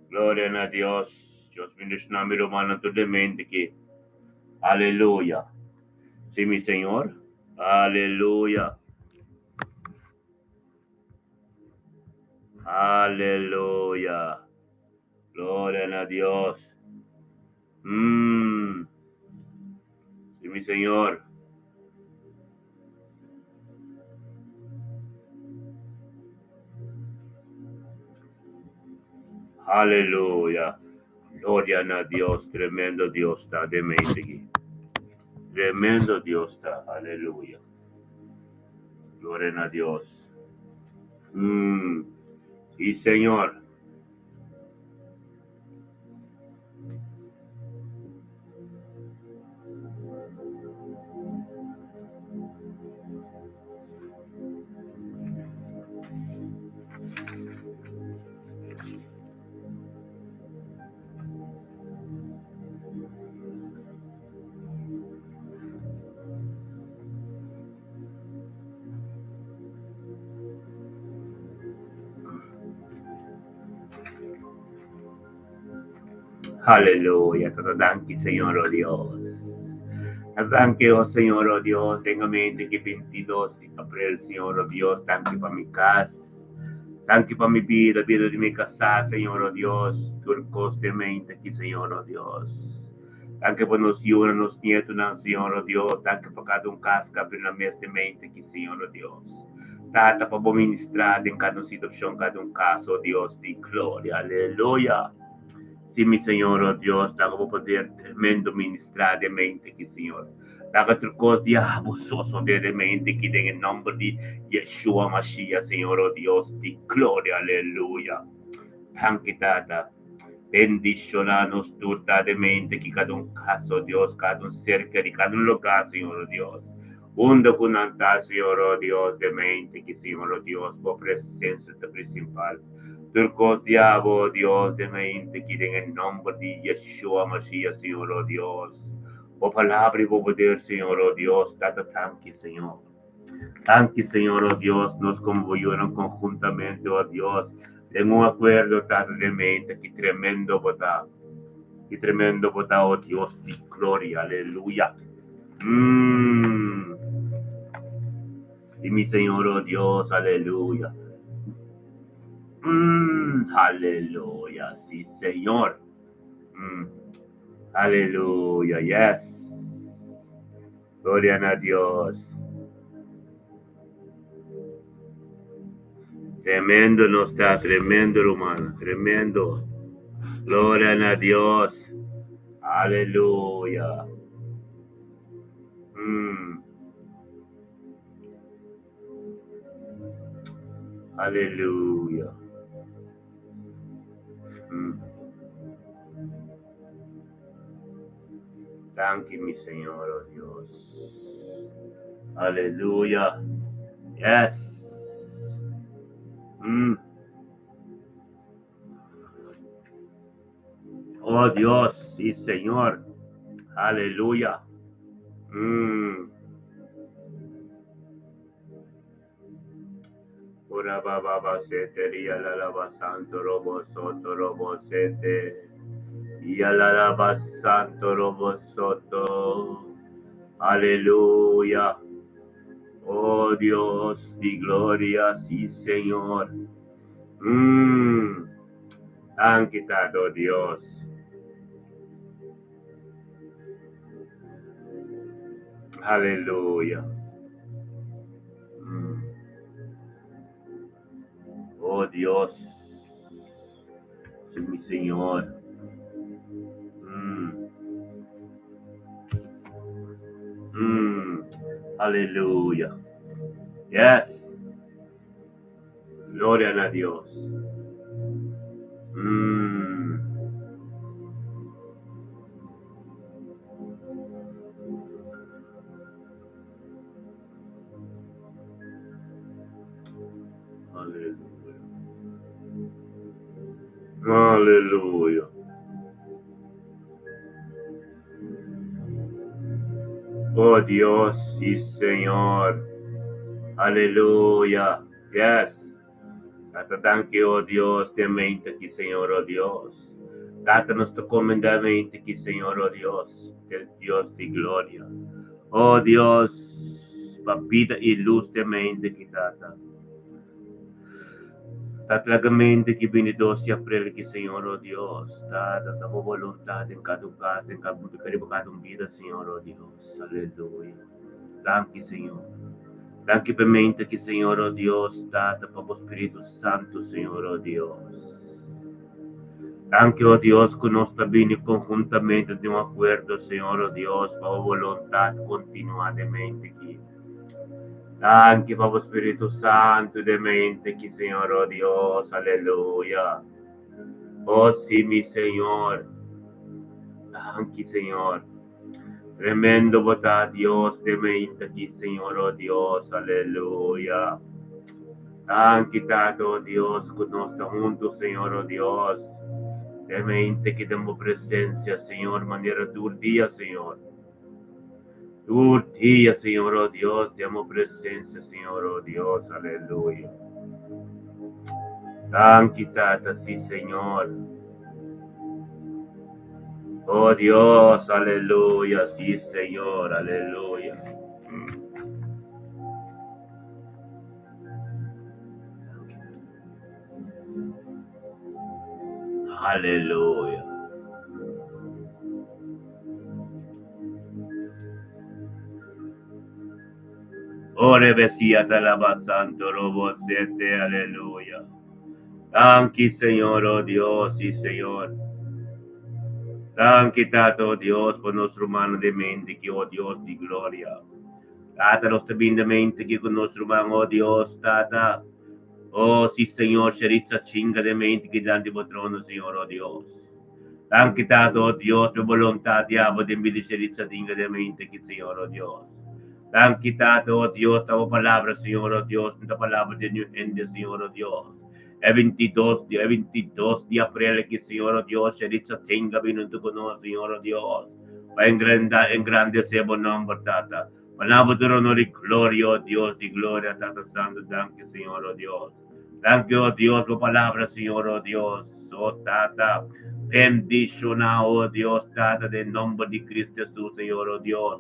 Gloria na Dios. Dios bendiciona mi rumannan tur den mente aki. Aleluya. Si mi Señor. Aleluya. Aleluya. Gloria na Dios. Si mi Señor. Aleluya. Gloria na Dios. Tremendo Dios ta den mente aki. Tremendo Dios ta. Aleluya. Gloria na Dios. Si Señor. Aleluya, Tata danki Señor oh Dios. Tata danki oh Señor oh Dios, den mente ki 22 di april Señor oh Dios, danki pa mi kas, danki pa mi bida, bida di mi kasá Señor oh Dios, tur kos den mente ki Señor oh Dios. Danki pa nos yunan, nos nietonan Señor oh Dios, danki pa kada un kas ku abri nan mes den mente ki Señor oh Dios. Tata pa bo ministrá den kada un situacion, kada un caso, oh Dios di gloria, aleluya. Si mi Señor, oh Dios, laga bo poder tremendo ministrá den mente aki, Señor. Laga tur cos diablo sosode den mente aki den e nomber di Yeshua Mashiach, Señor, oh Dios di gloria, aleluya. Danki, Tata. Bendiciona nos tur ta den mente aki, kada un cas, oh Dios, kada un ser keri, kada un lugar, Señor, oh Dios. Unda ku nan ta, Señor, oh Dios, den mente ki, Señor, oh Dios, bo presencia ta principal. Tur kos di abo, oh Dios, den mente ki, den e nomber di Yeshua Mashiach, Señor, oh Dios. Bo palabra i bo poder, Señor, oh Dios, Tata, tanki, Señor. Tanki, Señor, oh Dios, nos komo bo yunan konhuntamente, oh Dios, den un akuerdo, Tata, den mente ki, tremendo bo ta. Ki tremendo bo ta, oh Dios di gloria, aleluya. Y mi Señor, oh Dios, aleluya. Aleluya, sí, Señor. Aleluya, yes. Gloria na Dios. Tremendo nos ta, tremendo, hermano, tremendo. Gloria na Dios. Aleluya. Aleluya. Danki, mi Señor, oh Dios. Aleluya. Yes. Oh Dios, sí, Señor. Aleluya. Ora baba ba sete ria la la ba santo robo soto robo sete. Ya la la ba santo robo soto. Aleluya. Oh Dios di gloria, sí, Señor. Danki Tata, oh Dios. Aleluya. Oh Dios, sí, mi Señor. Aleluya. Yes. Gloria na Dios. Aleluya. Aleluya. Oh Dios, sí Señor. Aleluya. Yes. Tata danki o Dios den mente aki Señor o Dios. Tata nos ta komendá mente aki Señor o Dios del Dios di gloria. O Dios pa bida i lus den mente aki Tata. Tata laga mente aki 22 di aprel aki Señor o Dios. Tata ta bo voluntad den kada un kas den kada riba kada un bida Señor o Dios. Aleluya. Danki Señor. Danki p'e mente aki Señor o Dios Tata pa bo Spiritu Santu Señor o Dios. Danki o Dios ku nos ta bini konhuntamente den un akuerdo Señor o Dios pa bo boluntat kontinuá den mente aki. Danki pa bo Spiritu Santu den mente aki Señor o Dios. Aleluya. O si mi Señor. Danki Señor. Tremendo bo ta Dios den mente aki Señor o Dios aleluya. Danki Tata o Dios ku nos ta hunto Señor o Dios den mente aki den bo presencia Señor manera tur dia Señor. Tur dia Señor o Dios den bo presencia Señor o Dios aleluya. Danki Tata si Señor. Oh Dios, aleluya, sí Señor, aleluya. Aleluya. Ore bestia talaba santo robo sete, aleluya. Danki Señor, oh Dios, sí Señor. Danki Tata, oh Dios, pa nos rumannan den mente ki, oh Dios di gloria. Tata, nos ta bin den mente ki ku nos ruman, oh Dios, Tata. Oh, sí Señor, Sheritza chinga den mente ki dilanti bo trono, Señor, oh Dios. Danki Tata, oh Dios, pa e boluntat di abo den bida Sheritza tinga den mente ki, Señor, oh Dios. Danki Tata, oh Dios, ta bo palabra, Señor, oh Dios, no ta palabra di niun hende, Señor, oh Dios. E 22 di, e 22 di aprel aki, Señor, oh Dios, Sheritza tenga bini huntu ku nos, Señor, oh Dios, pa engranda, engrandesé bo nomber, Tata. Pa na bo tur honor i gloria, oh Dios di gloria, Tata Santu, danki, Señor, oh Dios. Danki, oh Dios, bo palabra, Señor, oh Dios, oh Tata. Bendishoná, oh Dios, Tata, den nomber di Cristo Jesús, Señor, oh Dios.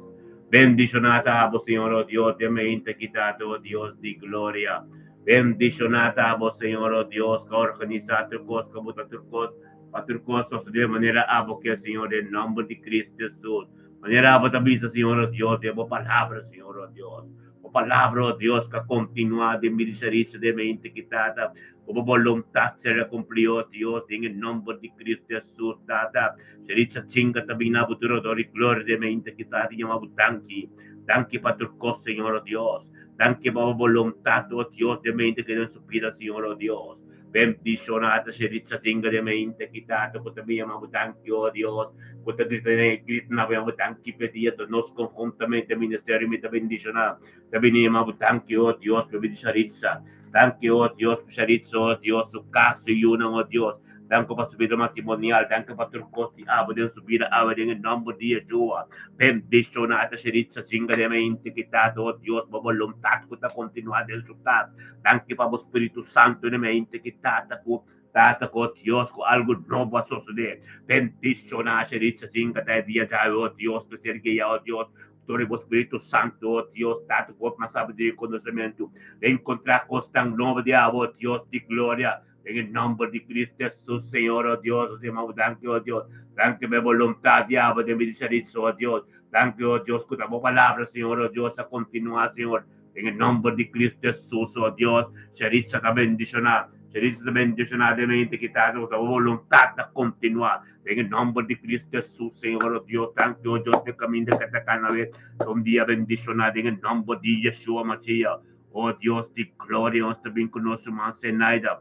Bendishoná ta abo, Señor, oh Dios, den mainta aki, Tata, oh Dios di gloria. Bendishoná ta abo, Señor, oh Dios, ka organisá tur kos, ka buta tur kos, pa tur kos sosodé manera abo ke, Señor, den nomber di Cristo Jesús. Manera abo ta bisa, Señor, oh Dios, den bo palabra, Señor, oh Dios. Bo palabra, oh Dios, ka kontinuá den mi disaricha den mainta aki, Tata. Ku bo boluntat sera kumplí, oh Dios, den e nomber di Cristo Jesús, Tata. Shericha chinga ta bin na bo tur odor i gloria den mainta aki, Tata, i yama bo danki. Danki pa tur kos, Señor, oh Dios. Danki pa bo boluntat, oh Dios, den mainta aki den su bida, Señor, oh Dios. Bendishoná ta Sheritza tinga den mainta aki, Tata, ku ta bin yama bo danki, oh Dios, ku ta grita den e grita na bo yama bo danki p'e dia ta nos konhuntamente ministerio mi ta bendishoná ta bini yama bo danki, oh Dios, p'e di Sheritza. Danki, oh Dios, pa Sheritza, oh Dios, su kas, su yunan, oh Dios. Danki pa su bida matrimonial, danki pa tur kos di abo den su bida awe den e nòmber di Yeshua. Bendishoná ta Sheritza tinga den mainta aki, Tata, oh Dios, bo boluntat ku ta kontinuá den su kas. Danki pa bo Spiritu Santu na mente ki tata ku tata ku Dios ku algu nobo a sosodé. Bendishoná Sheritza Jinga ta e dia djawe o Dios mester guia o Dios dor di bo Spiritu Santu o Dios tata ku mas sabiduria i konosementu pa enkontrá kosnan nobo di abo o Dios di gloria den e nòmber di Cristo Jesus Señor o Dios nos yama bo danki o Dios danki pa e boluntat di abo den bida di Sheritza o Dios danki o Dios ku ta bo palabra Señor o Dios a kontinuá Señor Den e nomber di Cristo Jesus, o Dios, Charitza ta bendiciona. Charitza ta bendiciona den mente ki ta ta bo voluntad ta continua. Den e nomber di Cristo Jesus, Señor, o Dios, danki, o Dios, p'e caminda ke ta cana wet. Ta un dia bendiciona den e nomber di Yeshua Mashiach. O Dios di gloria, nos ta bin cu nos ruman Zenaida.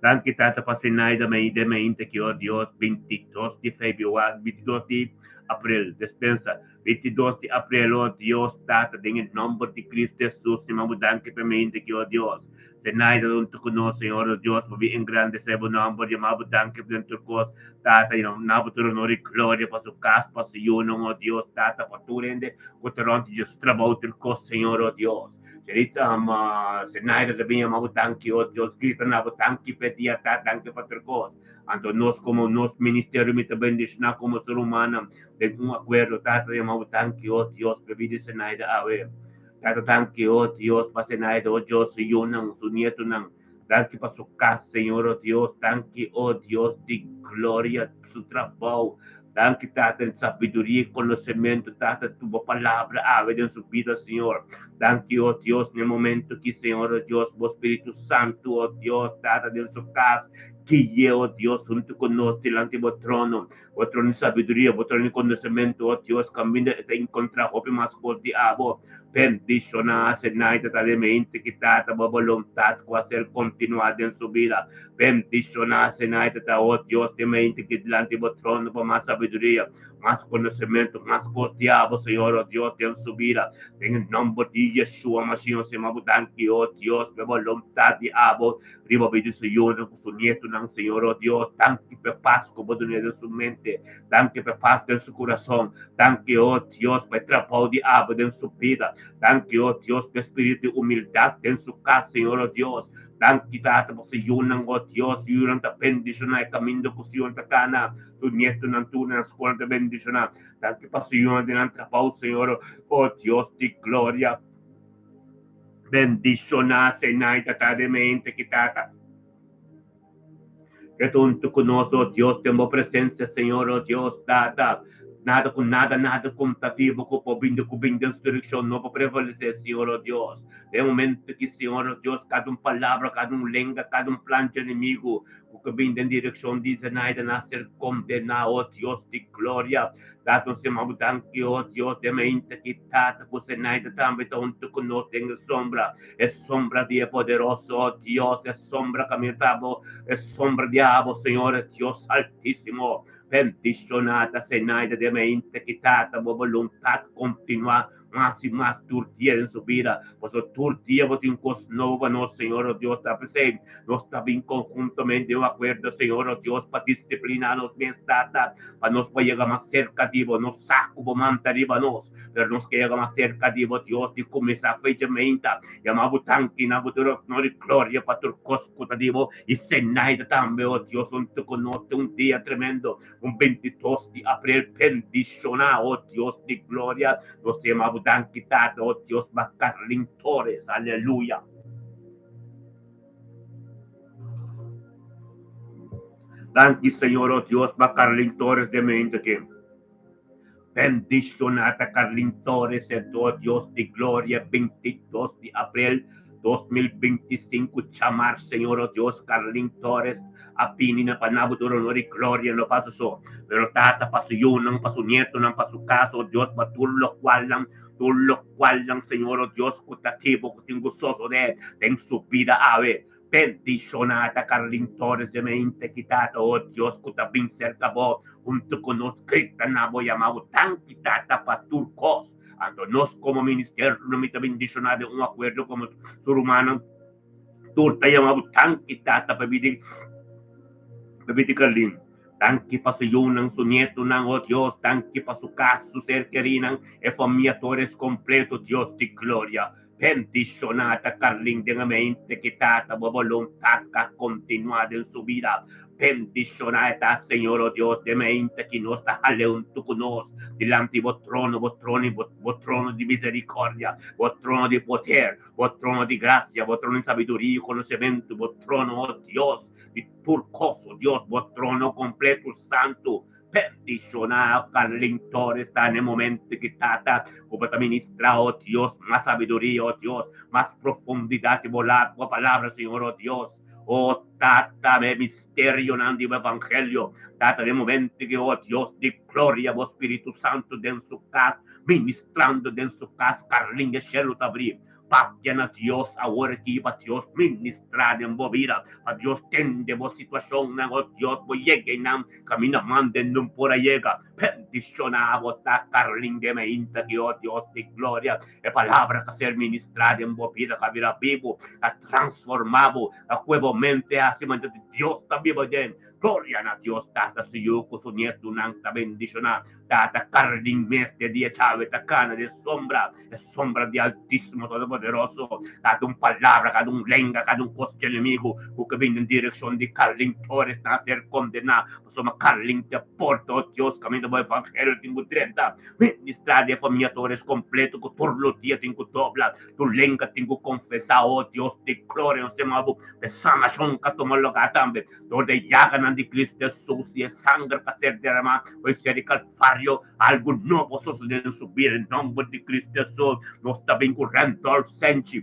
Danki Tata pa Zenaida den mente ki, o Dios, 22 di februari, 22 di april, despensa, 22 di april, o Dios, Tata, den e nomber di Cristo Jesus, mi bo danki pa mente ki, o Dios, Zenaida hunto cu nos, Señor, o Dios, pa bin engrandece bo nomber, yama bo danki pa den tur cos, Tata, y na bo tur honor y gloria pa su cas, pa su yunan, o Dios, Tata, pa tur hende cu ta rond di su trabou, tur cos, Señor, o Dios. Cheritza ama Zenaida ta bin yama bo danki oh Dios grita na bo danki p'e dia ta danki pa tur kos. Anto nos komo nos ministerio mi ta bendishoná komo ser humano den un akuerdo Tata ta yama bo danki oh Dios p'e bida di Zenaida awe. Tata danki oh Dios pa Zenaida oh Dios su yunan su nietonan danki pa su kas Señor oh Dios danki oh Dios di gloria su trabou Danki Tata den sabiduria y conocemento Tata tu bo palabra awe den su bida Señor. Danki oh Dios na e momento ki Señor oh Dios bo Spiritu Santo oh Dios Tata den su cas gui'e oh Dios hunto cu nos dilanti bo trono. Bo trono di sabiduria bo trono di conocemento oh Dios caminda e ta encontra hopi mas cos di abo. Bendiciona Zenaida ta den mente ki Tata bo boluntad cu a ser continua den su bida. Bendiciona Zenaida ta oh Dios den mente ki dilanti bo trono pa mas sabiduria, mas conocemento, mas cos di abo Señor oh Dios den su bida. Den e nomber di Yeshua Mashiach nos yama bo danki oh Dios pa e boluntad di abo riba bida di su yunan cu su nietonan Señor oh Dios. Danki pa e paz cu bo duna den su mente. Danki pa e paz den su curason. Danki, oh Dios, pa e trabou di abo den su bida. Danki, oh Dios, pa e spiritu di humildat den su kas, Señor, oh Dios. Danki, Tata, pa su yunan, oh Dios. Su yunan ta bendishoná e kaminda ku su yunan ta kana. Su nietonan tur na skol ta bendishoná. Danki pa su yunan den nan trabou, Señor, oh Dios di gloria. Bendishoná, Senai, Tata den mente ki, Tata. Ke huntu ku nos, o Dios, den bo presensia, Señor, o Dios, Tata. Nada ku nada, nada kontativo ku por bini ku bini den su direkshon no por prevalesé, Señor, o Dios. Den e momento aki, Señor, o Dios, kada un palabra, kada un lenga, kada un plan dje enemigu ku ke bini den direkshon di Zenaida na ser kondená, o Dios di gloria. Tata, nos yama bo danki, o Dios, den e momento aki, Tata, ku Zenaida tambe ta huntu ku nos den e sombra. E sombra di e poderoso, oh Dios, e sombra caminda bo, e sombra di abo, Señor, e Dios Altísimo. Bendiciona ta Zenaida de mente ki Tata bo boluntad continua mas y mas tur dia den su bida, pasobra tur dia bo tin cos nobo pa nos, Señor, oh Dios. Ta p'esey nos ta bin conhuntamente den un acuerdo, Señor, oh Dios, pa disciplina nos mes, Tata, pa nos por yega mas cerca di bo. Nos sa cu bo man ta riba nos, pero nos ke yega mas cerca di bo, Dios, di cuminsa fecha meinta, yama bo danki na bo tur honor y gloria pa tur cos cu ta di bo y Zenaida tambe, oh Dios, hunto cu nos den un dia tremendo, un 22 di april bendiciona, oh Dios di gloria, nos ta yama bo danki, Tata, oh Dios, pa Carlin Torres, aleluya. Danki Señor, oh Dios, pa Carlin Torres den momento aki. Bendiciona ta Carlin Torres, oh Dios di gloria, 22 di april 2025, chamar Señor, oh Dios, Carlin Torres a bini na pa nabo tur honor y gloria, no pa su so, pero Tata pa su yunan, pa su nietonan, pa su casa, oh Dios, pa tur locualnan, tur locualnan, Señor, oh Dios, cu ta tibo, cu tin gustoso de den su bida awe. Bendiciona ta Carlin Torres de mente ki Tata, oh Dios, cu ta bin cerca bo, hunto cu nos grita na bo yama bo danki Tata pa tur cos. Anto nos como ministerio no mi ta bendiciona den un acuerdo como su rumannan tur ta yama bo danki Tata pa bida pa bida Carlin. Danki pa su yunan, su nietonan, oh Dios, danki pa su cas, su ser kerinan, e famia Torres completo, Dios di gloria. Bendiciona ta Carlin den e mente ki Tata bo boluntad ka continua den su bida. Bendiciona e ta Señor oh Dios den mente ki nos ta hale hunto cu nos dilanti bo trono, bo trono, bo trono di misericordia, bo trono di poder, bo trono di gracia, bo trono di sabiduria y conocemento, bo trono oh Dios di tur cos, oh Dios, bo trono completo santo. Bendiciona Carlin Torres ta na e momento ki Tata ku bo ta ministra, oh Dios, mas sabiduria, oh Dios, mas profundidad di bo bo palabra, Señor, oh Dios. Oh Tata, e misterionan di bo evangelio, Tata, den e momento ki, oh Dios di gloria, bo Spiritu Santo den su cas, ministrando den su cas, Carlin e shelu ta abri. Papia na Dios awor aki pa Dios ministrá den bo bida, pa Dios tende bo situacionnan, oh Dios bo yega einan caminda manda e nun por a yega. Bendiciona bo ta Carlin den e inta aki, oh Dios di gloria, e palabra ka ser ministrá den bo bida ka bira bibu, ka transforma bo, ka cue bo mente haci manera di Dios ta biba den. Gloria na Dios Tata, su Yu ku su nietunan ta bendishoná. Tata Carlin mes te dia djawe ta kana den sombra, e sombra di Altísimo Todopoderoso. Kada un palabra, kada un lenga, kada un kos dje enemigu ku ke bini den direkshon di Carlin Torres nan a ser kondená, pasobra Carlin ta e porta, o Dios, kaminda bo evangelio tin ku drenta. Ministrá di e famia Torres kompleto ku tur lo dia tin ku dobla. Tur lenga tin ku konfesá, o Dios di gloria, nos tema bo pa e sanashon ka tuma lugá tambe. Dor di e yaganan di Cristo Jesus i e sanger ka ser deramá pa e ser di Kalvario, algu nobo sosodé den su bida. Den nomber di Cristo Jesus, nos ta bin ku Randolph Senchi.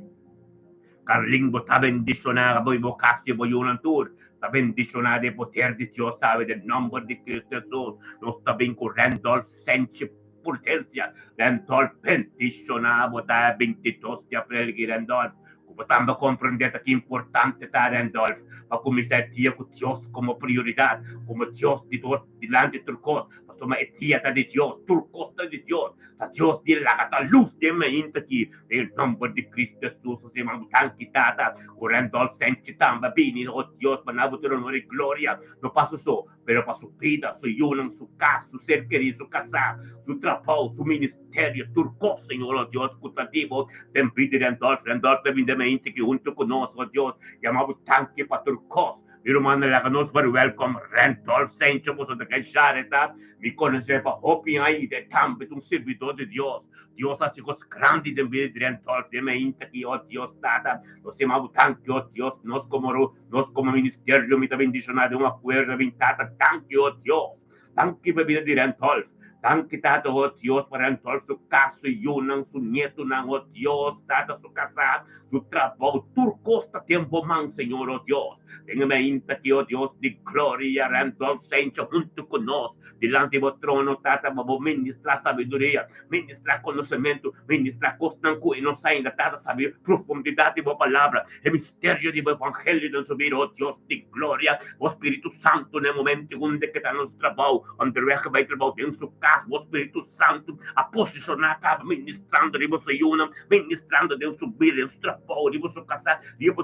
Carlin, bo ta bendishoná, abo i bo kas i bo yunan tur ta bendishoná den e poder di Dios awe. Den nomber di Cristo Jesus, nos ta bin ku Randolph Senchi. Prudencia, Randolph bendiciona bo ta e 22 di april ki Randolph ku bo tambe comprende ta ki importante ta Randolph pa cuminsa e dia ku Dios como prioridad como Dios di tur dilanti tur cos pasobra e dia ta di Dios tur cos ta di Dios ta Dios di laga ta luz den mainta ki den e nomber di Cristo Jesus asina bo danki Tata ku Randolph Senchi tambe bini oh Dios pa na bo tur honor y gloria no paso so Pero pa su bida, su yunan, su kas, su ser kerí, su kasá, su trabou, su ministerio, tur kos, Señor, oh Dios, ku ta di bo den bida di Randolph. Randolph ta bini mente aki huntu ku nos, oh Dios. Yama bo danki pa tur kos. Mi rumannan, laga nos verwelkom Randolph Sencho, boso ta ke share ta. Mi konosé pa hopi aña i e tambe ta un sirbidó di Dios. Dios a hasi kos grandi den bida di Randolph den mainta aki, oh Dios Tata. Nos yama bo danki, oh Dios, nos komo Nos komo ministerio mi ta bendishoná den un akuerdo bin Tata danki o Dios danki pa bida di Randolph danki Tata o Dios pa Randolph su kas su yunan su nietunan o Dios Tata su kasá su trabou tur kos ta den bo man Señor o Dios den e mainta aki o Dios di gloria Randolph Sencho huntu ku nos dilanti bo trono Tata pa bo ministrá sabiduria Ministrá konosementu, ministrá kosnan ku e no sa ainda Tata sabi profundidat di bo palabra, e misterio di bo evangelio den su bida, o Dios di gloria, bo Spiritu Santu na e momento unda ke ta nos trabou, onderweg bai trabou den su kas, bo Spiritu Santu a posishoná kaba ministrando riba su yunan, ministrando den su bida, den su trabou, riba su kasá, riba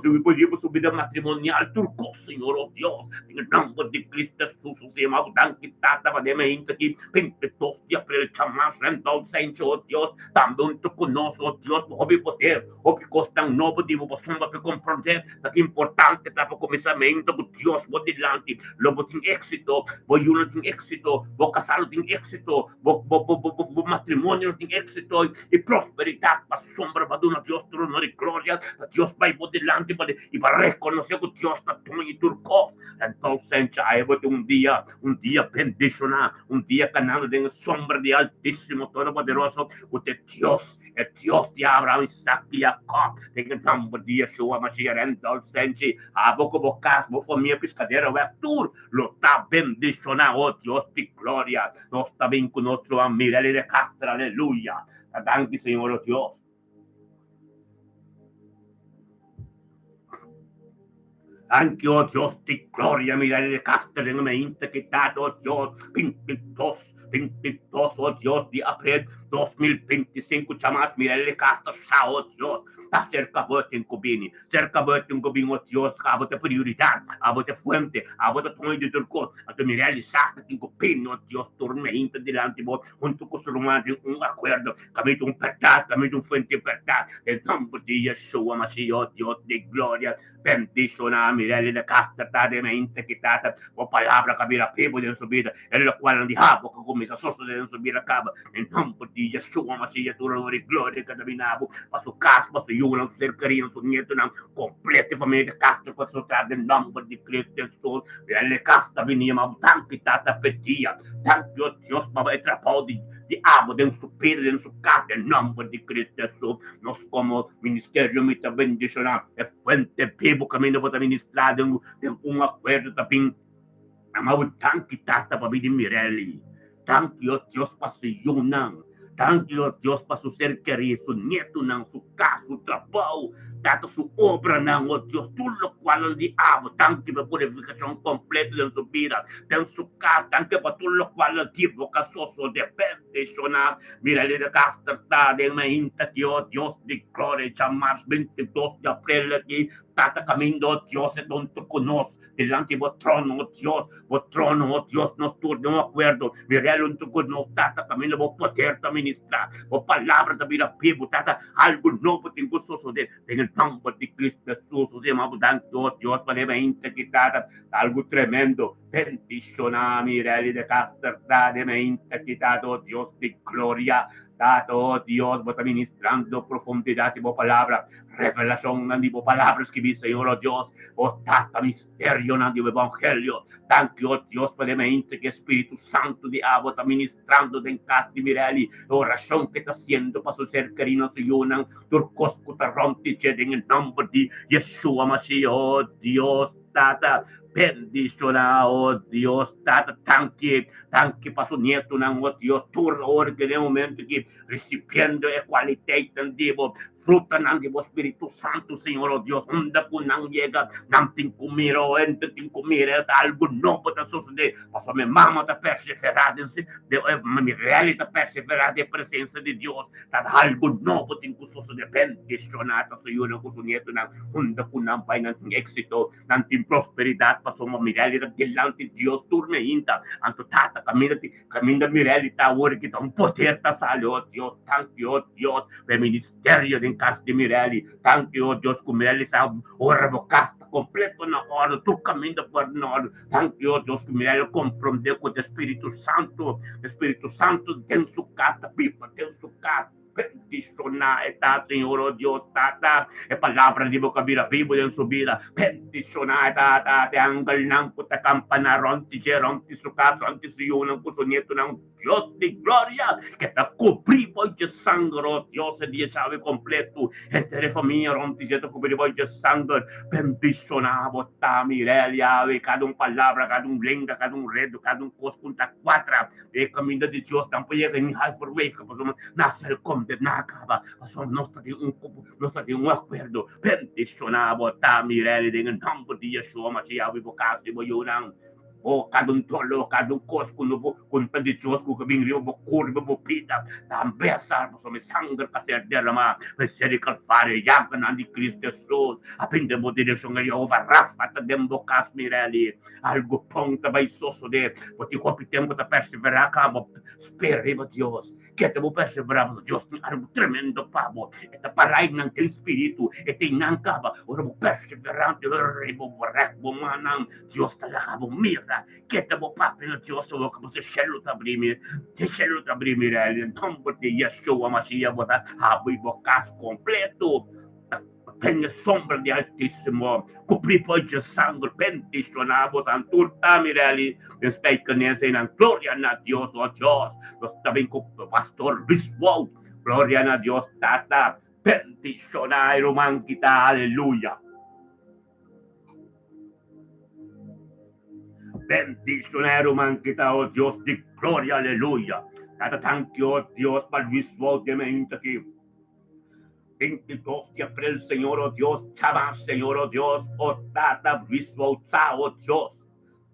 su bida matrimonial, tur kos, Señor, o Dios, den e nomber di Cristo Jesus, nos ta yama bo danki Tata pa den e mainta aki. 22 di april chamas Randolph Sancho, oh Dios, tambe hunto cu nos, oh Dios, bo hopi poder, hopi cosnan nobo di bo pasobra pa comprende ta ki importante ta pa cuminsamento cu Dios bo dilanti, lo bo tin exito, bo yu lo tin exito, bo casa lo tin exito, bo bo bo bo bo matrimonio lo tin exito y prosperidad pasobra bo a duna Dios tur honor y gloria, pa Dios bay bo dilanti pa y pa reconoce cu Dios ta duño tur cos. Randolph Sancho, awe bo tin un dia. Un dia bendishoná, un dia kanando den e sombra di Altísimo Todopoderoso, ku ta e Dios, e Dios di Abraham, Isaac i Jakòb, den e nòmber di Yeshua Mashiach Randolph Senchi, abo ku bo kas, bo famia piskadero wèk tur lo ta bendishoná, o Dios di gloria, nos ta bin ku nos ruman Mirelly de Castro, aleluya, ta danki Señor, o Dios. Danki, o Dios di gloria, mira el caster den mainta ki ta, o Dios, 22, 22, o Dios, di april 2025, chamas mira el caster sa, o Dios, ta cerca bo tin cu bini, cerca bo tin cu bin, o Dios, abo ta prioridad, abo ta fuente, abo ta toño di tur cos, anto mira el sa tin cu bini, o Dios, tur mainta dilanti bo, hunto cu su ruman den un acuerdo, Kaminda un bèrdat, kaminda un fuente bèrdat, den nòmber di Yeshua Mashiach, Dios di gloria, bendishoná Mirelly de Castro ta den mente ki Tata, bo palabra ka bira bibu den su bida, e lokualnan di abo ka kuminsá sosodé den su bida kaba, den nòmber di Yeshua Mashiach, tur honor i gloria ka ta bini abo, pa su kas, pa su yunan, su ser kerinan, su nietonan, kompleto e familia de Castro ku a sosodá den nòmber di Cristo Hesus. Mirelly de Castro ta bini yama bo danki Tata p'e dia, danki o Dios pa bo e trabou di. Di abo den su bida, den su kas, den nomber di Cristo Hesus. Nos komo ministerio mi ta bendishoná e fuente bibu kaminda bo ta ministrá den den un akuerdo ta bin ama bo. Danki Tata pa bida di Mirelly. Danki o Dios pa su yunan. Danki o Dios pa su ser kerí, su nietunan, su kas, su trabou, Tata su obranan, o Dios, tur lokual di abo. Danki pa purifikashon kompleto den su bida. Den su kas, danki pa tur lokual el di boka sosode bendishoná. Mira Lidia Castro ta den mainta aki, oh Dios di gloria, djamars 22 di aprel aki. Tata kaminda, o Dios, e dontu ku nos dilanti bo trono, o Dios, bo trono, o Dios, nos tur den un akuerdo, mir'el huntu ku nos, Tata, kaminda bo poder ta ministrá, bo palabra ta bira bibu, Tata, algu nobo tin ku sosodé, den e nòmber di Cristo Hesus, nos yama bo danki, o Dios, pa leba henter ki, Tata, ta algu tremendo, bendishoná Mirelli de Caster, ta den e henter ki, Tata, o Dios di gloria, Tata, o Dios, bo ta ministrando profundidat di bo palabra, revelashonnan di bo palabra skibí, Señor, o Dios, bo Tata, misterionan di bo evangelio. Danki, o Dios, pa den mente ku e Spiritu Santu di abo ta ministrando den kas di Mirelli, e orashon ku e ta hasiendo pa su ser kerí, su yunan, tur kos ku ta rònt di dje, den e nòmber di Yeshua Mashiach, o Dios. Tata, bendiciona, oh Dios, Tata, danki, danki pa su nietonan, oh Dios, tur ora ki den momento ki recibiendo e cualiteitnan di bo, frutanan di bo Spiritu Santo, Señor, oh Dios, unda cu nan yega, nan tin cu mira, oh hende tin cu mira, ta algo nobo ta sucede, pasobra mi mama ta persevera den si, mi Relly ta persevera den presencia di Dios, Ta algu nobo tin ku sosodé. Bendishoná ta su yunan ku su nietonan, unda ku nan bai nan tin éksito, nan tin prosperidat, pasobra Mirelli ta dilanti Dios tur meinta. Anto Tata kaminda tin, kaminda Mirelli ta awor ki ta un poder ta sali. O Dios, danki o Dios pa e ministerio den kas di Mirelli. Danki o Dios ku Mirelli sa ora bo kas ta kompleto na òrdu, tur kaminda por na òrdu. Danki o Dios ku Mirelli a komprondé ku ta Spiritu Santu, Spiritu Santu den su kas ta biba den su kas. Bendishoná e ta, Señor, o Dios Tata, e palabra di bo ku a bira bibu den su bida. Bendishoná e Tata, e angelnan ku ta kampaná rònt di dje, rònt di su kas, rònt di su yunan ku su nietunan. Dios di gloria, ke ta kubrí bo dje sanger, o Dios, e dia djawe kompletu, henter e famia rònt di dje ta kubrí bo dje sanger. Bendishoná bo ta, Mirel, Yahweh, kada un palabra, kada un lenga, kada un redu, kada un kos ku ta kuadra den e kaminda di Dios, nan por yega ni halverwege, pasobra nan ser kondená kaba, pasobra nos ta den un nos ta den un akuerdo. Bendishoná bo ta, Mirel, den e nòmber di Yeshua Mashiach, bo kas i bo yunan. Bo kada un doló, kada un kos ku no por konta di Dios ku bin riba bo kur, riba bo bida, tambe a salba pasobra e sanger ku a ser derramá pa e ser di Kalvario, e yaganan di Cristo Hesus a bin den bo direkshon. E Jehová Rafa ta den bo kas, Mirelly. Algu bon ta bai sosodé. Bo tin hopi tempu ta perseverá kaba spera riba Dios. Keda bo perseverá pasobra Dios tin algu tremendo pa bo. E ta pará einan den spiritu, e ta einan kaba. Ora bo perseverá, riba bo rèk bo mannan, Dios ta laga bo mira. Keda bo papia na Dios awor pasobra shelu ta abrí mi, e shelu ta abrí mira. Den nòmber di Yeshua Mashiach bo ta habri bo kas kompleto. Den e sombra di Altísimo, kubrí por dje sanger, bendishoná bo santur ta Mirelly den Spijkenisse einan. Gloria na Dios, o Dios, nos ta bin ku Pastor Luis Wout. Gloria na Dios Tata, bendishoná e ruman ki ta, aleluya. Bendishoná e ruman ki ta, o Dios di gloria, aleluya. Tata, danki, o Dios, pa Luis Wout den mainta aki. 22 di april, Señor, o Dios, chama, Señor, o Dios, o Tata, Luis Wout sa, o Dios.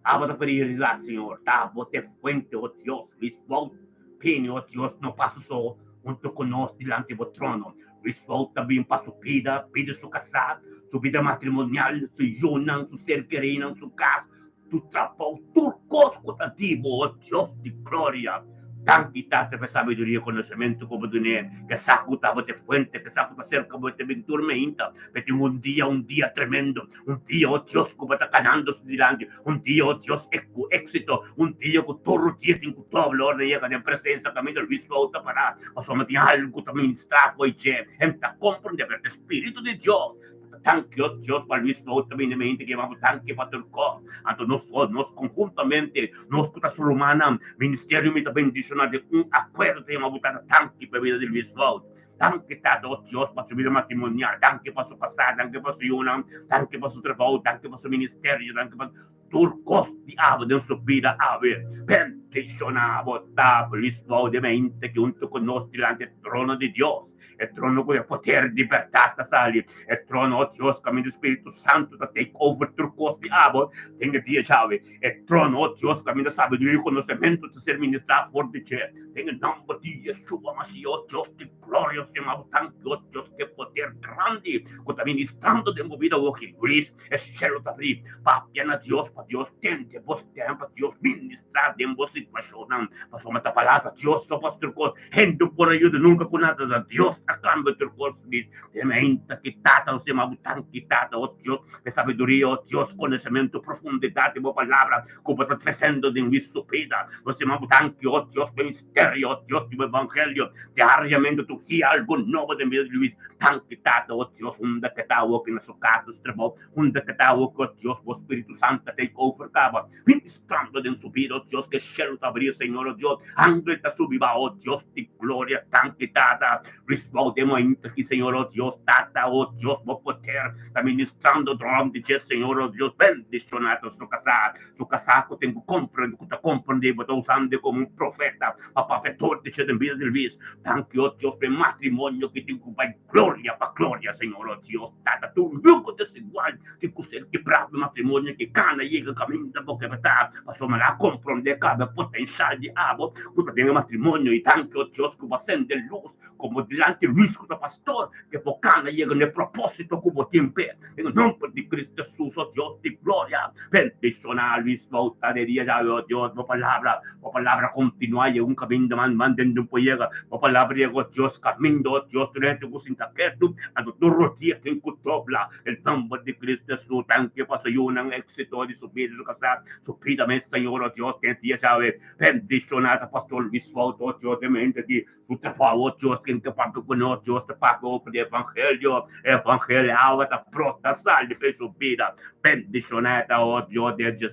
Abo ta prioridad, Señor, ta bo t'e fuente, o Dios, Luis Wout bini, o Dios, no pa su so, hunto cu nos dilanti bo trono. Luis Wout ta bin pa su bida, bida su casá, su bida matrimonial, su yunan, su ser kerinan, su cas, su trabou, tur cos cu ta di bo, o Dios di gloria. Danki, Tata, pa e sabiduria i konosementu ku bo dun'é, ke sa ku ta bo t'e fuente, ke sa ku ta serka bo t'e bin tur meinta. P'e tin un dia, un dia tremendo, un dia, o Dios, ku bo ta kanando su dilanti, un dia, o Dios, e ku éksito, un dia ku tur dia tin ku dobla ora yega den presensia kaminda Luis Wout ta pará, pasobra tin algu ku ta ministrá fo'i dje, hende ta komprendé, pero t'e Spiritu di Dios. Danki o Dios pa Luis Wout ta bini mente ke bo danki pa tur kos. Anto nos nos konhuntamente nos ku ta su rumannan ministerio mi ta bendishona den un akuerdo ta yama bo tata danki pa e bida di Luis Wout. Danki tata o Dios pa su bida matrimonial danki pa su kasá danki pa su yunan danki pa su trabou danki pa su ministerio danki pa tur kos di abo den su bida awe. Bendishona bo ta Luis Wout den mente ke hunto ku nos dilanti e trono di Dios. E trono ku e poder di bèrdat ta sali. E trono, o Dios, kaminda Spiritu Santu ta take over tur kos di abo den e dia djawe. E trono, o Dios, kaminda sabiduria i konosementu ta ser ministrá for di dje. Den e nòmber di Yeshua Mashiach, o Dios di gloria, Señor, abo danki, o Dios, ku e poder grandi ku ta ministrando den bo bida awoki. Luis, e shelu ta abrí. Papia na Dios pa Dios tende bo stèm, pa Dios ministrá den bo situashonnan. Pasobra ta palabra Dios so pa tur kos. Hende por a yuda nunka ku nada, ta Dios a kambia tur kos. Luis, den meinta ki Tata nos yama bo danki, Tata, o Dios, pa e sabiduria, o Dios, konosementu, profundidat di bo palabra ku bo ta tresendo den Luis su bida. Nos yama bo danki, o Dios, pa e misterio, o Dios, di bo evangelio. Diariamente tur dia algu nobo den bida di Luis. Danki, Tata, o Dios, unda ke ta awoki na su kas, su trabou, unda ke ta awoki, o Dios, bo Spiritu Santu ta take over kaba. Ministrando den su bida, o Dios, ke shelu ta abri, Señor, o Dios, angel ta subi ba, o Dios di gloria. Danki, Tata. Luis bou den mointa aki, Señor, o Dios, Tata, o Dios, bo poder ta ministrando durante dje, Señor, o Dios, bendiciona ta su kasá, su kasá ku tin ku komprende, ku ta komprende, bo ta usando komo un profeta pa papia tur di dje den bida di Luis. Danki, o Dios, pa e matrimonio ki tin ku bai gloria pa gloria, Señor, o Dios, Tata, tur yugo desigual tin ku ser kibrá pa e matrimonio ki kana yega kaminda bo ke ta, pasobra nan a komprende kaba e potenshal di abo ku ta den e matrimonio. I danki, o Dios, ku bo a sende lus komo dilanti Luis ku ta pastor, ke bo kana yega na e propósito ku bo tin p'e. Den e nòmber di Cristo Jesus, o Dios di gloria, bendishoná Luis Bouta de dia djawe, o Dios, bo palabra, bo palabra kontinuá yega un kaminda man man den un por yega. Bo palabra yega, o Dios, kaminda, o Dios, tur hende ku sinta ketu, anto tur rodia tin ku dobla. Den nòmber di Cristo Jesus, danki pa su yunan éksito di su bida, su kasá, su bida mes, Señor, o Dios, den dia djawe, bendishoná ta pastor Luis Bouta, o Dios, den mente di Su trabou, oh Dios, ken ke papia ku nos? Dios ta papia over di evangelio. Evangelio awa ta brota sali fe su bida. Bendiciona ta, oh Dios, den dje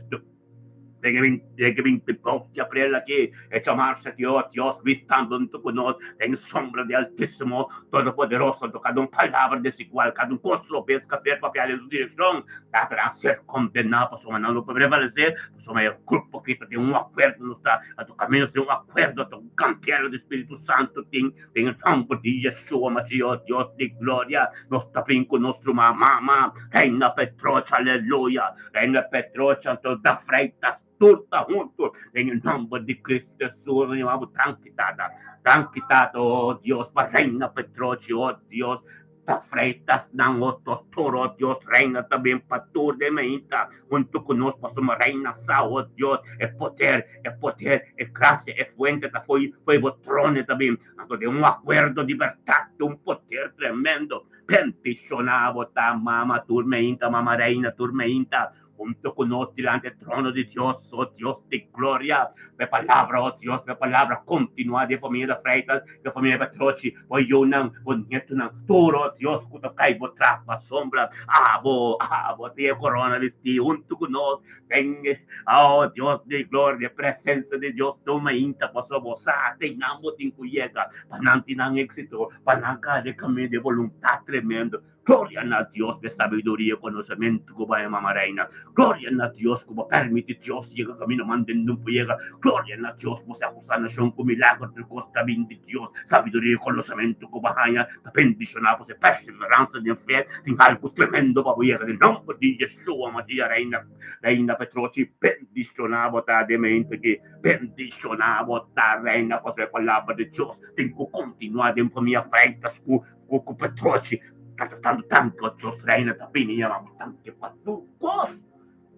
den e 22 di april aki, e djamarsa aki, oh Dios, bistando hunto ku nos den e sombra di Altisimo, Todopoderoso, anto kada un palabra desigual, kada un kos robes ka ser papiá den su direkshon, ta ta ser kondená, pasobra nan lo por prevalesé. Pasobra e grupo aki ta den un akuerdo, nos ta a toka menos den un akuerdo, ta un kantera di Spiritu Santu tin den e nòmber di Yeshua Mashiach, Dios di gloria. Nos ta bin ku nos ruman mama, Reina Petrocha, aleluya. Reina Petrocha, anto da Freitas, tur ta huntu den e nòmber di Cristo Jesus. Nos yama bo danki, Tata. Danki, Tata, oh Dios, pa Reina Petrochi, oh Dios. Ta Freitas nan otro tur, oh Dios, Reina ta bin pa tur den mainta hunto cu nos pasobra Reina sa, oh Dios, e poder, e poder, e gracia, e fuente ta fo'i fo'i bo trono ta bin. Anto den un acuerdo di berdad tin un poder tremendo. Bendiciona bo ta mama tur mainta, mama Reina tur mainta. Hunto cu nos dilanti e trono di Dios, o Dios di gloria, pa e palabra, o Dios, pa e palabra continua den e familia di Freitas, den e familia di Petrochi, bo yiunan, bo nietonan, tur, o Dios, cu ta cay bo tras bo sombra, abo, abo tin e corona bisti hunto cu nos den e, o Dios di gloria, e presencia di Dios tuma inta pasobra bo sa te nan bo tin cu yega pa nan tin nan exito, pa nan cay den camino di e voluntad tremendo. Gloria na Dios p'e sabiduria i konosementu ku bo a mama Reina. Gloria na Dios ku bo permiti Dios yega kaminda manden nun por yega. Gloria na Dios bo sa ku sanashon ku milager tur kos ta bin di Dios. Sabiduria i konosementu ku bo haña ta bendishoná bo. Se perseveransa den fe tin algu tremendo pa bo yega. Den nomber di Yeshua Masiya Reina Reina Petrochi bendishoná bo ta den mente aki. Bendishoná bo ta Reina pasobra e palabra di Dios tin ku kontinuá den famia Freitas ku Ku Petrochi ta tratando tantu a Dios Reina ta bini yama bo tanke pa tur kos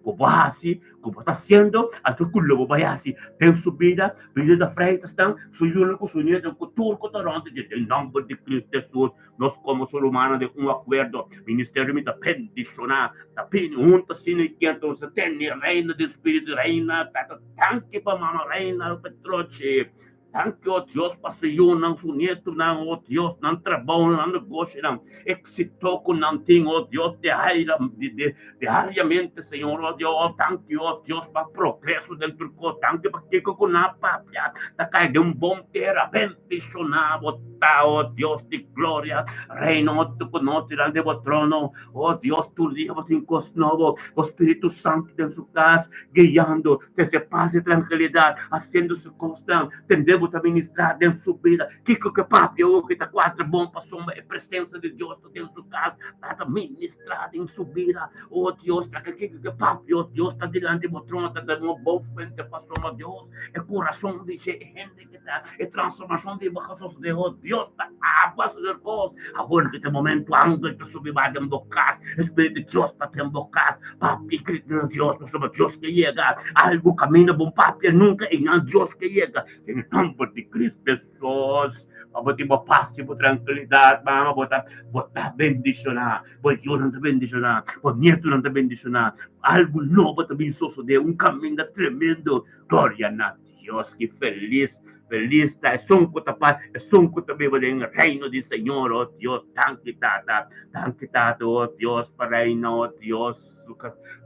ku bo hasi, ku bo ta hasiendo, anto ku lo bo bai hasi den su bida, bida di Freitasnan, su yunan ku su nietunan, ku tur ku ta rònt dje. Den nòmber di Cristo Hesus, nos komo ser humano den un akuerdo, ministerio mi ta bendishoná, ta bini huntu asina i kende nos ta tene Reina di Spiritu, Reina ta ta danki pa mama Reina Petrochi. Danki, o Dios, pa su yunan, su nietunan, o Dios, nan trabounan, nan negoshinan, éxito ku nan tin, o Dios, diariamente, Señor, o Dios, o danki, o Dios, pa progreso den tur kos, danki pa kiko ku nan a papia ta kai den un bon tera, bendishoná bo ta, o Dios di gloria, reina huntu ku nos dilanti bo trono, o Dios, tur dia bo tin kos nobo, bo Spiritu Santu den su kas, guiando, trese pas i trankilidat, hasiendo su kosnan, tende bo. bo ta ministrá den su bida. Kiko ku e papia awor ku ta kuadra bon pasobra e presensia di Dios ta den su kas, ta ministrá den su bida. O Dios, ta kiko ku e papia, o Dios, ta dilanti bo trono, ta den un bon fuente pasobra Dios, e kurason di dje, e hende ku ta, e transformashon di bo a sosodé, o Dios, ta abra su kos. Awor ku ta e momento, angel ta subi bai den bo kas, e Spiritu di Dios ta den bo kas. Papia grita na Dios pasobra Dios ke yega. Algu kaminda bon papia nunka einan Dios ke yega. Den e nomber di Cristo Jesus, pa bo tin bo pas i bo trankilidat, mama, bo ta bo ta bendishoná, bo yunan ta bendishoná, bo nietunan ta bendishoná. Algu nobo ta bin sosodé, un kaminda tremendo. Gloria na Dios, ki felis, felis ta esun ku ta pas, esun ku ta biba den reino di Señor, oh Dios, danki Tata, danki Tata, oh Dios, pa reina, oh Dios, su,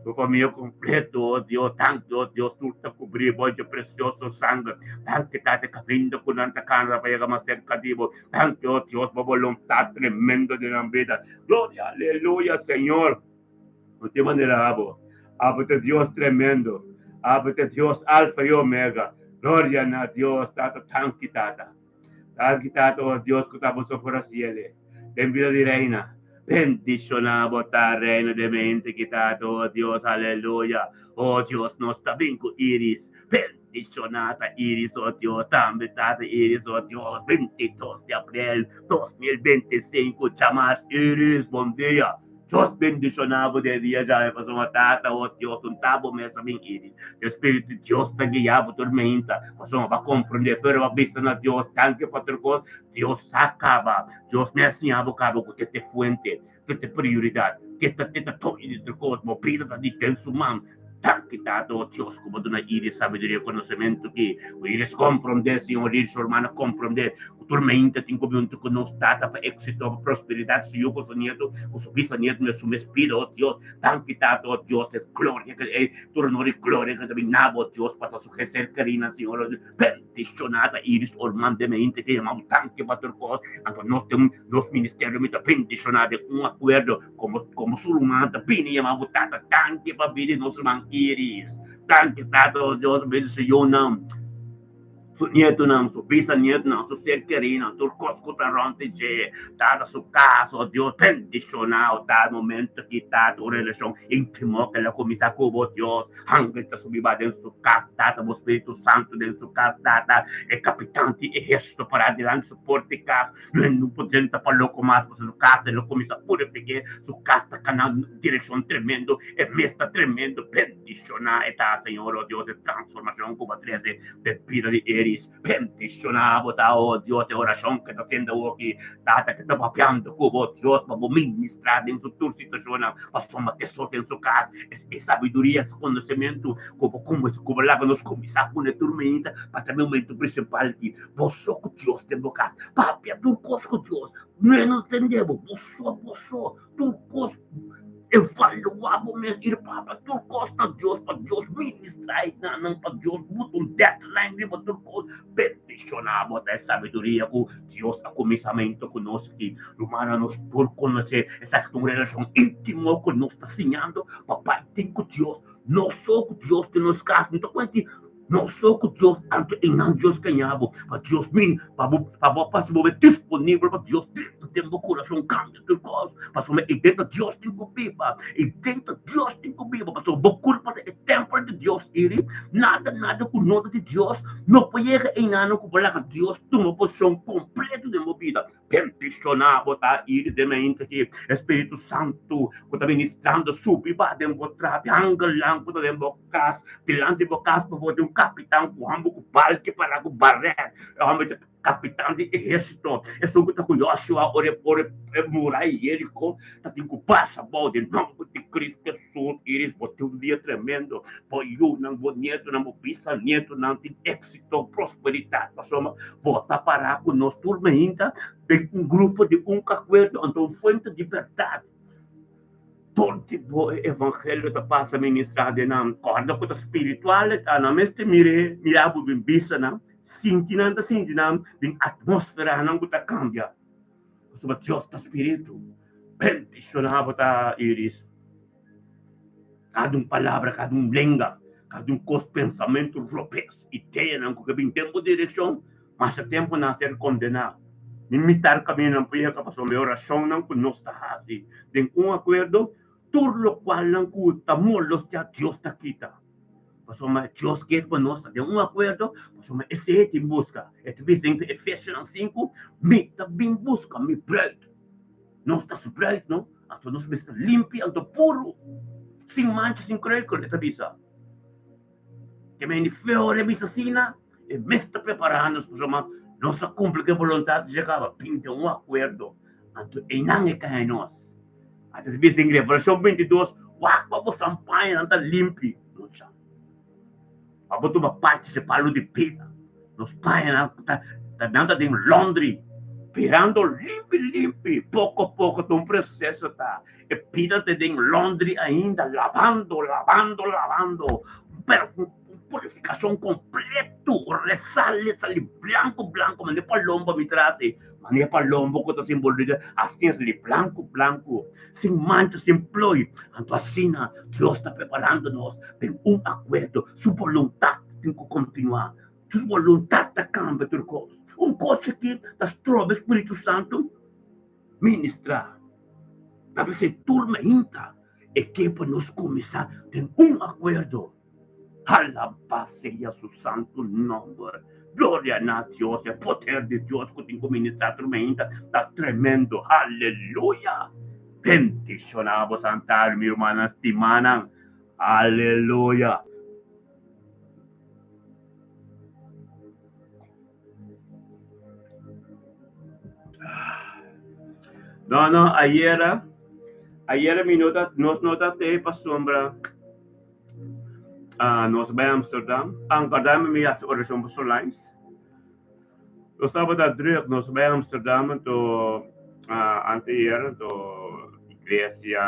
su familia kompleto, oh Dios, danki, oh Dios, tur ta kubrí bo dje presioso sanger, danki Tata, kaminda ku nan ta kana pa yega mas serka di bo, danki, oh Dios, bo boluntat tremendo den nan bida, gloria, aleluya, Señor. No tin manera abo. Abo ta Dios tremendo. Abo ta Dios Alfa i Omega. Gloria na Dios Tata. Tanki Tata. Tanki Tata, oh Dios ku ta bo so por hasi ele. Den bida di Reina. Bendiciona bo ta Reina den mente ki Tata, oh Dios, aleluya. Oh Dios, nos ta bin ku Iris. Bendiciona ta Iris, oh Dios, tambe Tata Iris, oh Dios. 22 di aprel 2025, Chamars Iris, bon dia. Dios bendiciona bo den dia djawe pasobra Tata o Dios un ta bo mes a bin iri. E Spiritu di Dios ta guia bo tur meinta pasobra bo a comprende pero bo a bisa na Dios danki pa tur cos. Dios sa caba. Dios me a siña bo caba cu ke ta e fuente, ke ta e prioridad, ke ta ke ta toño di tur cos. Bo bida ta di den su man. Danki Tata o Dios cu bo duna iri sabiduria y conocemento ki cu iris comprende Señor iris su hermano comprende cu tur meinta tin cu bin hunto cu nos Tata pa exito pa prosperidad su yu cu su nieto cu su bisanieto na su mes bida o Dios danki Tata o Dios es gloria que e tur honor y gloria que ta bin na bo Dios pa ta su ser kerina Señor o Dios Bendiciona ta Iris Orman den mente ke yama danki pa tur kos. Anto nos den nos ministerio mi ta bendiciona den un akuerdo komo komo su ruman ta bini yama bo tata danki pa bini nos ruman Iris. Danki tata oh Dios bendiciona su nietonan, su bisanietonan, su ser kerinan, tur kos ku ta rònt di dje. Tata su kas oh Dios bendiciona oh ta momento ki tata un relashon intimo ke lo kuminsá ku bo Dios. Angel ta subi ba den su kas, Tata, bo Spiritu Santu den su kas, Tata, e kapitan di ehérsito pará dilanti su porta di kas, no no por drenta pa loko mas, pasobra su kas e lo kuminsá purifiké, su kas ta kana direkshon tremendo, e mes ta tremendo, bendishoná e ta, Señor, o Dios, e transformashon ku bo a trese den bida di Eris, bendishoná bo ta, o Dios, e orashon ke ta hasiendo awoki, Tata, ke ta papiando ku bo, Dios, pa bo ministrá den su tur situashonnan, pasobra te so den su kas. E sabiduria, e konosementu ku bo kuminsá ku bo laga nos kuminsá pone tur meinta pa ta e momentu prinsipal di bo so ku Dios den bo kas. Papia tur kos ku Dios, menos tende bo, bo so, bo so, tur kos evaluá bo mes i papia tur kos na Dios pa Dios ministrá e nan, pa Dios buta un deadline riba tur kos. Bendishoná bo ta e sabiduria ku Dios a kuminsamentu ku nos aki. Rumannan, nos por konosé esaki ta un relashon íntimo ku nos ta siñando pa bai tin ku Dios. No so ku Dios den nos kas, mi ta kuenti no so ku Dios, anto einan Dios gaña bo. Pa Dios bin, pa bo pa bo pasa bo be disponibel pa Dios drenta den bo kurason, kambia tur kos. Pasobra e den ta Dios tin ku biba, e den ta Dios tin ku biba, pasobra bo kurpa ta e tèmpel di Dios iri. Nada, nada ku no ta di Dios no por yega einan ku bo laga Dios tuma posishon kompleto den bo bida. Bendishoná bo ta iri den mente ki e Spiritu Santu ku ta ministrando subi ba den bo trapi, angelnan ku ta den bo kas, dilanti bo kas por for tin un kapitan ku hòmber ku balki pará ku barèt, e hòmber ta Kapitan di ehérsito, esun ku ta ku Joshua ora e por e muraya Jeriko, ta tin ku pasa bou den nòmber di Kristu Hesus. Iris, bo tin un dia tremendo. Bo yunan, bo nietonan, bo bisanietonan tin éksito, prosperidat, pasobra bo ta pará ku nos tur mainta den un grupo di un akuerdo, anto un fuente di bèrdat. Tur di bo e evangelio ta pasa ministrá den nan. Kòrda ku ta spiritual e ta. Nan mester mir'é, mira bo bin bisa nan. Sinti nan ta sinti nan den atmósferanan ku ta kambia, pasobra Dios ta spiritu. Bendishoná bo ta, Iris. Kada un palabra, kada un lenga, kada un kos, pensamentu robes, ideanan ku ke bin den bo direkshon. Masha tempu nan a ser kondená. Ni mitar kaminda nan por yega pasobra e orashonnan ku nos ta hasi den un akuerdo, tur lokualnan ku ta molostiá Dios ta kita. Pasobra Dios ke pa nos ta den un akuerdo, pasobra esei e tin buska. E ta bisa den Efesionan sinku, Mi ta bin buska mi bruid. Nos ta su bruid, no? Anto nos mester limpi anto puru, sin mancha, sin kruikel, e ta bisa. Ke men di fe ora e bisa asina, e mes ta prepará nos pasobra nos a kumpli ku e boluntat dje kaba, bin den un akuerdo. Anto einan e kaña nos. Anto ta bisa den Revelashon 22, Wak pa bo sampañanan ta limpi, mucha. Pa bo tuma parti dje palu di bida. Nos pañanan ta nan ta den laundry, birando limpi limpi. Poko poko ta un proseso ta. E bida ta den laundry ainda, labando, labando, labando. Pero un purifikashon kompleto. Ora e sali, e sali blanku blanku, manera palomba mi tras ei. Manera palomba ku ta simbolisa, asina e sali blanku blanku, sin mancha, sin ploi. Anto asina Dios ta preparando nos den un akuerdo. Su boluntat tin ku kontinuá. Su boluntat ta kambia tur kos. Un kos aki ta stroba e Spiritu Santu ministrá. Ta p'esei tur mainta e ke pa nos kuminsá den un akuerdo. Alabá sea su santu nòmber. Gloria na Dios! E poder di Dios ku tin ku ministrá tur mainta ta tremendo. Aleluya! Bendishoná bo santario, mi rumannan stimánan. Aleluya! No, no, ayera, ayera mi no ta, nos no ta te pasobra ah, nos bai Amsterdam. Ankordá mi mi hasi orashon pa Solange. Nos tabata druk, nos bai Amsterdam anto ah, anteayer anto iglesia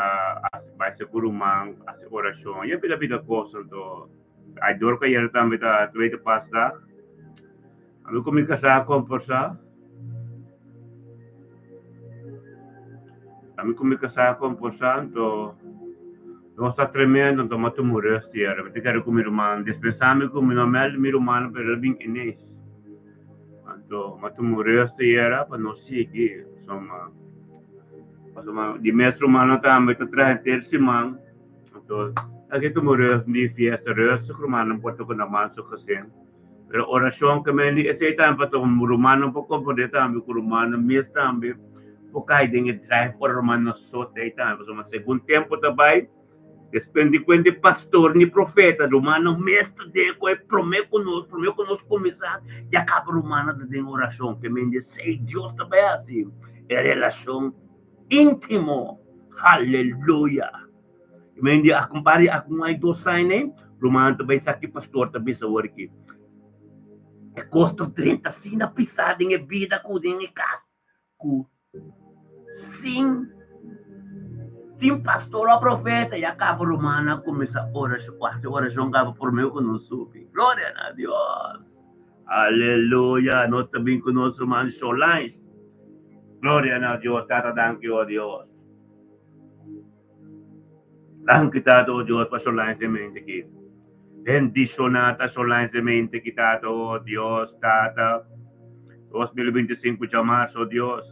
hasi bai seku ruman hasi orashon y a pida pida kos anto Ay dor ku ayera tambe ta tweede paasdag. Ami ku mi kasá a kombersá. Ami ku mi kasá a kombersá, anto nos ta tremendo, anto mi a tuma un rust ayera. Mi ta kere ku mi ruman dispensá mi ku mi no mèlda mi rumannan, pero el a bin ineens. Anto mi a tuma un rust ayera pa nos sigui. Pasobra, pasobra di mes rumannan tambe ta traha henter siman. Anto, aki ta un rust di fiesta, rustig rumannan por ta ku nan man su gezin. Pero orashon ke men di esei tambe pa ta un rumannan por komprende tambe ku rumannan mes tambe por kai den e drive ora rumannan so ta ei tambe. Pasobra segun tempu ta bai, despues di kuenta e pastor ni profeta, rumannan mes ta den ku e prome ku nos, prome ku nos kuminsá ya kaba rumannan ta den orashon. Ke men di esei Dios ta bai hasi e relashon íntimo. Haleluya! I men di a kumpari a kun ai dos saine, ruman ta bai sa ki pastor ta bisa awor aki. E kos ta drenta asina pisá den e bida ku den e kas ku sin sin pastor o profeta ya kaba ruman a kuminsá orashon hasi orashon kaba promé ku nos subi. Gloria na Dios! Aleluya! Nos ta bin ku nos ruman Solange. Gloria na Dios! Tata danki o Dios. Danki Tata o Dios pa Solange den mente aki. Bendiciona ta Solange den mente aki Tata o Dios Tata. 2025 djamarzo o Dios.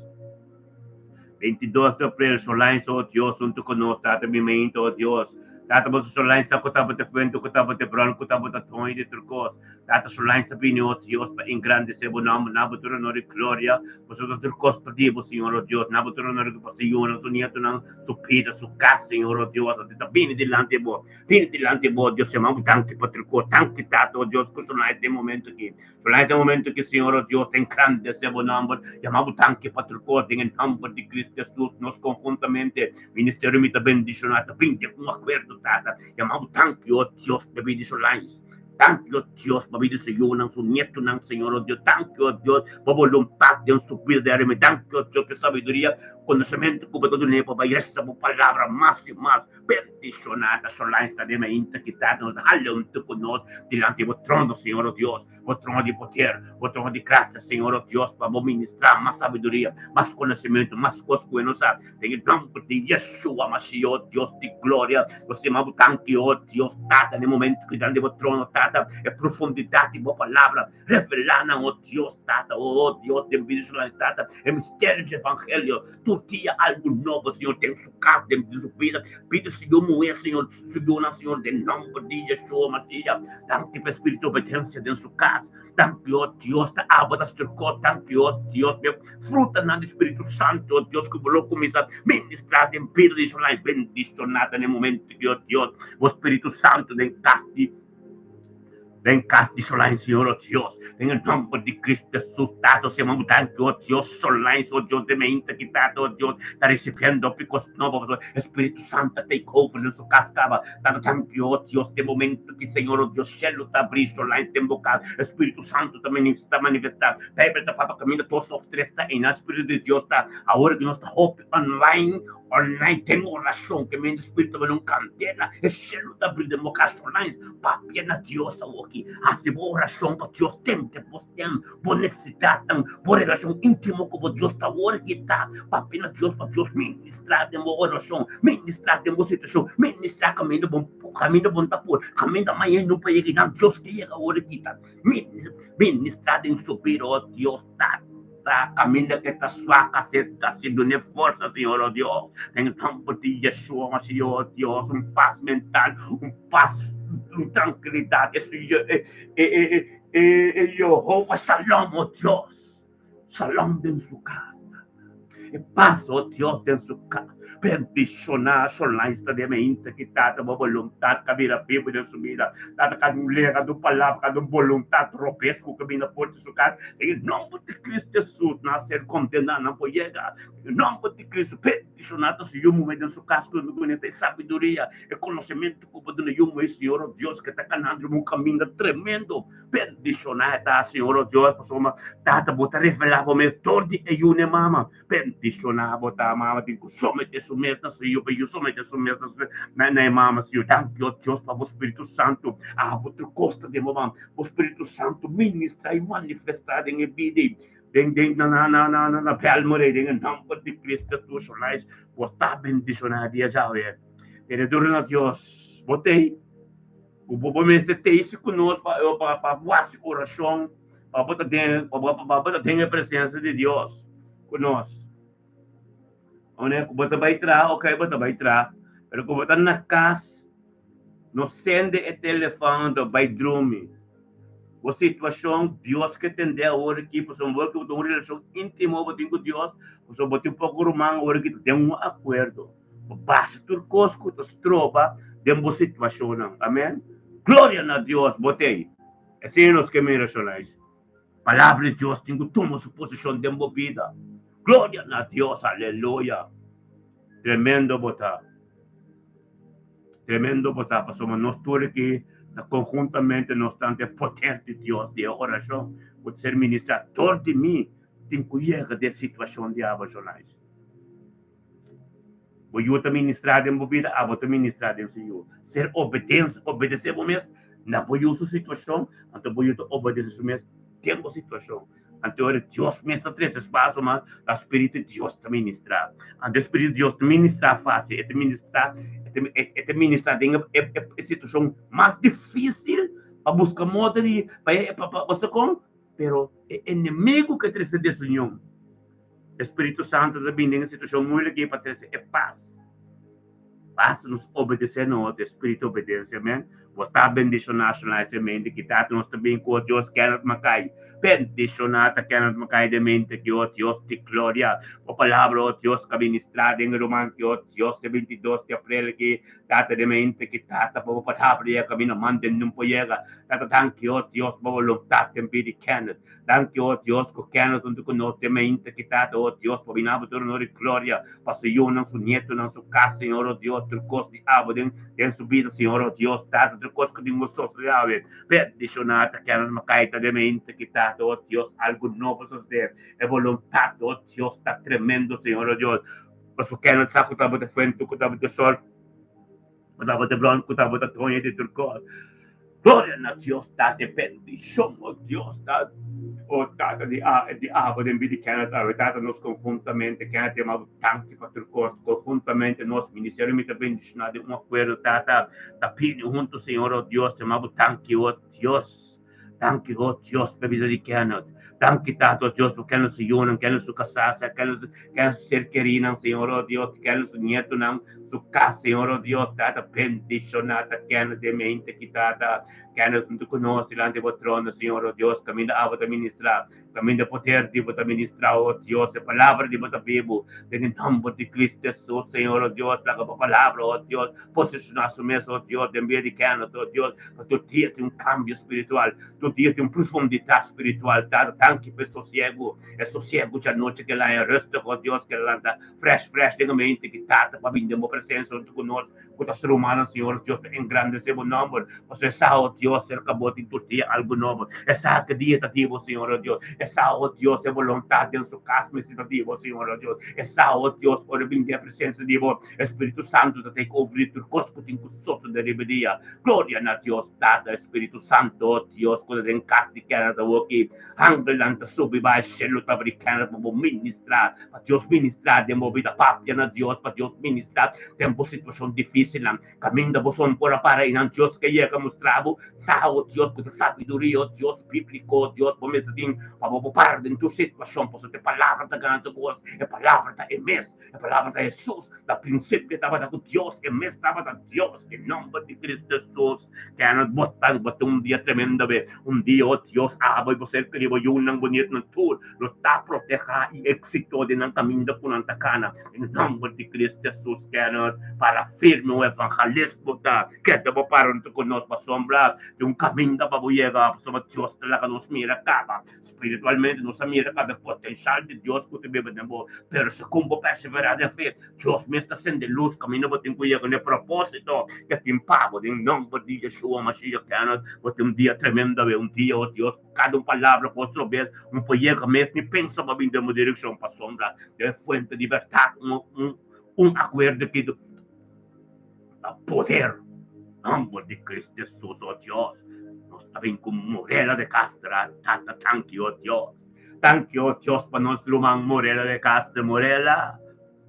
22 di april Solange o Dios hunto cu nos Tata mi mente o Dios. Tata boso Solange sa cu tabata fuente cu tabata bron cu tabata toño di tur cos. Tata Solange sa bini o Dios pa engrandece bo nomber na bo tur honor y gloria. Pasobra tur cos ta di bo Señor o Dios na bo tur honor y pa su yunan su nietonan su bida, su kas, Señor, oh Dios, ati ta bini dilanti bo, bini dilanti bo, Dios, yama bo danki pa tur kos, danki Tata, oh Dios, ku Solange den momento aki, Solange den momento aki, Señor, oh Dios, ta engrandece bo nomber, yama bo danki pa tur kos, den e nomber di Cristo Jesus, nos konhuntamente, ministerio mi ta bendiciona, ta bini den un akuerdo, Tata, yama bo danki, oh Dios, pa bida di Solange. Danki, oh Dios, pa bida di su yunan, su nietonan, Señor, oh Dios. Danki, oh Dios, pa boluntat den su bida diariamente. Danki, oh Dios, pa e sabiduria. Konosementu ku bo ta dun'é pa bai resa bo palabra mas i mas. Bendishoná ta Solange ta den mainta ki ta nos hala huntu ku nos dilanti bo trono, Señor o Dios, bo trono di poder, bo trono di grasia, Señor o Dios, pa bo ministrá mas sabiduria, mas konosementu, mas kos ku e no sa. Den e nòmber di Yeshua Mashiach, o Dios di gloria, nos yama bo danki, o Dios Tata, na e momentu ki dilanti bo trono, Tata, e profundidat di bo palabra. Revelá nan, o Dios Tata, o Dios den bida Solange Tata, e misterio dje Evangelio. Tur dia algu nobo, Señor, den su kas, den su bida. Pidi su yu muhé, Señor, su yunan, Señor, den nòmber di Yeshua Masiya. Danki pa e spiritu di obedensia den su kas. Danki, o Dios, ta abo ta sturkó. Danki, o Dios, pa e frutanan di Spiritu Santu, o Dios, ku bo lo kuminsá ministrá den bida di Solange. Bendishoná ta na e momento aki, o Dios, bo Spiritu Santu den kas di. Den cas di Solange, Señor, oh Dios, den e nomber di Cristo Jesus, Tata, Señor, bo danki, oh Dios, Solange, oh Dios, den mainta ki, Tata, oh Dios, ta recibiendo hopi cos nobo, pasobra Espíritu Santo a take over den su cas caba, Tata, danki, oh Dios, den momento ki, Señor, oh Dios, cielo ta abri, Solange, den bo cas, Espíritu Santo ta ta manifesta, Bijbel ta papia caminda dos of tres ta eynan, Espíritu di Dios ta, awor ki nos ta hopi online, Online den orashon ke mente spiritu ta bini un kandela e shelu ta bri den bo kas online papia na Dios awoki hasi bo orashon pa Dios tende bo stem bo nesesidatnan bo relashon intimo ku bo Dios ta awor ki ta papia na Dios pa Dios ministra den bo orashon ministra den bo situashon ministra kaminda bo kaminda bo ta por kaminda mañana no por yega nan Dios ke yega awor ki ta ministra den su bida oh Dios ta. Ta caminda ke ta swak a ser ta si dune forsa Señor oh Dios den e nomber di Yeshua Mashiach oh Dios un pas mental un pas un trankilidad e e Jehovah Shalom oh Dios Shalom den su cas e pas oh Dios den su cas Bendiciona Solange ta den mente ki Tata bo boluntad ka bira bibu den su bida. Tata ka un lega du palabra ka un boluntad robes ku ka bina for di su kas. Den e nomber di Cristo Jesus nan a ser kondena nan por yega. Den e nomber di Cristo bendiciona ta su yu muhe den su kas ku e sabiduria e konosementu ku bo duna yu muhe Señor o Dios ke ta kanando riba un kaminda tremendo. Bendiciona e ta Señor o Dios pasobra Tata bo ta revela bo mes dor di e yu n'e mama. Bendishoná bo ta, mama tin ku someté su mes na su Yu, pa e Yu someté su mes na su na e mama. Señor, danki, o Dios, pa bo Spiritu Santu. Abo tur kos ta den bo man. Bo Spiritu Santu ministrá i manifestá den e bida ei, den den na na na na na na Belmore ei, den e nòmber di Cristo Hesus. Olais, bo ta bendishoná dia djawe. Tene duru na Dios. Bo t'ei ku bo bo mester t'ei si ku nos pa pa pa wasi orashon. Pa bo ta den, pa bo, pa bo ta den e presencia di Dios ku nos. One ku bo ta bai traha, ok, bo ta bai traha. Pero ku bo ta na kas, no sende e telefon anto bai drumi. Bo situashon, Dios ke tende awor aki, pasobra bo ke bo tin un relashon íntimo bo tin ku Dios, pasobra bo tin poko ruman awor aki ta den un akuerdo. Bo basa tur kos ku ta stroba den bo situashonnan. Amen. Gloria na Dios, bo t'ei. Esei nos ke mira, Shonais. Palabra di Dios tin ku tuma su posishon den bo bida. Gloria na Dios, aleluya! Tremendo bo ta. Tremendo bo ta, pasobra nos tur aki ta konhuntamente nos ta ante e poder di Dios, di e orashon ku ta ser ministrá dor di mi, tin ku yega di e situashon di abo, Shonais. Bo yu ta ministrá den bo bida, abo ta ministrá den su yu. Ser obedens, obedesé bo mes na bo yu su situashon, anto bo yu ta obedesé su mes den bo situashon. Anto ora Dios mes ta trese spaso mas, ta Spiritu di Dios ta ministrá. Anto e Spiritu di Dios ta ministrá fásil, e ta ministrá, e ta e ta ministrá den e e situashon mas difísil pa buska moda di pa e pa pa bo sa kon? Pero e enemigu ke trese desunion. E Spiritu Santu ta bini den e situashon muilik ei pa trese e pas. Basta nos obedesé na otro, e spiritu obedensia, amen. Bo ta bendishoná shona e semente ki Tata nos ta bin ku, o Dios Kenneth Mackay. Bendishoná ta Kenneth Mackay den mente ki, o Dios di gloria. Bo palabra, o Dios, ka ministrá den e ruman ki, o Dios, e 22 di aprel aki, Tata den mente ki Tata pa bo palabra yega kaminda manden nun por yega. Tata danki, o Dios, pa bo boluntat den bida di Kenneth. Danki, o Dios, ku Kenneth huntu ku nos den mainta ki Tata, o Dios, pa bini abo tur honor i gloria pa su yunan, su nietonan, su kas, Señor, o Dios, tur kos di abo den den su bida, Señor, o Dios, Tata, tur. tur kos ku tin gososo di awe. Bendishoná ta kende Makai ta den mente ki Tata, oh Dios, algu nobo sosodé. E boluntat, oh Dios, ta tremendo, Señor, oh Dios. Pasobra kende sa ku tabata fuente, ku tabata sol, ku tabata blon, ku tabata doño di tur kos. Gloria na Dios, Tata, e bendishon, oh Dios, ta, oh Tata di a, di abo den bida di Kenneth awe, Tata, nos konhuntamente, Kenneth yama bo danki pa tur kos, konhuntamente nos ministerio mi ta bendishoná den un akuerdo, Tata, ta pidi huntu, Señor, oh Dios, yama bo danki, oh Dios. Danki, oh Dios, pa e bida di Kenneth. Danki, Tata, oh Dios, pa Kenneth su yunan, Kenneth su kasá, Kenneth, Kenneth su ser kerinan, Señor, oh Dios, Kenneth su nietonan, su kas, Señor, oh Dios, Tata, bendishoná ta Kenneth den mente ki, Tata. Kenneth huntu ku nos dilanti bo trono, Señor, oh Dios, kaminda abo ta ministrá, kaminda poder di bo ta ministrá, oh Dios, e palabra di bo ta bibu, den e nomber di Cristo Jesus, Señor, oh Dios, laga bo palabra, oh Dios, Posishoná su mes, oh Dios, den bida di Kenneth, oh Dios, pa tur dia tin un kambio spiritual, tur dia tin un profundidat spiritual. Tata, danki pa e sosiegu, e sosiegu djanochi ke laña rustig, oh Dios, ke lanta fresh, fresh den e mente ki Tata pa bin den bo presensia huntu ku nos, ku ta su rumannan, Señor Dios, pa engrandesé bo nòmber, pasobra e sa, oh Dios, serka bo tin tur dia algu nobo. E sa ke dia ta di bo, Señor, oh Dios. E sa, oh Dios, e boluntat den su kas mester ta di bo, Señor, oh Dios. E sa, oh Dios, ora bin den e presensia di bo, E Spiritu Santu ta take over di tur kos ku tin ku sosode riba e dia. Gloria na Dios Tata, e Spiritu Santo, Dios ku ta den kas di Kenneth awoki. Angelnan ta subi bai shelu ta abri Kenneth pa bo ministra, pa Dios ministra den bo bida. Papia na Dios pa Dios ministra den bo situashon difisilnan. Kaminda bo son por a para einan Dios ke yega mustra bo sa, o Dios ku ta sabiduria, o Dios bíbliko, o Dios bo mester tin pa bo por para den tur situashon pasobra e palabra ta gana tur kos, e palabra ta e mes. E palabra ta Hesus. Na prinsipio tabata ku Dios, e mes tabata Dios. E nomber di Cristo Hesus ke nos botan bo tin un dia tremendo be. Un dia, oh Dios, abo i bo ser keri, bo yunan, bo nietnan tur lo ta protehá i éksito den nan kaminda ku nan ta kana. Den nomber di Cristo Hesus ke nos para firme un evangelismo ta keda bo para huntu ku nos pasobra tin un kaminda pa bo yega pasobra Dios ta laga nos mira kaba. Spiritualmente nos a mira kaba e potenshal di Dios ku ta biba den bo, pero segun bo perseverá den fe, Dios mes ta sende lus kaminda bo tin ku yega na e propósito ke tin pa bo. Den nòmber di Yeshua Mashiach Kenneth, bo tin un dia tremendo awe, un dia, oh Dios, ku kada un palabra ku otro bes un por yega mes ni pensa bo a bin den bo direkshon pasobra den e fuente di bèrdat, un un un akuerdo ki ta poder nomber di Cristo Jesus, oh Dios, nos ta bin cu Morela de Castra, Tata tanki oh Dios, tanki oh Dios pa nos ruman Morela de Castra, Morela,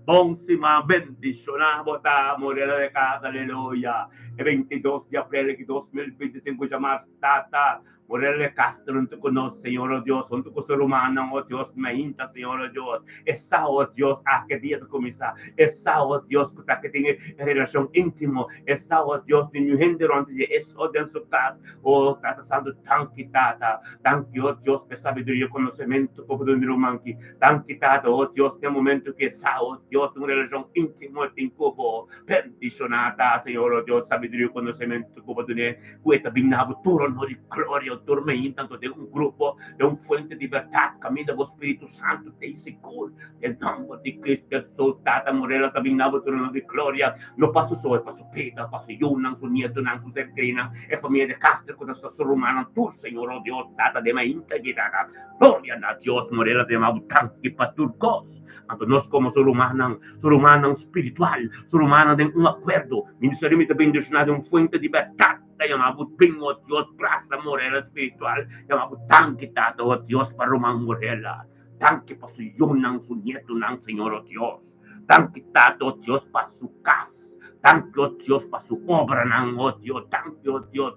bon siman bendiciona bo ta Morela de Castra, aleluya, e 22 di april di 2025 djamars Tata Morel de Castro huntu ku nos, Señor, oh Dios, huntu ku su rumannan, oh Dios, mainta, Señor, oh Dios. E sa, oh Dios, a ke dia ta kuminsá. E sa, oh Dios, ku ta ke tin e relashon íntimo. E sa, oh Dios, niun hende rònt dje, e so den su kas. Oh, Tata Santu, danki, Tata. Danki, oh Dios, pa e sabiduria i konosementu ku bo duna di ruman ki. Danki, Tata, oh Dios, den momentu ku e sa, oh Dios, tin un relashon íntimo e tin ku bo. Bendishoná ta, Señor, oh Dios, sabiduria i konosementu ku bo dun'é. Ku e ta bin na bo tur honor i gloria, o tur meinta anto den un grupo, den un fuente di bèrdat, kaminda bo Spiritu Santu ta sigur. Den nòmber di Kristu Hesus, Tata Morela ta bin na bo tur honor i gloria, no pa su so, e pa su bida, pa su yunan, su nietunan, su serkerinan, e famia di Castro ku ta sta su rumannan tur, Señor, o Dios, Tata den meinta ki Tata. Gloria na Dios, Morela ta yama bo danki pa tur kos. Anto nos komo su rumannan, su rumannan spiritual, su rumannan den un akuerdo, ministerio mi ta bendishoná den un fuente di bèrdat, ta yama bo bin, o Dios, brasa Morela spiritual, yama bo danki, Tata, o Dios, pa ruman Morela, danki pa su yunan, su nietunan, Señor, o Dios, danki, Tata, o Dios, pa su kas, danki, o Dios, pa su obranan, o Dios, danki, o Dios.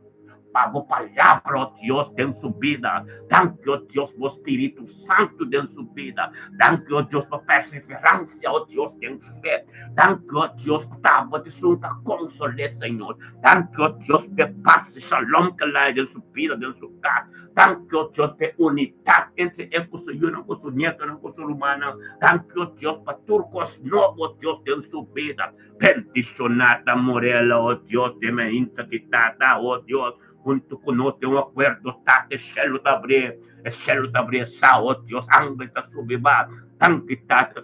Pa bo palabra, oh Dios, den su bida. Danki, oh Dios, bo Spiritu Santu den su bida. Danki, oh Dios, pa perseverancia, oh Dios, den fe. Danki, oh Dios, ku ta bo esun ta konsol'é, Señor. Danki, oh Dios, p'e pas i shalom ke lae den su bida, den su kas. Danki, oh Dios, p'e unidat entre e ku su yunan, ku su nietonan, ku su rumannan. Danki, oh Dios, pa tur kos nobo, oh Dios, den su bida. Bendishoná ta Morela, oh Dios, den e hinta ki tata, oh Dios, huntu ku nos den un akuerdo, tata, e shelu ta abri, e shelu ta abri, sa, oh Dios, angel ta subi ba, danki tata.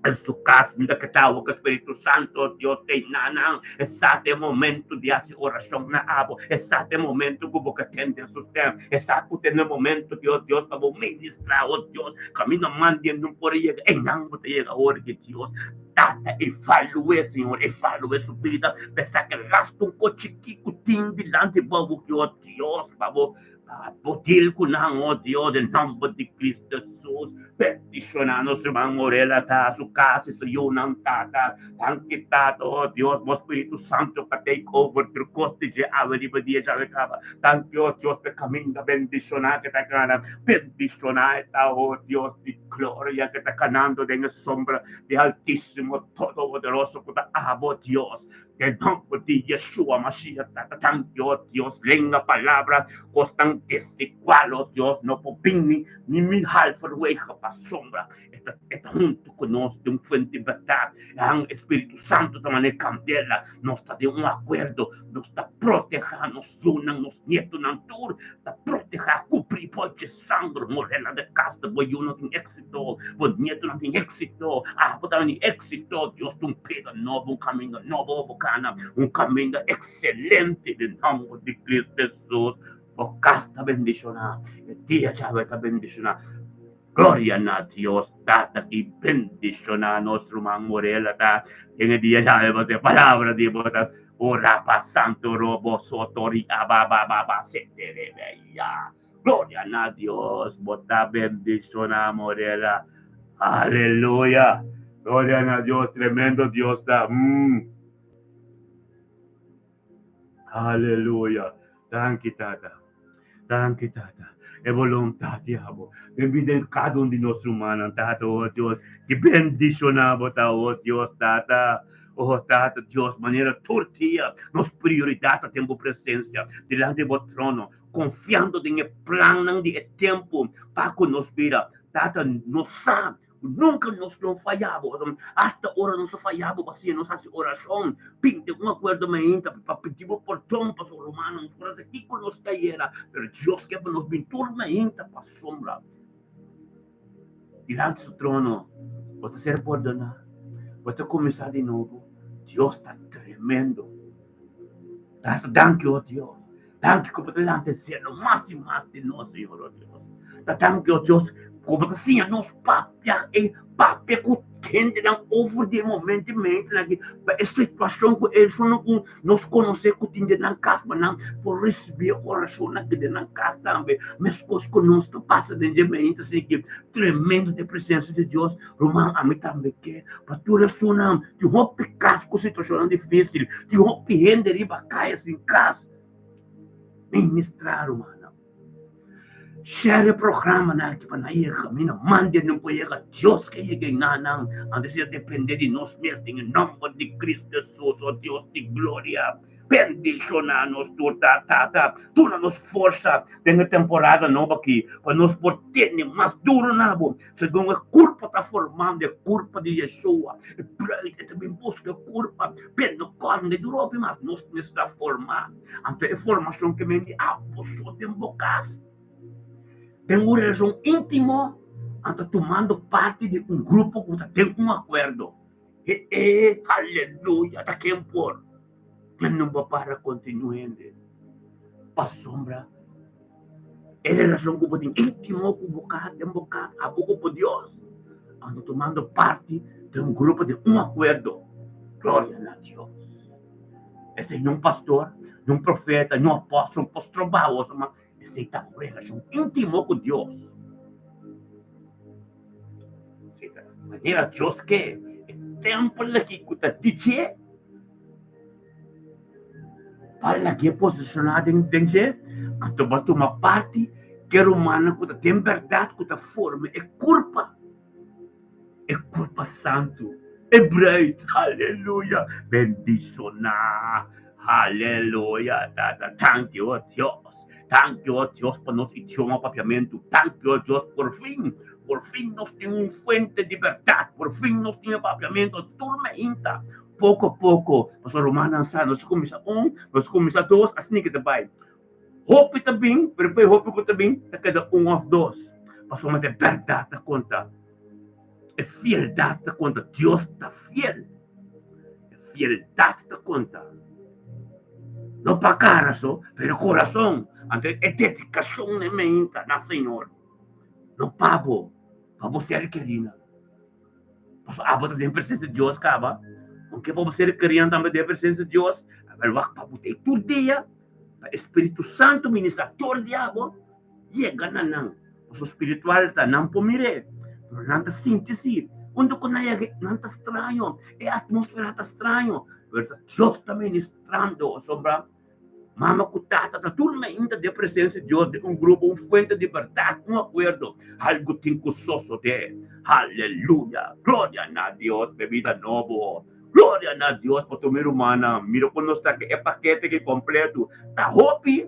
En su kas mi ta keda ku Spiritu Santo Dios te nanan. Esa ta e momento di hasi orashon na abo. Esa ta e momento ku bo ka tende su stem. Esa ku ta e momento Dios Dios pa bo ministra o Dios. Kaminda mandi no por yega einan bo ta yega ora di Dios. Tata evalu'é Señor, evalu'é su bida pa e saka lastu un ko chikí ku tin dilanti bo awor Dios pa bo Bo deal ku nan, o Dios, den nomber di Cristo Jesus. Bendiciona nos ruman Morela ta su cas y su yunan, Tata. Danki, Tata, o Dios, bo Spiritu Santo pa take over tur cos di dje awe riba dia djawe caba. Danki, o Dios, pa e caminda bendiciona ke ta cana. Bendiciona e ta, o Dios di gloria, ke ta canando den e sombra di Altisimo Todopoderoso ku ta abo, Dios. Den nomber di Yeshua Mashiach Tata danki oh Dios lenga palabra kosnan desigual oh Dios no por bini ni mi halverwege pasobra e ta e ta hunto ku nos den un fuente bèrdat e han Espiritu Santo ta manera kandela nos ta den un akuerdo nos ta proteha nos yunan nos nietonan tur ta proteha kubri por dje sanger morena de kas bo yunan tin éksito bo nietonan tin éksito abo ta tin éksito Dios ta un peda nobo un kaminda nobo bo kana un kaminda ekselente den nòmber di Cristo Hesus bo kas ta bendishoná e dia djawe ta bendishoná gloria na Dios Tata ki bendishoná nos ruman Morela ta den e dia djawe bo ta e palabra di bo ta ora pa santo robo sotori ababababa seterebeya. Gloria na Dios, bo ta bendiciona Morela. Aleluya. Gloria na Dios, tremendo Dios ta. Aleluya. Danki Tata. Danki Tata. E voluntad di abo. Den bida di cada un di nos rumannan, Tata, oh Dios, ki bendiciona bo ta, oh Dios, Tata. Oh Tata Dios, manera tur dia nos prioridad ta den bo presencia, dilanti bo trono. Konfiando den e plannan di e tempu pa ku nos bida. Tata, nos sa ku nunka nos lo faya bo. Asta ora nos a faya bo, pasobra nos hasi orashon, pinta un akuerdo mainta pa pidi bo pordon pasobra rumannan nos por hasi kiko nos kayera. Pero Dios ke pa nos bin tur mainta pasobra dilanti su trono bo ta ser pordoná, bo ta kuminsá di nobo. Dios ta tremendo. Tata, danki, o Dios. Danki ku bo ta lanta e selo mas i mas di nos, Señor, o Dios. Ta danki, o Dios, ku bo ta siña nos papia e papia ku hendenan over di e momento i mentenan aki pa e situashon ku esun ku nos konosé ku tin den nan kas pa nan por risibí e orashonnan aki den nan kas tambe. Meskos ku nos ta pasa den dje mente asina ki tremendo ta e presensia di Dios. Ruman, ami tambe ke pa tur esunnan tin hopi kas ku situashonnan difísil, tin hopi hende riba kaya sin kas. Ministrá, rumannan. Share e programanan aki pa nan yega kaminda. Manda nan por yega. Dios ke yega ei na nan. Antes e ta dependé di nos mes. Den e nòmber di Cristo Hesus, o Dios di gloria. Bendishoná nos tur ta Tata, duna nos forsa den e temporada nobo aki pa nos por tene mas duru na bo segun e kurpa ta formando, e kurpa di Yeshua, e bruid e ta bin buska e kurpa, pero no kòrda e duru hopi mas, nos mester a forma, anto e formashon ke men di abo so den bo kas, den un relashon íntimo, anto tumando parti di un grupo ku ta den un akuerdo. E e aleluya ta ken por ken no bo para kontinua hende pasobra e relashon ku bo tin intimo ku bo kas den bo kas abo ku bo Dios ando tumando parti den un grupo den un akuerdo gloria na Dios esei no un pastor no un profeta no un apòstol no por stroba bo esei ta un relashon intimo ku Dios. Manera Dios ke e tempel aki ku ta di dje, pa lag'é posishoná den dje, anto bo a tuma parti ku e rumannan ku ta den bèrdat ku ta forma e kurpa, e kurpa santu, e bruid. Aleluya! Bendishoná! Aleluya! Tata, danki, o Dios. Danki, o Dios, pa nos idioma papiamentu. Danki, o Dios, por fin, por fin nos tin un fuente di bèrdat. Por fin nos tin e papiamentu. Tur meinta, poko poko, pasobra rumannan sa, nos a kuminsá un, nos a kuminsá dos, asina ke ta bai. Hopi ta bin, pero pa e hopi ku ta bin, ta keda un òf dos. Pasobra e bèrdat ta konta. E fieldat ta konta. Dios ta fiel. E fieldat ta konta. No pa kara so, pero e korason. Anto e dedikashon na e meinta na Señor. No pa bo, pa bo ser kerina. Pasobra abo ta den presensia di Dios kaba. Aunke pa bo ser kerina tambe den presensia di Dios, awel wak pa bo ta ei tur dia, pa e Spiritu Santu ministra tur di abo. Yega na nan, pasobra spiritual ta, nan por mir'é, pero nan ta sinti si. Unda ku nan yega, nan ta straño, e atmósfera ta straño, pero ta Dios ta ministrando, pasobra mama ku tata ta tur mainta den presensia di Dios, den un grupo, un fuente di bèrdat, un akuerdo, algu tin ku sosodé. Aleluya! Gloria na Dios pa e bida nobo! Gloria na Dios pa tur mi rumannan! Mira ku nos ta ku e pakete aki kompleto, ta hopi!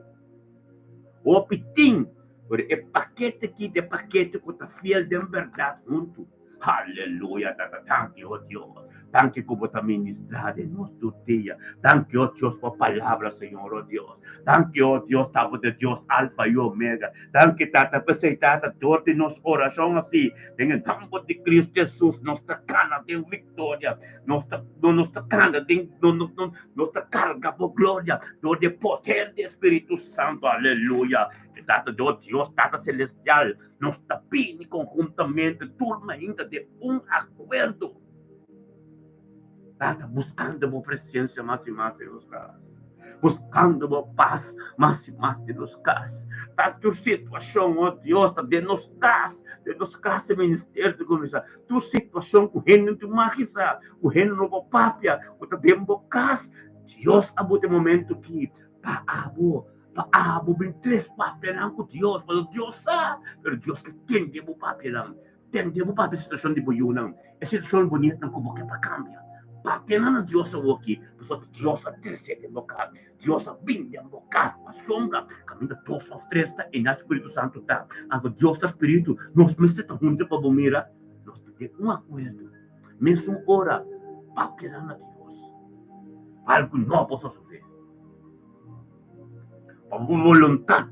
Hopi tin, pero e pakete ki ta e pakete ku ta fiel den bèrdat huntu. Haleluya Tata, danki o Dios, danki ku bo ta ministrá den nos tur dia. Danki o Dios pa palabra Señor o Dios. Danki o Dios ta bo ta Dios Alfa i Omega. Danki Tata, p'esei Tata dor di nos orashon asi den e nòmber di Cristo Jesus nos ta kana den viktoria, nos ta nos ta kana den Nos ta carga bo gloria door di e poder di e Spiritu Santo. Aleluya! E Tata Dios, Dios Tata Celestial, nos ta bini conhuntamente tur mainta den un acuerdo. Tata, buscando bo presencia mas y mas den nos cas. Buscando bo paz mas y mas den nos cas. Tata, tur situacion, oh Dios, ta den nos cas. Den nos cas e ministerio ta cuminsa. Tur situacion cu hende no tin mag sa, ku hende no por papia, ku ta den bo kas, Dios a buta e momento ki pa abo, pa abo bin tres papianan ku Dios, pasobra Dios sa, pero Dios ke tende bo papianan, tende bo papia e situashon di bo yunan, e situashon di bo nietnan ku bo ke pa kambia. Papianan na Dios awoki, pasobra Dios a trese den bo kas, Dios a bin den bo kas pasobra kaminda dos òf tres ta, einan Spiritu Santu ta. Anto Dios ta Spiritu, nos mester ta huntu pa bo mira, nos ta den un akuerdo. Mesun ora papia na Dios pa algu nobo sosodé. Pa bo boluntat,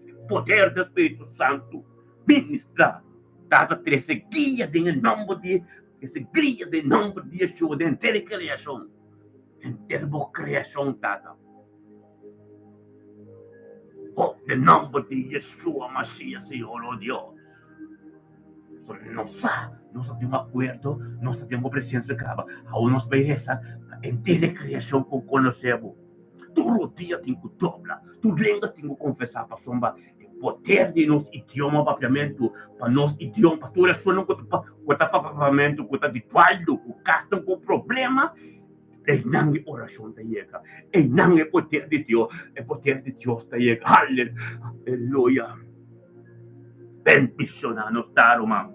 e poder di Spiritu Santu ministrá Tata trese guia den e nòmber di trese guia den e nòmber di Yeshua den henter e kreashon, henter bo kreashon Tata. Oh, den nòmber di Yeshua Mashiach Señor, oh Dios. Pasobra nos sa, nos ta den un akuerdo, nos ta den bo presensia kaba. Awor nos bai resa pa henter e kreashon ku konosé bo. Tur rodia tin ku dobla, tur lenga tin ku konfesá pasobra e poder di nos idioma papiamentu, pa nos idioma, pa tur esunnan ku ta ku ta papia papiamentu, ku ta di dualdu, ku kasnan ku problema, einan e orashon ta yega, einan e poder di Dios, e poder di Dios ta yega. Aleluya! Bendiciona nos ta ruman.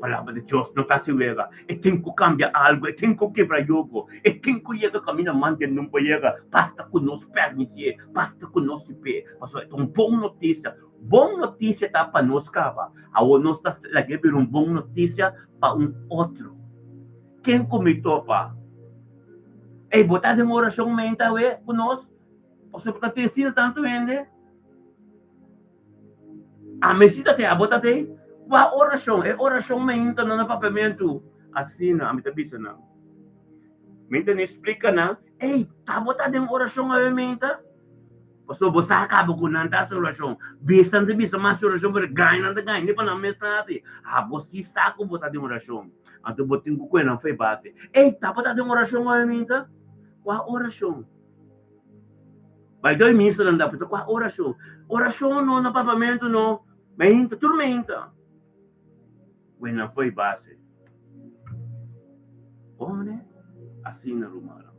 Palabra di Dios no ta haci wega. E tin cu cambia algo, e tin cu kebra yugo, e tin cu yega caminda mante nun por yega. Basta cu nos permitié, basta cu nos sipé. Pasobra e ta un bon noticia. Bon noticia ta pa nos caba. Awor nos ta lag'é bira un bon noticia pa un otro. Ken cu mi topa? Ey, bo ta den oracion menta awe cu nos? Pasobra ta tin asina tantu hende. Ami si ta te, abo ta te? Kua orashon? E orashon mainta no na papiamentu. Asina ami ta bisa nan. Mi ta ni splika nan, Ey, abo ta den orashon awe mainta? Pasobra bo sa kaba ku nan ta hasi orashon. Bisa nan ta bisa mas orashon, pero gaña nan ta gaña, ni pa nan mes ta hasi. Abo si sa ku bo ta den orashon. Anto bo tin ku kue nan fe base. Ey, abo ta den orashon awe mainta? Kua orashon? Bai doi misa nan da pita kua orashon. Orashon no na papamentu no. Meinta, tur meinta. Wena foi base. One asina rumannan.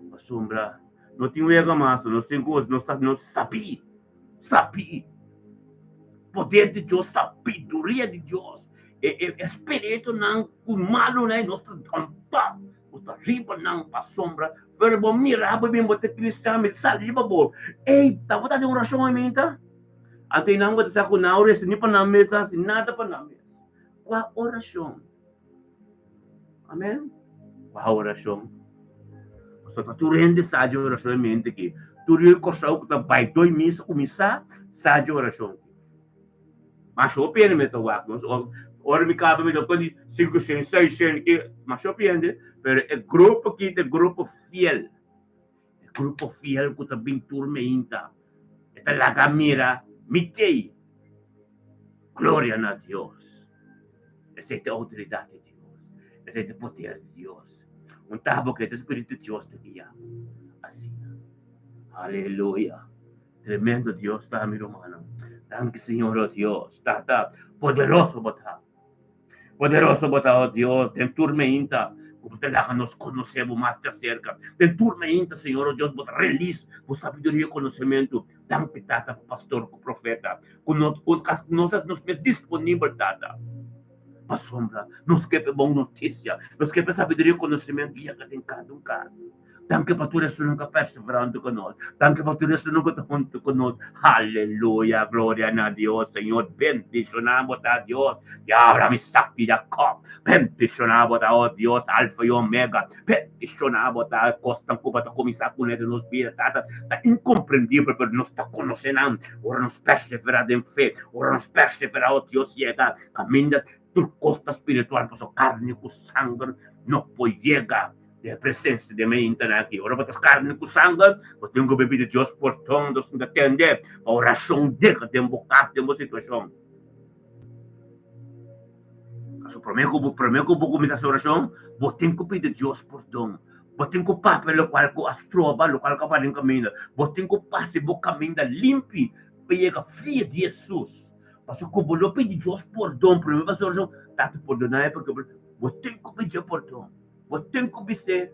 Pasobra no tin wega mas, nos tin ku nos ta nos sabí, sabí. Poder di Dios, sabiduria di Dios. E e espiritunan ku malunan nos ta on top. Bo ta riba nan pasobra, pero bo mira bo bin bo ta cristian, mi ta sali riba bo. Ey, tabata den oracion hoy minta? Anto nan bo ta sa cu nan resa ni pa nan mes hasi nada pa nan mes. Cua oracion? Amen. Cua oracion? Pasobra ta tur hende sa dje oracion en mente aki. Tur yu Corsou cu ta bay doy misa cuminsa sa dje oracion aki. Masha hopi hende mi ta wak nos. Ora mi kaba mi ta kon di 500, 600 ki masha hopi hende, pero e grupo aki ta e grupo fiel. E grupo fiel ku ta bin tur meinta, e ta laga mira mi tei. Gloria na Dios! Esei ta e outoridat di Dios, esei ta e poder di Dios. Un tabo ke ta Spiritu di Dios ta guia asina. Aleluya! Tremendo Dios ta, mi rumannan. Danki Señor, oh Dios. Tata, poderoso bo ta. Poderoso bo ta, oh Dios, den tur meinta ku bo ta laga nos konosé bo mas djaserka. Den tur meinta, Señor, oh Dios, bo ta relis bo sabiduria i konosementu. Danki, Tata, pa pastor ku profeta ku no ku nos hasi nos mes disponibel, Tata, pasobra nos ke pa e bon notisia, nos ke pa e sabiduria i konosementu yega den kada un kas. Danki pa tur esun ku a perseverá huntu ku nos. Danki pa tur esun ku ta huntu ku nos. Aleluya! Gloria na Dios! Señor, bendishoná bo ta, Dios di Abraham, Isaac i Jacob. Bendishoná bo ta, o Dios, Alfa i Omega. Bendishoná bo ta. E kosnan ku bo ta kuminsá kuné den nos bida, Tata, ta inkomprendibel, pero nos ta konosé nan ora nos perseverá den fe, ora nos perseverá, o Dios, yega kaminda tur kos ta spiritual, pasobra karni ku sanger no por yega. Den e presensia di e maintanan aki, ora bo ta karni ku sanger, bo tin ku bin pidi Dios pordon, Dios tin ta tende pa orashon yega den bo kas, den bo situashon. Pasobra promé ku bo promé ku bo kuminsá hasi orashon, bo tin ku pidi Dios pordon. Bo tin ku papia lokual ku a stroba, lokual ku a para den kaminda. Bo tin ku pasa bo kaminda limpi pa yega fia di Hesus. Pasobra ku bo no pidi Dios pordon promé pa hasi orashon, Tata pordoná mi pasobra bo tin ku pidi pordon. Bo tin ku bis'é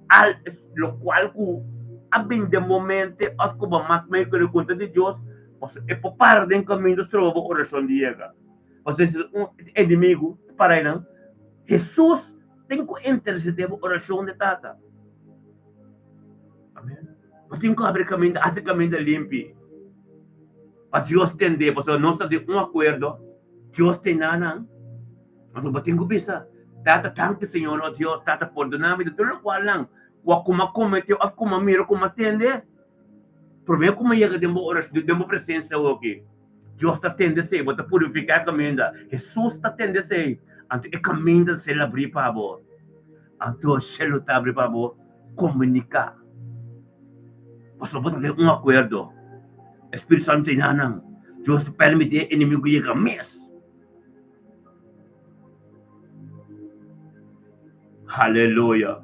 al lokual ku a bin den bo mente òf ku bo mak mei ku konta di Dios, pasobra e por para den kaminda stroba bo orashon di yega. Pasobra si un enemigu ta para einan, Hesus tin ku intersedé bo orashon di Tata. Amen. Bo tin ku habri kaminda, hasi kaminda limpi pa Dios tende, pasobra nos ta den un akuerdo, Dios ta enanan. Anto bo tin ku bisa, Tata, danki Señor, o Dios, Tata, pordona mi di tur lokualnan ku a kuma kometé òf ku mi a mira, ku mi a tende. Promé ku mi yega den bo orashon, den bo presensia awoki, Dios ta tende esei, bo ta purifiká e kaminda. Hesus ta tende esei. Anto e kaminda ta ser abrí pa bo. Anto shelu ta abrí pa bo komuniká. Pasobra bo ta den un akuerdo. E Spiritu Santu ta yena nan. Dios ta permití e enemigu yega mes. Aleluya!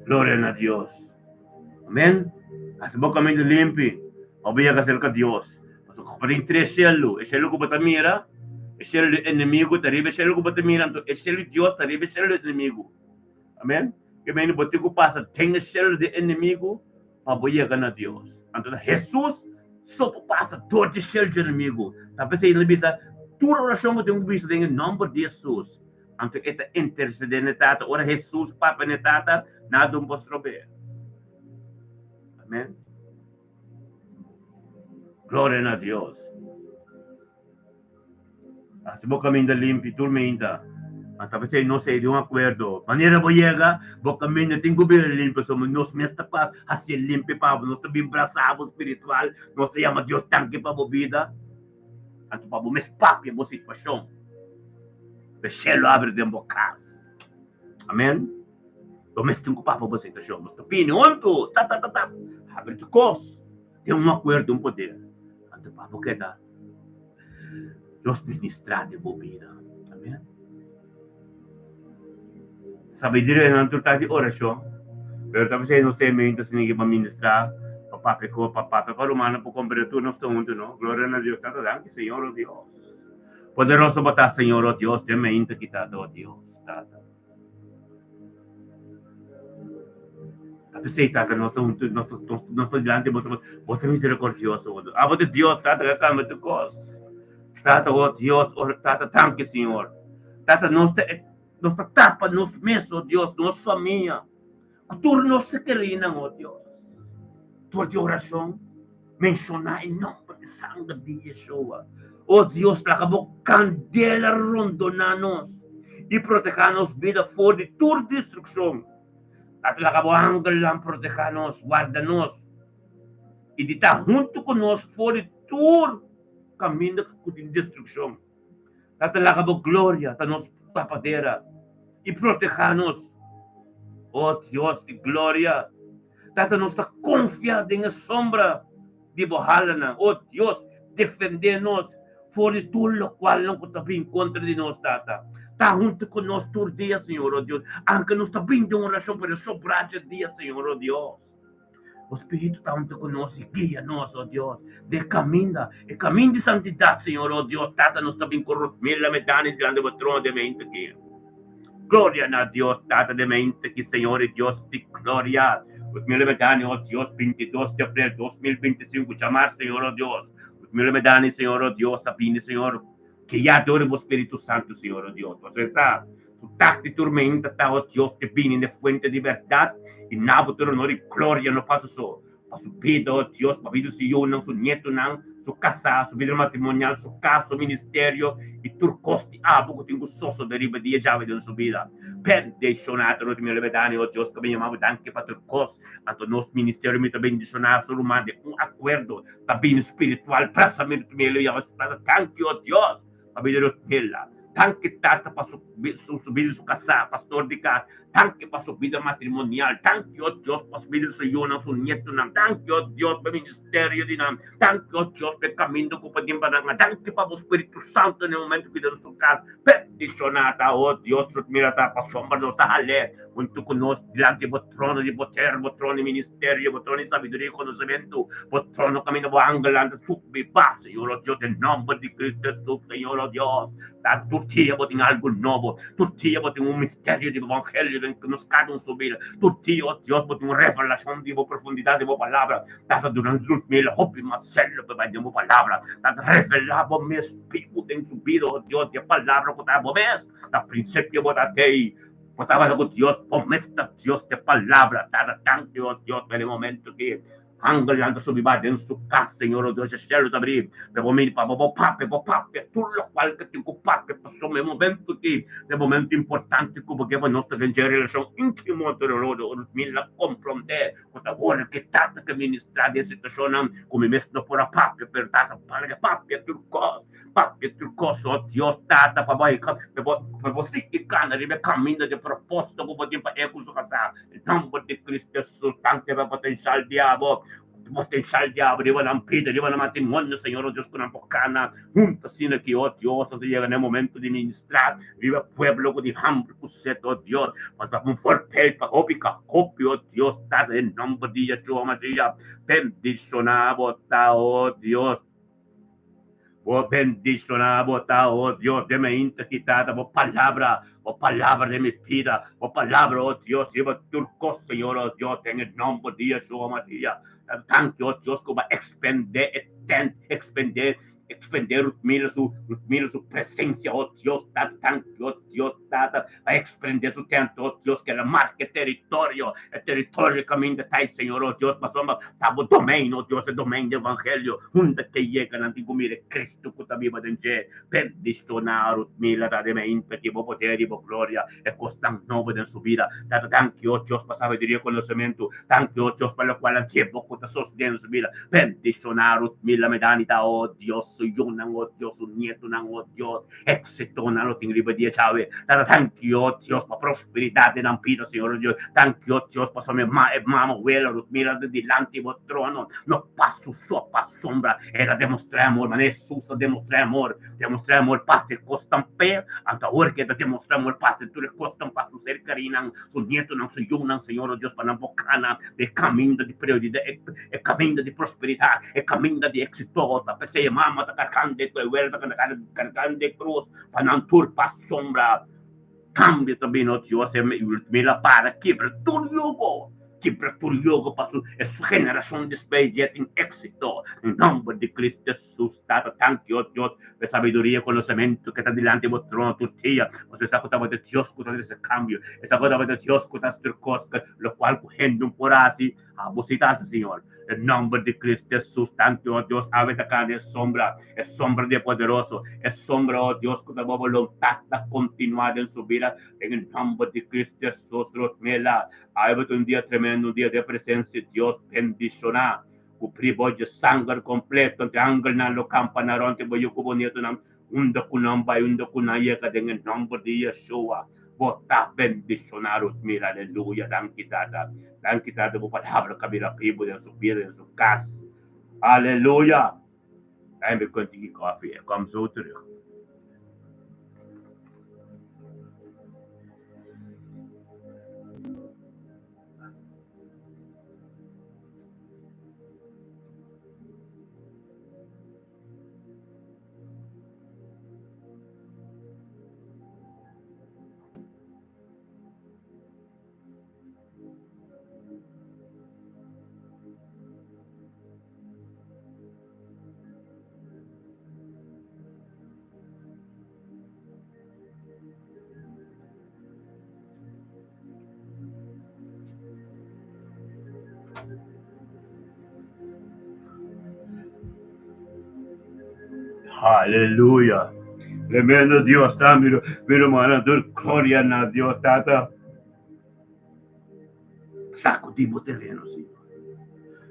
Gloria na Dios! Amen! Hasi bo kaminda limpi pa bo yega serka Dios. Pasobra ku tin tres shelu, e shelu ku bo ta mira, e shelu di enemigu ta riba e shelu ku bo ta mira, anto e shelu di Dios ta riba e shelu di enemigu. Amen! Ke mende bo tin ku pasa den e shelu di enemigu pa bo yega na Dios. Anto ta Hesus so por pasa dor di shelu di enemigu. Ta p'esei nan ta bisa, tur orashon bo tin ku bisa den e nòmber di Hesus. Anto e ta intersedé na e Tata. Ora Hesus papia na e Tata, nada un por strob'é. Amen. Gloria na Dios. Hasi bo kaminda limpi tur meinta. Anta p'esei nos ei di un akuerdo. Manera bo yega, bo kaminda tin ku bira limpi pasobra nos mes ta pa hasié limpi pa bo. Nos ta bin brasá bo spiritual, nos ta yama Dios danki pa bo bida. Anto pa bo mes papia bo situashon, pa e shelu abri den bo kas. Amen. Bo mes tin ku papia bo situashon. Nos ta bini huntu, ta ta ta ta, habri tur kos. Den un akuerdo, un poder. Anto pa bo keda Dios ministrá den bo bida. Amen. Sabiduria nan tur ta di orashon, pero ta p'esei nos ta e mente asina ki pa ministrá, pa papia ku, pa papia pa rumannan por komprendé tur nos ta huntu, no? Gloria na Dios. Tata danki Señor, o Dios. Poderoso bo ta Señor, o Dios, den mente ki Tata, o Dios, Tata. Ta p'esei, Tata, nos ta huntu, nos ta, nos ta dilanti bo, bo ta misericordioso, bo. Abo ta Dios, Tata, ka kambia tur kos. Tata, o Dios, o Tata, danki, Señor. Tata, nos ta, nos ta tapa nos mes, o Dios, nos famia, ku tur nos sekerinan, o Dios. Tur di orashon, menshoná e nòmber di sanger di Yeshua. O Dios, laga bo kandela rondoná nos i protehá nos bida for di tur destrukshon. Tata, laga bo angelnan protehá nos, warda nos i di ta huntu ku nos for di tur kaminda ku tin destrukshon. Tata laga bo gloria ta nos tapadera i protehá nos. O Dios di gloria, Tata nos ta konfia den e sombra di bo halanan. O Dios, defendé nos for di tur lokualnan ku ta bin kontra di nos, Tata. Ta huntu ku nos tur dia, Señor, o Dios, anke nos ta bin den orashon, pero sobrá dje dia, Señor, o Dios. Bo Spiritu ta huntu ku nos i guia nos, o Dios, den e kaminda, e kamin di santidat, Señor, o Dios, Tata, nos ta bin ku rotmil lamedani dilanti bo trono den mente aki. Gloria na Dios Tata den mente aki, Señor i Dios di gloria. Rotmil lamedani, o Dios, 22 di aprel 2025, djamar, Señor, o Dios. Rotmil lamedani, Señor, o Dios, a bini, Señor, guiá dor di bo Spiritu Santu, Señor, o Dios. Pasobra e sa. Su tak di turmenta ta, o Dios, te bini n'e fuente di bèrdat, i na bo tur onor i gloria no pa su so, pa su bida, o Dios, pa bida su yunan, su nietunan, su kasá, su bida matrimonial, su kas, su ministerio, i tur kos di abo ku tin ku sosodé riba dia djawe den su bida. Bendishoná tur otro mi rebedani, o Dios, ku mi yama bo danki pa tur kos. Anto nos ministerio mi ta bendishoná su ruman den un akuerdo ta bini spiritual, brasamentu mi yama danki, o Dios. Pa bida di Otmela. Danki Tata pa su su bida di su kasá, pastor di kas. Danki pa su bida matrimonial. Danki, o Dios, pa su bida di su yunan, su nietonan. Danki, o Dios, pa e ministerio di nan. Danki, o Dios, pa e kaminda ku bo tin pa nan. Danki pa bo Spiritu Santu na e momento ku den su kas. Bendishoná ta, o Dios, Rotmila ta pasobra nos ta hal'é huntu ku nos dilanti bo trono di poder, bo trono di ministerio, bo trono di sabiduria i konosementu. Bo trono kaminda bo angelnan ta subi ba, Señor, o Dios, den nomber di Cristo Hesus, Señor, o Dios. Ta tur dia bo tin algu nobo, tur dia bo tin un misterio di bo evangelio den nos kada un su bida, tur dia, o Dios, bo tin un revelashon di bo profundidat di bo palabra. Tata duna nos lus mira hopi mas selo pa bai den bo palabra. Tata revelá bo mes bibu den su bida, o Dios, di e palabra ku ta bo mes. Na prinsipio bo ta tei. Bo tabata ku Dios, bo mes ta Dios di e palabra. Tata danki, o Dios, pa e momento ki angelnan ta subi bai den su kas, Señor, o Dios, e shelu ta abrí pa bo mira, pa bo papia, bo papia tur lokual ku tin ku papia, pasobra e momento ki ta e momento importante ku bo ke pa nos ta den dje relashon íntimo entre nos, mi la komprondé ku ta wòrdu ke tata ke ministrá den situashonnan ku mi mes no por a papia, pero tata papia tur kos. Papia tur kos, o Dios Tata, pa bo pa bo pa bo sigui kana riba e kaminda di propósito ku bo tin pa e ku su kasá. Den nòmber di Cristo Hesus, tanke pa potenshal diabo, potenshal diabo riba nan bida, riba nan matrimonio, Señor, o Dios, ku nan por kana huntu asina aki, o Dios, nos ta yega na e momento di ministrá riba e pueblo ku tin hamber ku set, o Dios, pa ta un voorbeeld pa hopi ka hopi, o Dios Tata, den nòmber di Yeshua Mashiach, bendishoná bo ta, o Dios. Bo bendishoná bo ta, o Dios, den mi inta kitá ta bo palabra, bo palabra den mi bida, bo palabra, o Dios, riba tur kos, Señor, o Dios, den e nòmber di Yeshua Mashiach. Danki, o Dios, ku bo a ekspendé e tènt, ekspendé, ekspendé Rutmila su, Rutmila su presensia, o Dios, Tata, danki, o Dios, Tata, pa ekspendé su tènt, o Dios, ku el a marka e teritorio, e teritorio kaminda ta ei, Señor, o Dios, pasobra Ta bo domein, o Dios, e domein di evangelio, unda ke yega nan tin ku mira e Cristo ku ta biba den dje. Bendishoná Rutmila ta den e inta di bo poder i bo gloria, e kosnan nobo den su bida. Tata, danki, o Dios, pa sabiduria i konosementu. Danki, o Dios, pa lokual a dje bo ku ta sosodé den su bida. Bendishoná Rutmila Medanita, o Dios, su yunan, o Dios, su nietunan, o Dios. Éxitonan lo tin riba dia djawe. Tata danki o Dios pa prosperidat den nan bida Señor Dios. Danki o Dios pasobra mi ma e mama wela lo mira den dilanti bo trono. No pa su so pasobra el a demostra amor manera Hesus a demostra amor. Demostra amor pas e kosnan p'e. Anto awor ke e ta demostra amor pas den tur e kosnan pa su ser kerinan, su nietonan, su yunan Señor o Dios pa nan por kana den e kaminda di prioridad e kaminda di prosperidat, e kaminda di éksito. Ta p'esei e mama ta kargando e wela ta kargando e krus pa nan tur pasobra kambio ta bini. O Dios, e mira para kibra tur yugo, kibra tur yugo pa su e su generashon despues dje tin éksito. Den nòmber di Cristo Hesus, Tata, danki, o Dios, pa e sabiduria i konosementu ke ta dilanti bo trono tur dia. Pasobra esaki tabata e Dios ku ta trese kambio, esaki tabata e Dios ku ta hasi tur kos, lokual ku hende no por hasi. Abo si ta hasi, Señor. Den nomber di Cristo Hesus, danki, oh Dios, awe ta cana e sombra, e sombra di e poderoso, e sombra, oh Dios, cu ta bo boluntad ta continua den su bida, den e nomber di Cristo Hesus, Rotmela, awe bo ta un dia tremendo, un dia den presencia di Dios, bendiciona, cubri bo dje sanger completo, entre angelnan lo campa na rond di bo yu cu bo nietonan. Unda ku nan bai, unda ku nan yega den e nòmber di Yeshua, bo ta bendishoná Rutmir. Aleluya. Danki Tata. Danki Tata bo palabra ka bira bibu den su bida, den su kas. Aleluya. Eindelijk kunt u koffie. Ik kom zo terug. Aleluya. Tremendo Dios ta, mi, mi hermano. Tur gloria na Dios, Tata. Sacudí bo tereno, Señor.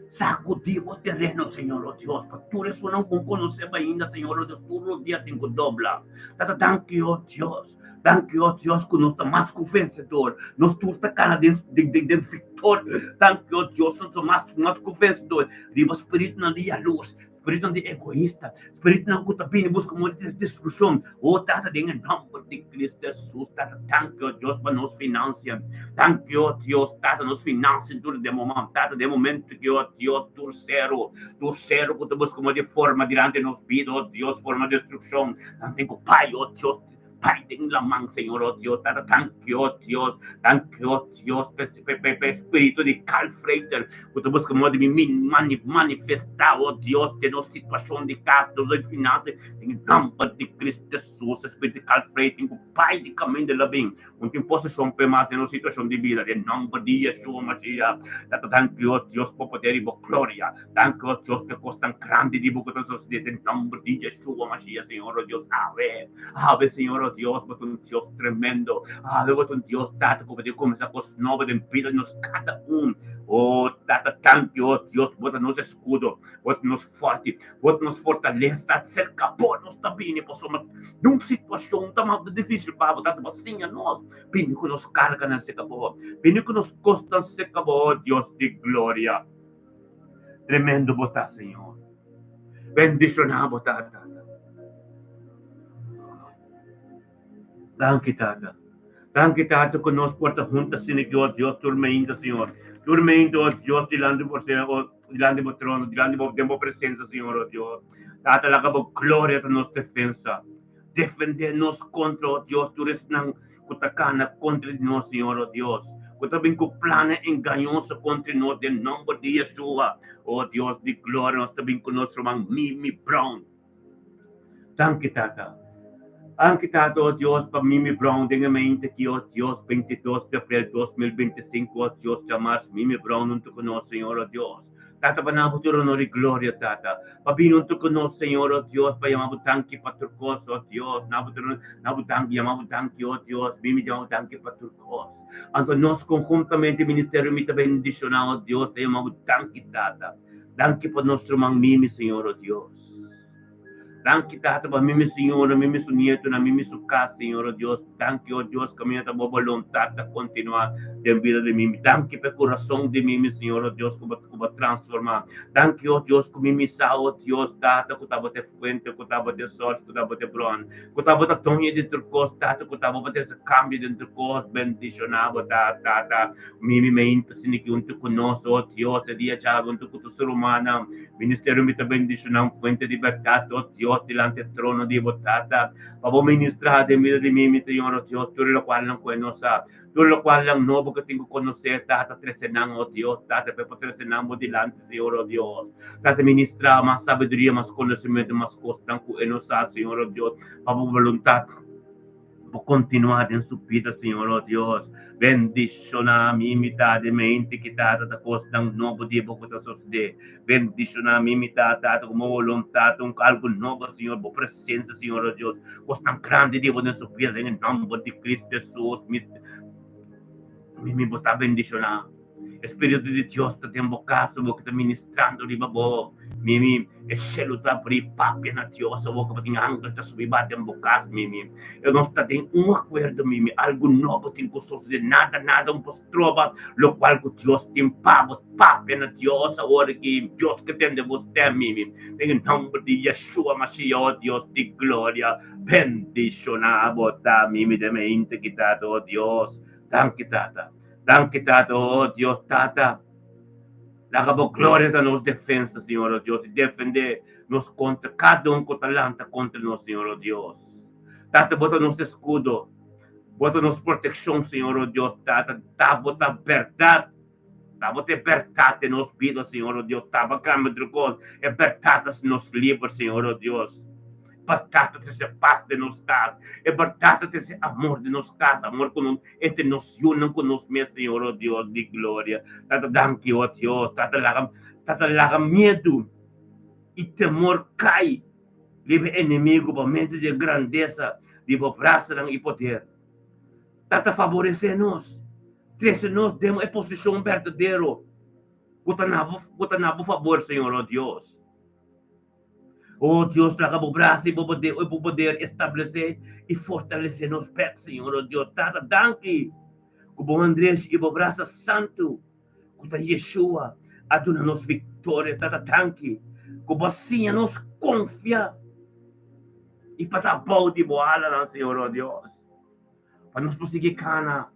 Sacudí bo tereno, Señor, oh Dios. Pa tur esunnan ku konosé bo ainda, Señor, oh Dios, tur los dia tin ku dobla. Tata, danki, oh Dios. Danki, oh Dios, ku nos ta mas ku vensedor. Nos tur ta kana den, den, den, den viktoria. Danki, oh Dios, nos ta mas, mas ku vensedor. Riba spiritunan di yalurs, Spiritunan di egoista, spiritunan ku ta bini buska moda di destrukshon. O Tata, den e nòmber di Kristu Hesus, Tata, danki, o Dios, pa nos finansia. Danki, o Dios, Tata, nos finansia tur den bo man. Tata, den momento ki, o Dios, tur seru, tur seru ku ta buska moda di forma dilanti nos bida, o Dios, forma destrukshon, nan tin ku bai, o Dios, Pai den laman, Señor, oh Dios, Tata, danki, oh Dios, danki, oh Dios, pa e spiritu di Kalfreiter ku ta buska moda di mi manifestá, oh Dios, den nos situashon di kas, nos finansa, den e nòmber di Kristu Hesus, e spiritu di Kalfreiter ku bai di kaminda lo bin, un tin posishon p'e mas den nos situashon di bida, den nòmber di Yeshua Mashiach, Tata, danki, oh Dios, pa poder i bo gloria. Danki, oh Dios, p'e kosnan grandi di bo ku ta sosodé den nòmber di Yeshua Mashiach, Señor, oh Dios. Awe, awe, Señor, oh Dios, bo ta un Dios tremendo. Awe, bo ta un Dios, Tata, ku bo ta kuminsá kos nobo den bida di nos kada un. Oh, Tata, danki, oh Dios, bo ta nos eskudo, bo ta nos fòrti, bo ta nos fortalesa. Tata, serka bo nos ta bini, pasobra nun situashon ta mas difísil pa bo, Tata, bo a siña nos bini ku nos karganan serka bo, bini ku nos kosnan serka bo, oh Dios di gloria. Tremendo bo ta, Señor. Bendiciona bo ta, Tata. Danki, Tata. Danki, Tata, cu nos por ta hunta asina aki, oh Dios, tur meinta, Señor. Tur meinta, oh Dios, dilanti bo, oh, dilanti bo trono, dilanti bo, den bo presencia, Señor, oh Dios. Tata, laga bo gloria ta nos defensa. Defende nos kontra, o Dios, tur esnan ku ta kana kontra di nos, Señor, o Dios, ku ta bin ku plannan engañoso kontra di nos, den nòmber di Yeshua, o Dios di gloria, nos ta bin ku nos ruman Mimi Brown. Danki, Tata. Danki, Tata, o Dios, pa Mimi Brown den e mente aki, o Dios, 22 di aprel 2025, o Dios, djamars Mimi Brown huntu ku nos, Señor, o Dios. Tata, pa nan bo tur honor i gloria, Tata. Pa bini huntu ku nos, Señor, o Dios, pa yama bo danki pa tur kos, o Dios. Nan bo tur, nan bo danki, yama bo danki, o Dios. Bini yama bo danki pa tur kos. Anto nos konhuntamente, ministerio mi ta bendishoná, o Dios, ta yama bo danki, Tata. Danki pa nos ruman Mimi, Señor, o Dios. Danki, Tata, pa Mimi señora, Mimi su nietonan, Mimi su kas, Señor, o Dios. Danki, o Dios, kaminda ta bo boluntat ta kontinuá den bida di Mimi. Danki pa e kurason di Mimi, Señor, o Dios, ku bo ku bo transformá. Danki, o Dios, ku Mimi sa, o Dios, Tata, ku tabata e fuente, ku tabata e source, ku tabata e bron, ku tabata doño di tur kos, Tata, ku tabata trese kambio den tur kos. Bendishoná bo ta, Tata. Mimi meinta sinti huntu ku nos, o Dios, e dia djawe huntu ku tur su rumannan. Ministerio mi ta bendishoná un fuente di bèrdat, o Dios, dilanti e trono di bo Tata, pa bo ministrá den bida di mi, mi Señor, o Dios, tur lokualnan ku e no sa, tur lokualnan nobo ku tin ku konosé, Tata, trese nan, o Dios, Tata, pa e por trese nan bo dilanti, Señor, o Dios. Tata, ministrá mas sabiduria, mas konosementu, mas kosnan ku e no sa, Señor, o Dios, pa bo boluntat. Bo kontinuá den su bida, Señor, o Dios. Bendishoná mi mitá di mente ki Tata ta kosnan nobo di bo ku ta sosodé. Bendishoná mi mitá, Tata, ku bo boluntat ta un algu nobo, Señor, bo presensia, Señor, o Dios. Kosnan grandi di bo den su bida, den e nòmber di Cristo Hesus. Mi, mi bo ta bendishoná. E Spiritu di Dios ta den bo kas, bo ke ta ministrando riba bo. Mimi, e shelu ta abrí, papia na Dios, awor ku bo tin angel ta subi ba den bo kas, Mimi. E nos ta den un akuerdo, Mimi, algu nobo tin ku sosodé, nada, nada un por stroba lokual ku Dios tin pa bo. Papia na Dios awor aki, Dios ke tende bo stèm, Mimi. Den e nòmber di Yeshua Mashiach, o Dios di gloria, bendishoná bo ta, Mimi, den mi integridat, o Dios. Danki, Tata. Danki Tata, oh Dios Tata, laga bo gloria ta nos defensa, Señor, oh Dios, i defende nos kontra kada un ku ta lanta kontra nos, Señor, oh Dios. Tata, bo ta nos eskudo, bo ta nos protekshon, Señor, oh Dios, Tata, ta bo ta bèrdat, ta bo ta e bèrdat den nos bida, Señor, oh Dios, ta bo a kambia otro kos, e bèrdat ta hasi nos liber, Señor, oh Dios. Bèrdat ta trese pas den nos kas, e bèrdat ta trese amor den nos kas, amor ku nos Entre nos yunan ku nos mes, Señor, o Dios di gloria. Tata, danki, o Dios. Tata, laga, Tata, laga miedu i temor kai riba e enemigu pa medio di e grandesa di bo brasanan i poder. Tata, faboresé nos, trese nos den e posishon berdadero ku ta na bo, ku ta na bo fabor, Señor, o Dios. O Dios, laga bo brasa i bo poder, i bo poder establesé i fortalesé nos bèk, Señor, o Dios. Tata, danki ku bo Andres i bo brasa santu, ku ta Yeshua, a duna nos viktoria. Tata, danki ku bo a siña nos konfia i pa ta abou di bo alanan, Señor, o Dios. Pa nos por sigui kana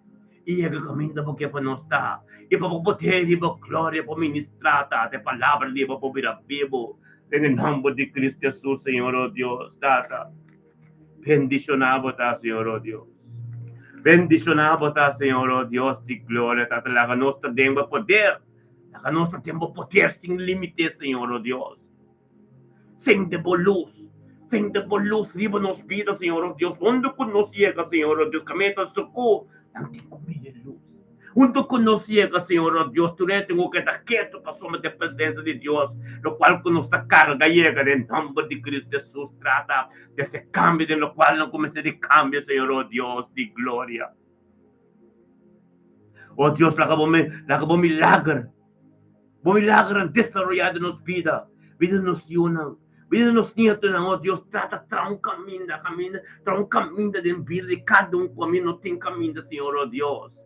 i yega kaminda bo ke pa nos ta, i pa bo poder i bo gloria por ministrá Tata, e palabra di bo por bira bibu den e nòmber di Cristo Hesus, Señor, o Dios. Tata, bendishoná bo ta, Señor, o Dios. Bendishoná bo ta, Señor, o Dios di gloria. Tata, laga nos ta den bo poder. Laga nos ta den bo poder sin límite, Señor, o Dios. Sende bo lus, sende bo lus riba nos bida, Señor, oh Dios. Huntu ku nos yega, Señor, oh Dios, kaminda ta sukú, nan tin ku mira e lus. Huntu ku nos yega, Señor, oh Dios, tur hende tin ku keda ketu pasobra di e presensia di Dios, lokual ku nos ta karga yega den nòmber di Cristo Hesus. Trata di hasi kambio den lokual nan kuminsá di kambia, Señor, oh Dios di gloria. Oh Dios, laga bo, laga bo milager. Bo milagernan desaroyá den nos bida, bida di nos yunan, bida di nos nietonan. Oh Dios, trata traha un kaminda, kaminda, traha un kaminda den bida di kada un ku ami no tin kaminda, Señor, oh Dios.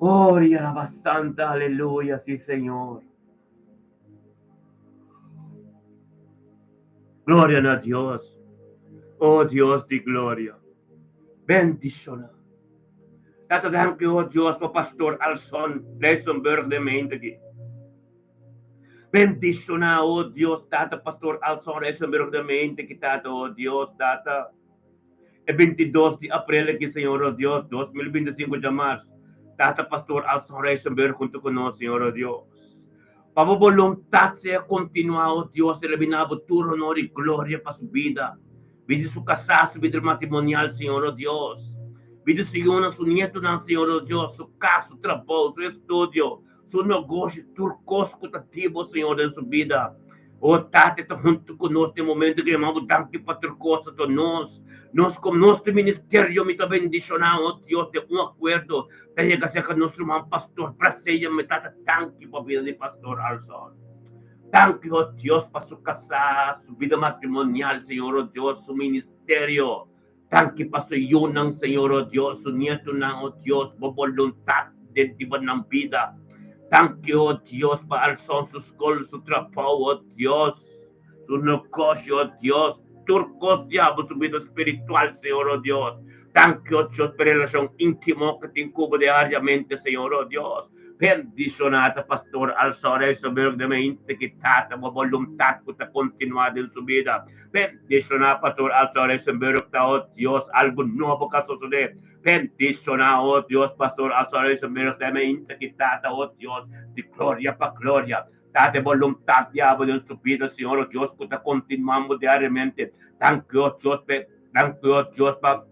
Oh, Rialaba Santa, aleluya, sí, Señor. Gloria na Dios. Oh Dios di gloria. Bendiciona. Tata danki oh Dios pa Pastor Alson Lijsenburg den mente aki. Bendiciona oh Dios Tata Pastor Alson Rijsenburg den mente aki Tata oh Dios Tata. E 22 di april aki Señor oh Dios 2025 djamars Tata Pastor Alson Rijsenburg hunto ku nos Señor oh Dios. Pa bo boluntat sea kontinuá oh Dios el a bina bo tur honor i gloria pa su bida. Bida su kasá, su bida matrimonial, Señor, oh Dios. Bida su yunan, su nietonan, Señor, oh Dios, su kas, su trabou, su estudio, su negoshi, tur kos ku ta di bo, Señor, den su bida. Oh Tata, ta huntu ku nos den momento ku yama bo danki pa tur kos ta nos. Nos kom nos di ministerio mi ta bendishoná, oh Dios, den un akuerdo ta yega serka nos ruman Pastor Braseya, mi Tata, danki pa bida di Pastor Alson. Danki, oh Dios, pa su kasá, su bida matrimonial, Señor, oh Dios, su ministerio. Danki pa su yunan, Señor, oh Dios, su nietonan, oh Dios, bo boluntat den diba nan bida. Danki, oh Dios, pa Alson su skol, su trabou, oh Dios, su negoshi, oh Dios, tur kos di abo su bida spiritual, Señor, oh Dios. Danki, oh Dios, pa e relashon íntimo ku tin ku bo diariamente, Señor, oh Dios. Bendishoná ta Pastor Alsor Eisenberg den e integritat bo boluntat ku ta kontinuá den su bida. Bendishoná Pastor Alsor Eisenberg ta, oh Dios, algu nobo ka sosodé. Bendishoná, oh Dios, Pastor Alsor Eisenberg den e integritat, oh Dios, di gloria pa gloria. Ta de boluntat di abo den su bida, Señor, oh Dios, ku ta kontinuando diariamente. Danki, oh Dios, p'e, danki, oh Dios, pa.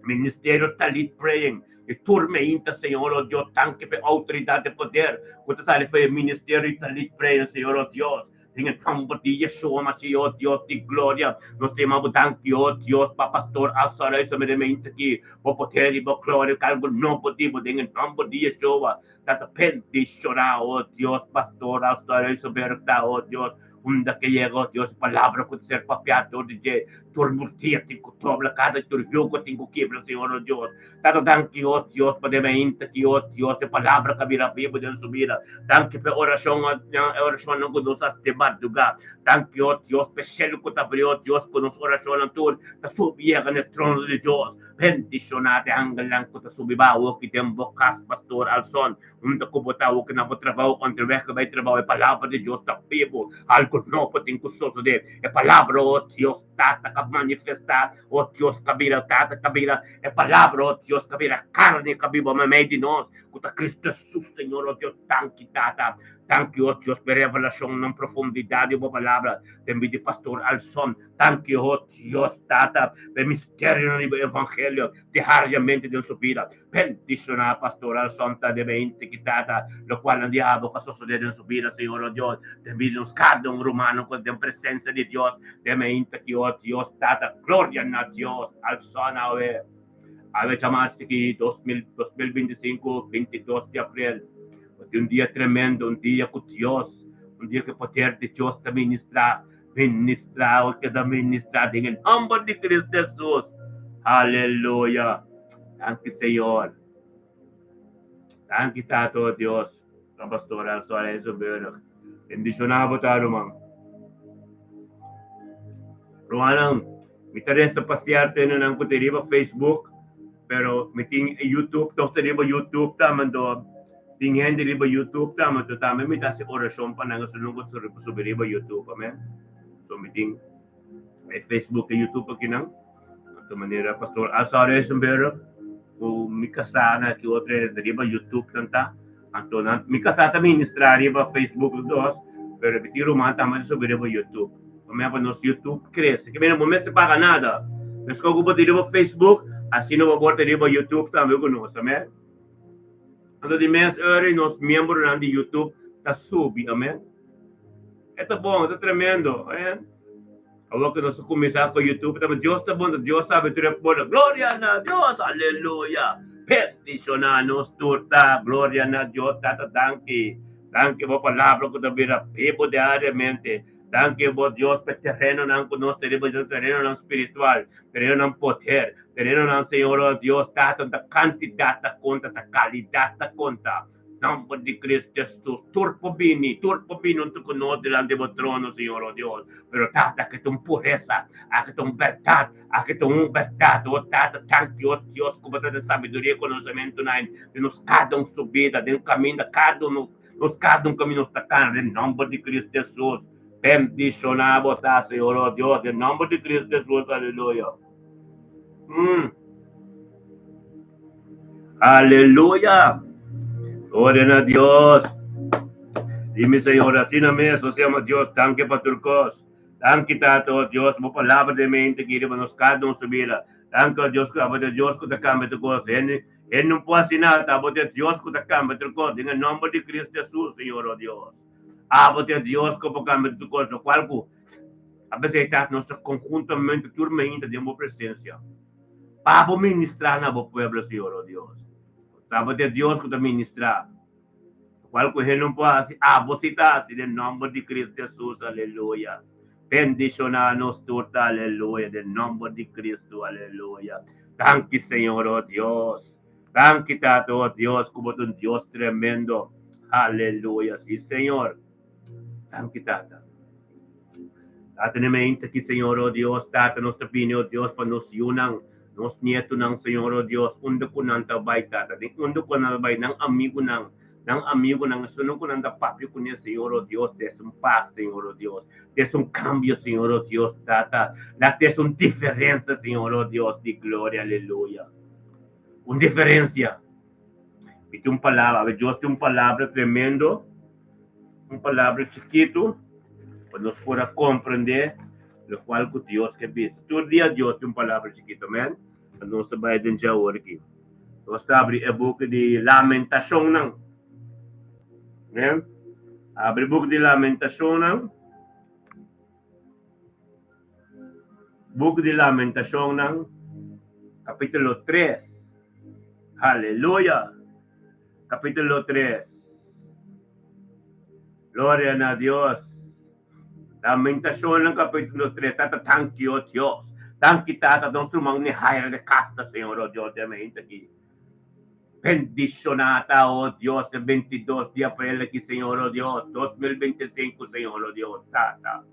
Ministerio Talit Praying di tur meinta Señor oh Dios danki pa e autoridad e poder cu ta sali for e ministerio di Talit Praying Señor oh Dios. Den e nomber di Yeshua Mashiach, o Dios di gloria, nos ta yama bo danki, o Dios, pa Pastor Alsa Ruiz meramente aki, bo poder i bo gloria ku algu nobo di bo den e nomber di Yeshua. Ta ta bendishoná, o Dios, Pastor Alsa Ruiz ta, o Dios, unda ke yega, o Dios, e palabra ku ta ser papiá dor di dje, tur murtia tin ku dobla, kada tur yugo tin ku kibra, Señor, o Dios. Tata danki o Dios pa den mainta ki o Dios e palabra ka bira bibu den su bida. Danki pa e orashon e orashonnan ku nos hasi den marduga. Danki o Dios pa e shelu ku ta abri o Dios ku nos orashonnan tur ta subi yega na e trono di Dios. Bendishoná te angelnan ku ta subi ba awoki den bo kas Pastor Alson. Unda ku bo ta awoki na bo trabou onderweg bai trabou e palabra di Dios ta bibu. Algu nobo tin ku sosodé. E palabra o Dios. Tata ka manifestá, o Dios ka bira, Tata ka bira e Palabra, o Dios ka bira karni, ka biba meimei di nos, ku ta Kristu Hesus, Señor, o Dios, danki, Tata, danki, o Dios, pa e revelashonnan profundidat di bo Palabra, den bida di Pastor Alson, danki, o Dios, Tata, pa e misterionan di bo Evangelio diariamente den su bida. Bendishoná Pastor Alson ta debe inti tata lokual nan di abo ku a sosodé den su bida, Señor o Dios, den bida di nos kada un rumano ku den presensia di Dios debe inti ki o Dios Tata gloria na Dios Alson awe awe djamarsi ki 2025 22 di aprel di un dia tremendo un dia ku Dios un dia ku e poder di Dios ta ministrá ministrá o keda ministrá den e nomber di Cristo Jesus aleluya. Danki Señor. Danki Tata o Dios pa Pastor Alzo Ijsselburg. Bendiciona bo ta ruman. Rumannan, mi ta resta pa cierto hendenan cu ta riba Facebook, pero mi tin YouTube, toch ta riba YouTube tambe, anto tin hende riba YouTube tambe, anto tambe mi ta haci oracion pa nan esun cu ta subi riba YouTube, amen. So mi tin e Facebook e YouTube akinan. Anto manera Pastor Alsa Reusenberg ku mi kasá na ki otro hende riba YouTube nan ta. Anto nan mi kasá ta ministrá riba Facebook los dos, pero mi tin ruman tambe ta subi riba YouTube. Pamea pa nos YouTube krese. Ke mira bo mester paga nada. Meskos ku bo tin riba Facebook, asina bo por ta riba YouTube tambe ku nos. Amen. Anto di mes ora nos miembronan di YouTube ta subi. Amen. E ta bon, e ta tremendo. Amen. Awor ku nos a kuminsá ku YouTube ta Dios ta bon, Dios sabe tur e por. Gloria na Dios, aleluya. Bendishoná nos tur ta. Gloria na Dios, Tata, danki. Danki bo palabra ku ta bira bibu diariamente. Danki bo Dios pa e terenonan ku nos ta riba dje, terenonan spiritual, terenonan poder, terenonan Señor oh Dios, Tata, no ta kantidat ta konta, ta kalidat ta konta. Nomber di Cristo Jesus, tur por bini, tur por bini hunto cu nos dilanti bo trono, Señor, oh Dios. Pero Tata, aki ta un pureza, aki ta un berdad, aki ta un berdad, oh Tata, danki, oh Dios, cu bo ta den sabiduria y conocemento na den nos cada un su bida, den caminda cada un, nos cada un caminda nos ta cana, den nomber di Cristo Jesus. Bendiciona bo ta, Señor, oh Dios, den nomber di Cristo Jesus, aleluya. Mm. Aleluya! Gloria na Dios! Di mi Señor, asina mes, nos yama Dios, danki pa tur kos. Danki, Tata, oh Dios, bo palabra den mente ki riba nos kada un su bida. Danki, oh Dios, ku abo ta Dios ku ta kambia tur kos. Hende, hende no por hasi nada, abo ta Dios ku ta kambia tur kos. Den e nomber di Cristo Jesus, Señor, oh Dios. Abo ta Dios ku por kambia tur kos, lokual ku a pesar ta nos ta konhuntamente tur mainta den bo presensia. Pa bo ministrá na bo pueblo, Señor, o Dios. Ta bo ta e Dios ku ta ministrá. Lokual ku hende no por hasi, abo si ta hasi den nòmber di Cristo Hesus. Aleluya. Bendishoná nos tur ta, aleluya, den nòmber di Cristo. Aleluya. Danki, Señor, o Dios. Danki, Tata, o Dios, ku bo ta un Dios tremendo. Aleluya. Si, Señor. Danki, Tata. Tata na mente aki, Señor, o Dios, Tata, nos ta bini, o Dios, pa nos yunan, nos nietonan, Señor, o Dios, unda ku nan ta bai, Tata, den unda ku nan ta bai, nan amigunan, nan amigunan, esunnan ku nan ta papia kuné, Señor, o Dios, des un pas, Señor, o Dios, des un kambio, Señor, o Dios, Tata, laat des un diferensia, Señor, o Dios di gloria, aleluya. Un diferensia. Mi tin un palabra, Dios tin un palabra tremendo. Un palabra chikitu pa nos por a komprendé lokual ku Dios ke bisa. Tur dia Dios tin un palabra chikitu, amèn. Pa nos ta bai den dje awor aki. Nos ta abri e buki di Lamentashonnan. Amèn. Abri buki di Lamentashonnan. Buki di Lamentashonnan, kapítulo tres. Haleluya! Kapítulo tres. Gloria na Dios. Lamentashonnan kapítulo tres. Tata, tanki, o Dios. Tanki, Tata, nos ruman Nehaira de kasta, Señor, o Dios, den mainta aki. Bendishoná ta, o Dios, e bintidos di aprel aki, Señor, o Dios, 2025, Señor, o Dios, Tata.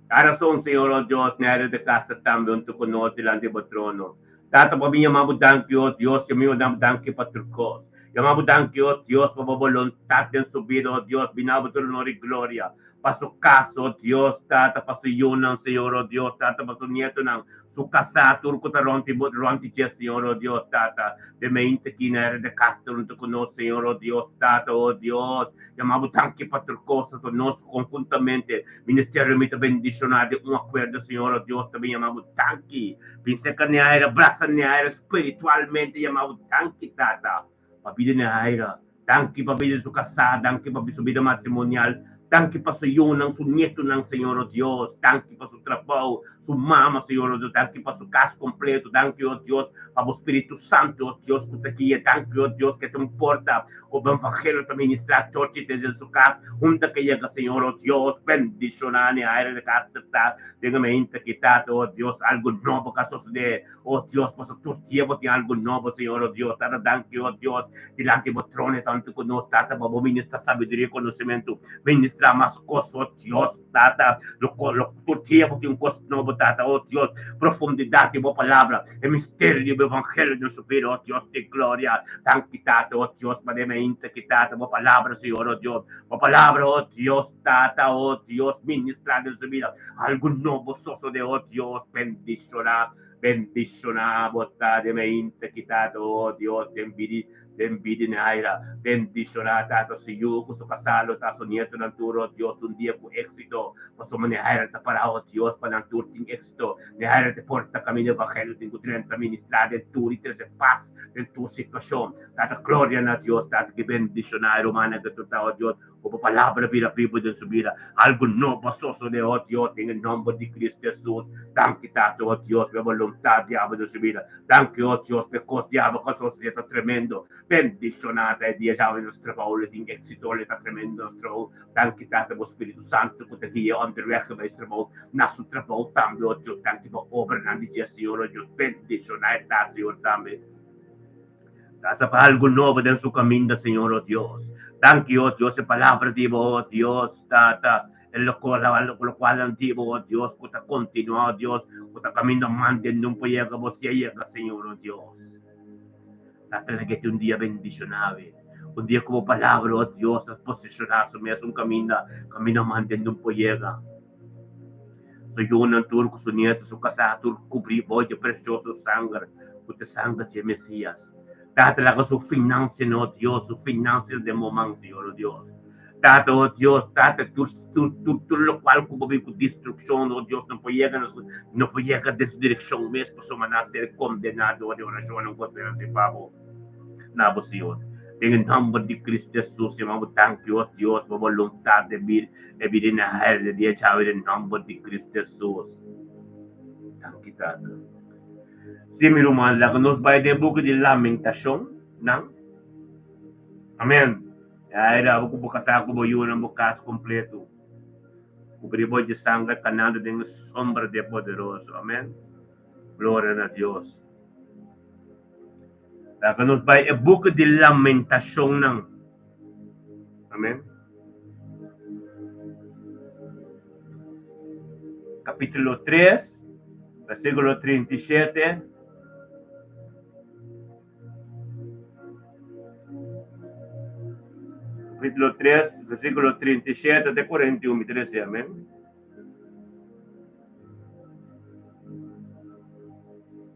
Ta rason, Señor, o Dios, Nehaira de kasta tambe huntu ku nos dilanti bo trono. Tata, pa mi yama bo danki, o Dios, i mi lo dam danki pa tur kos. Yama bo danki, o Dios, pa bo boluntat den su bida, o Dios, bina bo tur honor i gloria. Pa su kas, o Dios, Tata, pa su yunan, Señor, o Dios, Tata, pa su nietonan, su kasá, tur ku ta rònt di bo, rònt di dje, Señor, o Dios, Tata. Den mente aki na era de kas ta huntu ku nos, Señor, o Dios, Tata, o Dios. Yama bo danki pa tur kos, ta nos konhuntamente, Ministerio mi ta bendishoná den un akuerdo, Señor, o Dios, ta bin yama bo danki. Bin serka Neaira, brasa Neaira spiritualmente, yama bo danki, Tata, pa bida Neaira. Danki pa bida su kasá, danki pa su bida matrimonial, danki pa su yunan, su nietonan, Señor, o Dios. Danki pa su trabou, su mama, Señor, o Dios. Danki pa su kas kompleto. Danki, o Dios, pa bo Spiritu Santu, o Dios, ku ta guia. Danki, o Dios, ke ta un porta ku bo evangelio ta ministrá torchi desde su kas hunta ke yega, Señor, o Dios. Bendishoná Neaira de kas ta. Den e mainta ki Tata, o Dios, algu nobo ka sosodé, o Dios, pasobra tur dia bo tin algu nobo, Señor, o Dios. Tata, danki, o Dios, dilanti bo trono e tantu ku nos, Tata, pa bo ministrá sabiduria i konosementu, ministrá mas kos, o Dios, Tata, lo lo tur dia bo tin un kos nobo, Tata, o Dios, profundidat di bo palabra, e misterio di bo evangelio den su bida, o Dios di gloria. Danki, Tata, o Dios, pa den e mainta ki, Tata, bo palabra, Señor, o Dios, bo palabra, o Dios, Tata, oh Dios, ministra den su bida algu nobo sosode, oh Dios, bendiciona, bendiciona bo ta den mainta ki Tata, oh Dios, den bidi, den bidi Naira, bendiciona Tata su yu ku su kasá lo ta su nietonan tur, oh Dios, un dia ku éxito, pasobra Naira ta para, oh Dios, pa nan tur tin éxito, Naira te porta kaminda evangelio tin ku drenta ministra den tur i trese pas den tur situacion, Tata, gloria na Dios, Tata ki bendiciona e rumannan ku tur ta, oh Dios. Ku bo palabra bira bibu den su bida. Algu nobo a sosodé, o Dios, den e nomber di Cristo Jesus. Danki, Tata, o Dios, p'e boluntat di abo den su bida. Danki, o Dios, p'e kos di abo ku a sosodé ta tremendo. Bendishoná ta e dia djawe nos trabou lo tin éksito, lo ta tremendo nos trabou. Danki, Tata, bo Spiritu Santu ku ta guia onderweg riba es trabou, na su trabou tambe, o Dios. Danki pa obranan di dje, Señor, o Dios. Bendishoná e ta, Señor, tambe. Tata pa algu nobo den su kaminda, Señor, o Dios. Danki, o Dios, e palabra di bo, o Dios, Tata, e lokualnan di bo, o Dios, ku ta kontinuá, o Dios, ku ta kaminda man den nun por yega bo si a yega, Señor, o Dios. Tata, laga e tin un dia bendishoná, we. Un dia ku bo palabra, o Dios, a posishoná su mes un kaminda, kaminda man den nun por yega. Su yunan tur ku su nietu, su kasá tur kubrí bo dje presioso sanger ku ta sanger dje Mesías. Tata, laga su finansianan, o Dios, su finansias den bo man, Señor, o Dios. Tata, o Dios, Tata, tur, tur, tur, tur lokual ku bo bin ku destrukshon, o Dios, no por yega na su, no por yega den su direkshon mes, pasobra nan a ser kondená dor di orashonnan ku a ser hasi pa bo. Na bo, Señor. Den e nomber di Cristo Jesus, yama bo danki, o Dios, pa boluntat de bir e bida na herde di e chawe den nomber di Cristo Jesus. Danki, Tata. Si, mi ruman, laga nos bai den e buki di Lamentacion, nan. Amen. Ai, abo ku bo kasá ku bo yunan, bo kas kompleto. Kubri bo di sanger kanando den e sombra di e Poderoso. Amen. Gloria na Dios. Laga nos bai e buki di Lamentashonnan. Amen. Kapítulo 3, versíkulo 37. Kapítulo 3, versíkulo 37 te 41, mi ta desi, amen.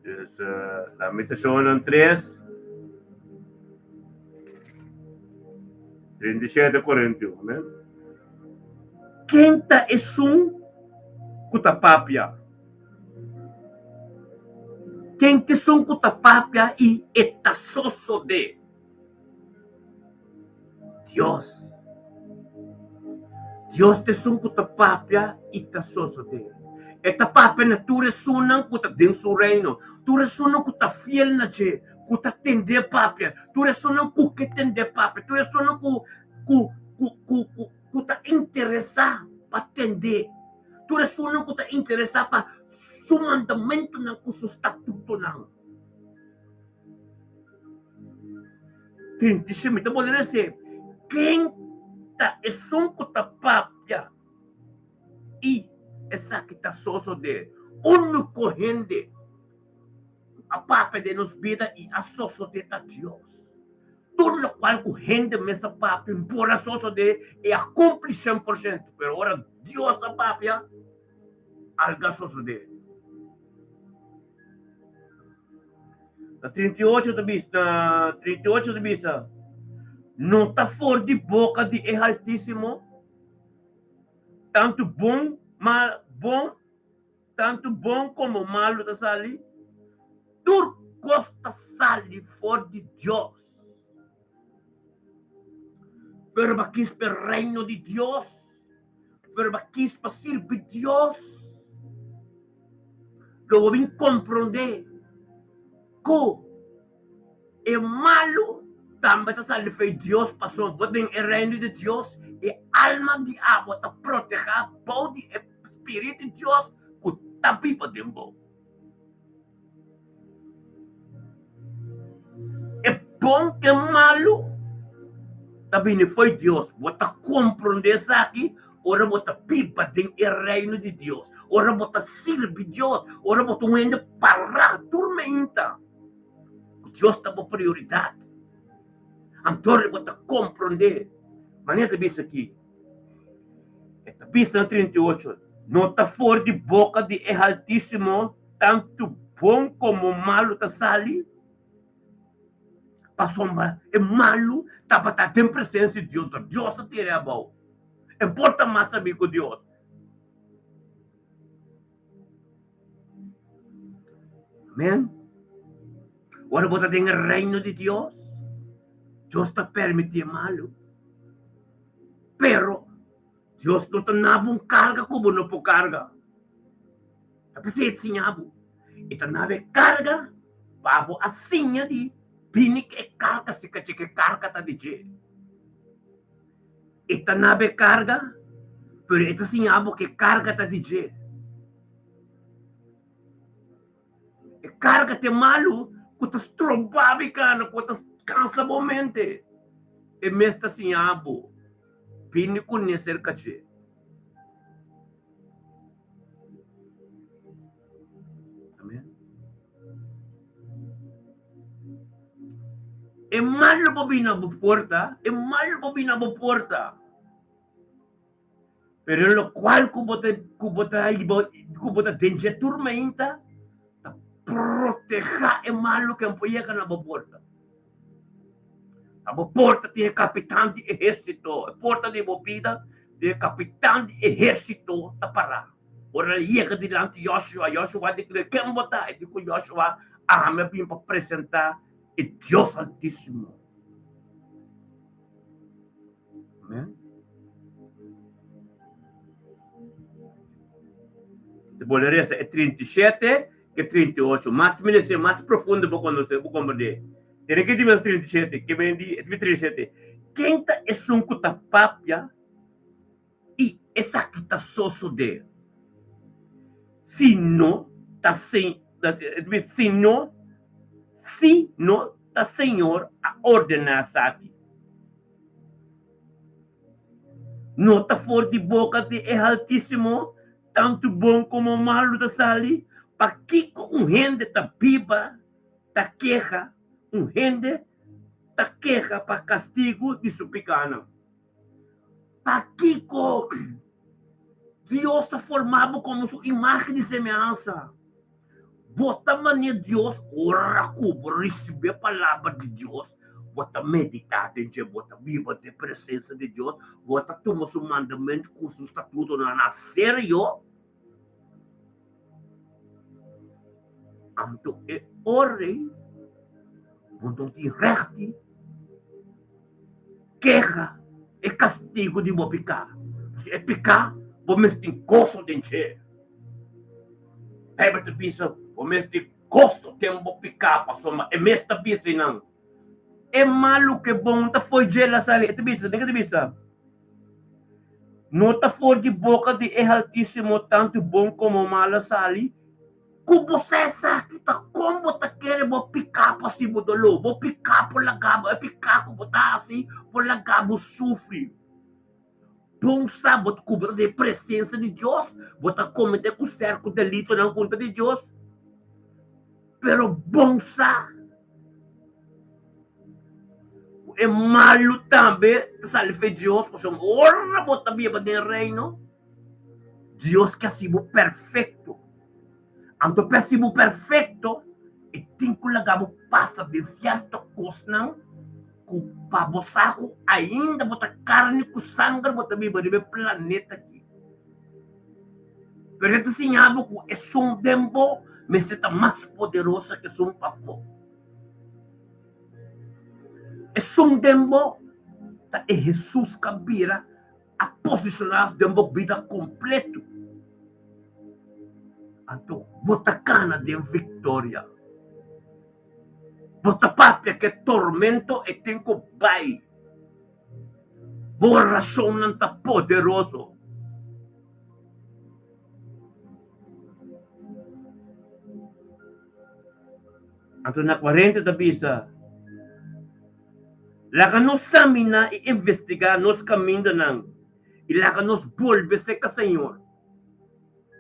Dus Lamentacionnan 3, 37, 41. Amen. Ken ta esun ku ta papia? Ken ta esun ku ta papia i e ta sosodé? Dios. Dios ta esun ku ta papia i ta sosodé. E ta papia na tur esunnan ku ta den su Reino, tur esunnan ku ta fiel na dje, ku ta tend'é papia, tur esunnan ku ke tend'é papia, tur esunnan ku ku ku ku ku ku ta interesá pa tend'é, tur esunnan ku ta interesá pa su mandamentunan ku su statutonan. 35, Mi ta bolbe rese, Ken ta esun ku ta papia i esaki ta sosodé? Úniko hende ku a papia den nos bida i a sosodé ta Dios. Tur lokual ku hende mes a papia por a sosodé i a kumpli 100%, pero ora Dios a papia, algu a sosodé. Na 38 ta bisa, na 38 ta bisa, No ta for di boka di e Haltísimo tantu bon, mal, bon, tantu bon komo malu ta sali? Tur kos ta sali for di Dios. Pero bo a kis pa e reino di Dios, pero bo a kis pa sirbi Dios. Lo bo bin komprondé ku e malu tambe ta sali for di Dios, pasobra bo den e Reino di Dios, e alma di abo ta protehá bou di e Spiritu di Dios ku ta biba den bo. E bon ku e malu ta bini for di Dios. Bo ta komprondé esaki ora bo ta biba den e Reino di Dios, ora bo ta sirbi Dios, ora bo ta un hende pará tur meinta ku Dios ta bo prioridat. Anto bo ta komprondé manera ta bisa aki. E ta bisa na 38, No ta for di boka di e Haltísimo tantu bon komo malu ta sali? Pasobra e malu tabata den presensia di Dios, Dios a tir'é abou. E por ta mas sabí ku Dios. Amén. Ora bo ta den e reino di Dios, Dios ta permití e malu. Pero Dios no ta nabo un karga ku bo no por karga. Ta p'esei e ta siña bo. E ta nabo e karga pa bo a siña di bini ku e karga si kachi ku e karga ta di dje. E ta nabo e karga, pero e ta siña bo ku e karga ta di dje. E karga ta e malu ku ta stroba bo e kana, ku ta kansa bo mente. E mes ta siña bo bini kuné serka dje. Amen. E malu por bini na bo porta, e malu por bini na bo porta. Pero e lokual ku bo ta ku bo ta ku bo ta den dje tur mainta ta protehá e malu ku por yega na bo porta. Na bo porta tin e kapitan di ehérsito, e porta di bo bida tin e kapitan di ehérsito ta pará. Ora el yega dilanti Joshua, Joshua di kere, Ken bo ta? E di ku Joshua, Ami a bin pa presentá e Dios Altísimo. Amen. Te bolbe resa e 37 ke 38. Mas mi lese, mas profundo bo konosé, bo komprendé. Tene ke di mes 37, ke men di, e 37. Ken ta esun ku ta papia i esaki ta sosodé? Si no ta si no, si no ta Señor a ordená esaki. No ta for di boka di e Haltísimo tantu bon komo malu ta sali? Pakiko un hende ta biba ta keha, un hende ta keha pa kastigu di su pikánan? Pakiko Dios ta forma bo komo su imágen i semehansa? Bo ta manera Dios ora ku bo risibí e Palabra di Dios, bo ta meditá den dje, bo ta biba den presensia di Dios, bo ta tuma su mandamentu ku su statutonan na serio. Anto e ora ei bo no tin règt di keha e kastigu di bo piká, pasobra e piká bo mes tin goso den dje. Bijbel ta bisa, Bo mester goso den bo piká, pasobra e mes ta bisa einan, E malu ku e bon ta fo'i dje la sali. E ta bisa, den ke ta bisa? No ta for di boka di e Haltísimo tantu bon komo mal a sali? Ku bo sa esaki ta kon bo ta kere bo piká pa hasi bo doló, bo piká por laga bo, e piká ku bo ta hasi por laga bo sufri. Bon sa bo ku bo ta den presensia di Dios, bo ta kometé ku sèrku delitonan kontra di Dios, pero bon sa ku e malu tambe ta sali fe Dios, pasobra ora bo ta biba den Reino, Dios ke hasi bo perfekto. Anto pa hasi bo perfekto, e tin ku laga bo pasa den sierto kosnan ku pa bo sa ku ainda bo ta karni ku sanger bo ta biba riba e planeta aki. Pero e ta siña bo ku esun den bo mester ta mas poderoso ku esun pafó. Esun den bo ta e Hesus ku a bira a posishoná den bo bida kompleto. Anto bo ta kana den viktoria. Bo ta papia ku e tormento e tin ku bai. Bo orashonnan ta poderoso. Anto na 40 ta bisa, Laga nos saminá i investigá nos kamindanan i laga nos bolbe serka Señor.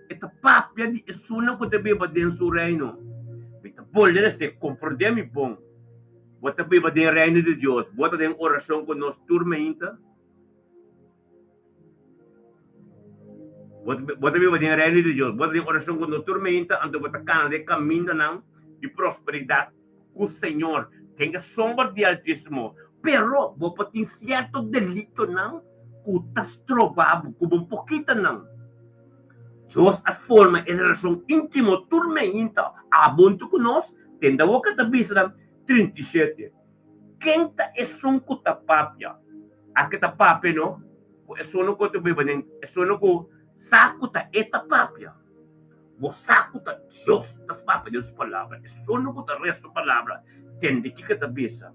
E ta papia di esunnan ku ta biba den su Reino. Mi ta bolbe resé, komprondé mi bon. Bo ta biba den Reino di Dios, bo ta den orashon ku nos tur meinta. Bo ta biba den Reino di Dios, bo ta den orashon ku nos tur meinta, anto bo ta kana den kamindanan di prosperidat ku Señor den e sombra di Altísimo. Pero bo por tin sierto delitonan ku ta stroba bo, ku bo por kita nan. Dios a forma e relashon íntimo tur meinta abo huntu ku nos, tende awor ke ta bisa nan 37. Ken ta esun ku ta papia? Aki ta papia no ku esun ku ta biba den esun ku sa ku ta e ta papia. Bo sa ku ta Dios ta papia den su palabra. Esun ku ta resa su palabra tende kiko e ta bisa.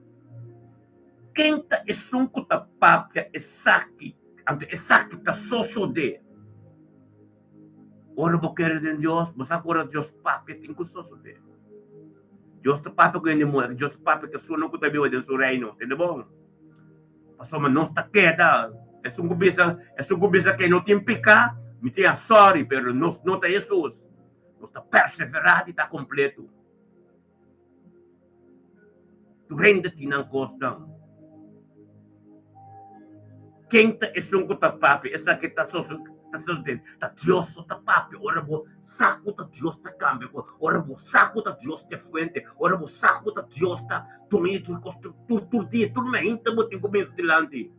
Ken ta esun ku ta papia esaki? Anto esaki ta sosodé. Ora bo kere den Dios, bo sa ku ora Dios papia tin ku sosodé. Dios ta papia ku hende muhé, Dios ta papia ku esunnan ku ta biba den su reino. Tende bon? Pasobra nos ta keda, esun ku bisa, esun ku bisa ke no tin piká, mi tin a sòri, pero nos no ta Hesus. Nos ta perseverá di ta kompleto. Tur hende tin nan kosnan. Ken ta esun ku ta papia? Esaki ta sosodé. Ta Dios so ta papia. Ora bo sa ku ta Dios ta kambia kos, ora bo sa ku ta Dios ta e fuente, ora bo sa ku ta Dios ta duño di tur kos, tur tur dia, tur mainta bo tin ku bin su dilanti.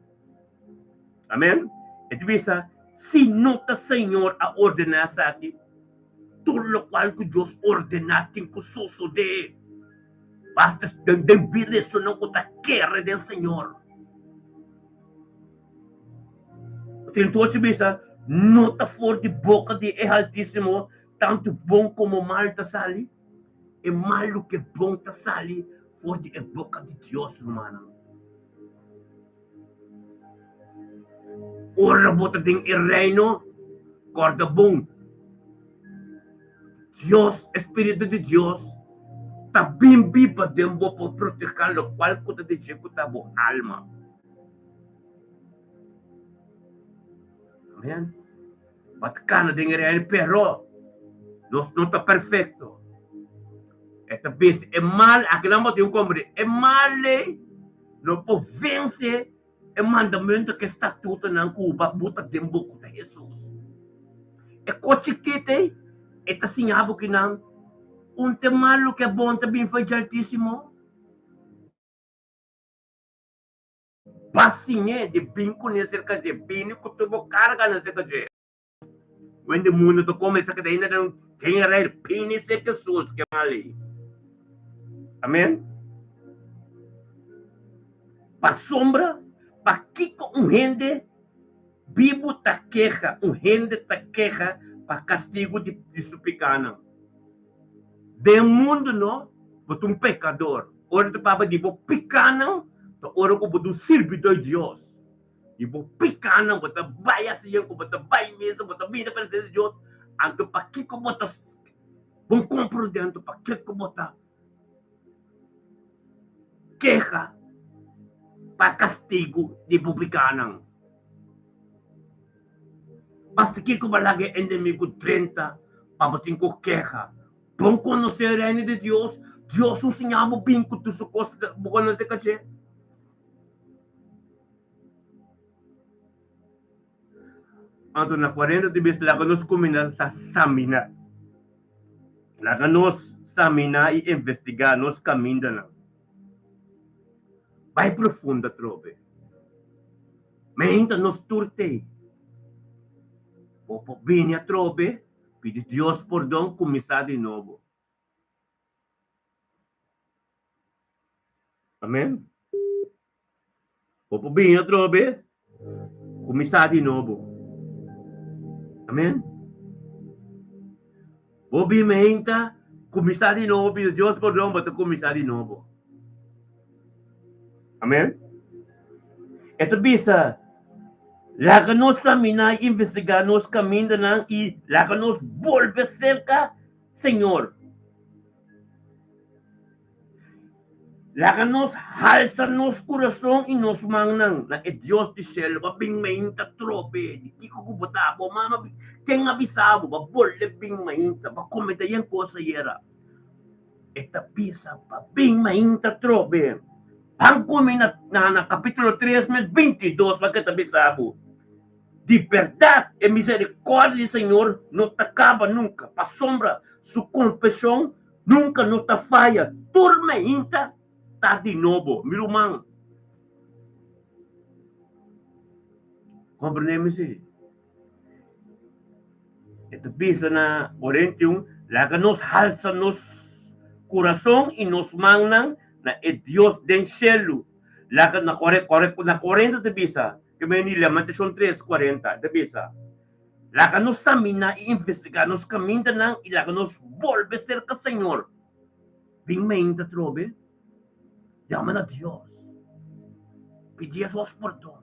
Amen. E ta bisa, Si no ta Señor a ordená esaki, tur lokual ku Dios ordená tin ku sosodé. Basta den bida esunnan ku ta kere den Señor. 38 bisa, No ta for di boka di e Haltísimo tantu bon komo mal ta sali? E malu ku e bon ta sali for di e boka di Dios, rumannan. Ora bo ta den e Reino, kòrda bon, Dios, e Spiritu di Dios, ta bin biba den bo pa protehá lokual ku ta di dje ku ta bo alma. Amen. Bo ta kana den e Reino, pero nos no ta perfekto. E ta bisa e mal, akinan bo tin un komprendé, e mal ei No por vense e mandamentu ku e statutonan ku bo a buta den bo ku ta Hesus. E kos chikit ei, e ta siña bo kinan un te malu ku e bon ta bin for dje Altísimo. Ba siñ'é di bin kuné serka dje, bini ku tur bo karganan serka dje. Wende mundu ta kuminsá keda ainda den den rei pini se Hesus ke mali. Amen. Pasobra pakiko un hende bibu ta keha, un hende ta keha pa kastigu di su pikanan? Den mundu no, bo ta un pekador. Ora ta papia di bo pikanan, ta ora ku bo ta un sirbidor di Dios. Di bo pikanan, bo ta bai hasi yen ku bo ta bai misa, bo ta bini na presensia di Dios, anto pakiko bo ta bon komprondé anto pakiko bo ta keha pa kastigu di bo pikanan? Basta kiko bo laga e enemigu drenta pa bo tin ku keha. Bon konosé e Reino di Dios, Dios un siña bo bin ku tur su kos bo konosé kaché. Anto na 40 di bes laga nos kuminsá sa saminá. Laga nos saminá i investigá nos kamindanan. Bai profundo atrobe. Meinta nos tur tei. Bo por bini atrobe, pidi Dios pordon, kuminsá di nobo. Amen. Bo por bini atrobe, kuminsá di nobo. Amen. Bo bin meinta, kuminsá di nobo, pidi Dios pordon, bo ta kuminsá di nobo. Amen. E ta bisa, Laga nos saminá i investigá nos kamindanan i laga nos bolbe serka Señor. Laga nos halsa nos kurason i nos mannan na e Dios di shelu pa bin mainta trobe di kiko ku bo ta. Bo mama, ken a bisa bo pa bolbe bin mainta pa kome ta yen kos ayera? E ta bisa pa bin mainta trobe. Ban kumi na na kapitulo tres mes 22 pa ke ta bisa bo. Di bèrdat e miserikòrdia di Señor no ta kaba nunka, pasobra su kompashon Nunka no ta faya, tur mainta ta di nobo, mi ruman. Komprendé mi si? E ta bisa na Korintion, Laga nos halsa nos kurason i nos mannan na e Dios den shelu. Laga na na Korinto ta bisa, ke meni Lamentacion tres, 40, ta bisa. Laga nos saminá i investigá nos kamindanan i laga nos bolbe serka Señor. Bin meinta atrobe, yama na Dios, pidi Hesus pordon.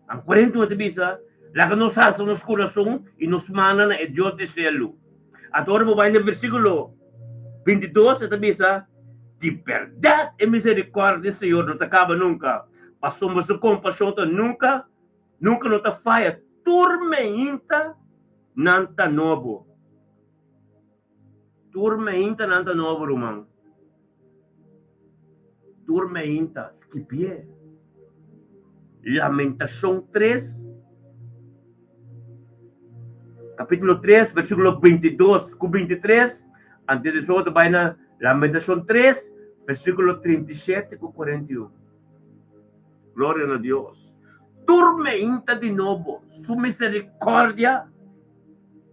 Nan 41 ta bisa, Laga nos alsa nos kurason i nos mannan na e Dios di shelu. Anto ora bo bai na versíkulo 22 e ta bisa, Di bèrdat e miserikòrdia di Señor no ta kaba nunka, pasobra su kompashon ta nunka Nunka no ta faya, tur meinta nan ta nobo. Tur meinta nan ta nobo, ruman. Tur meinta, skipié. Lamentashon 3, kapítulo 3, versíkulo 22 ku 23, antes despues bo ta bai na Lamentashon 3, versíkulo 37 ku 41. Gloria na Dios. Tur meinta di nobo, su misericordia,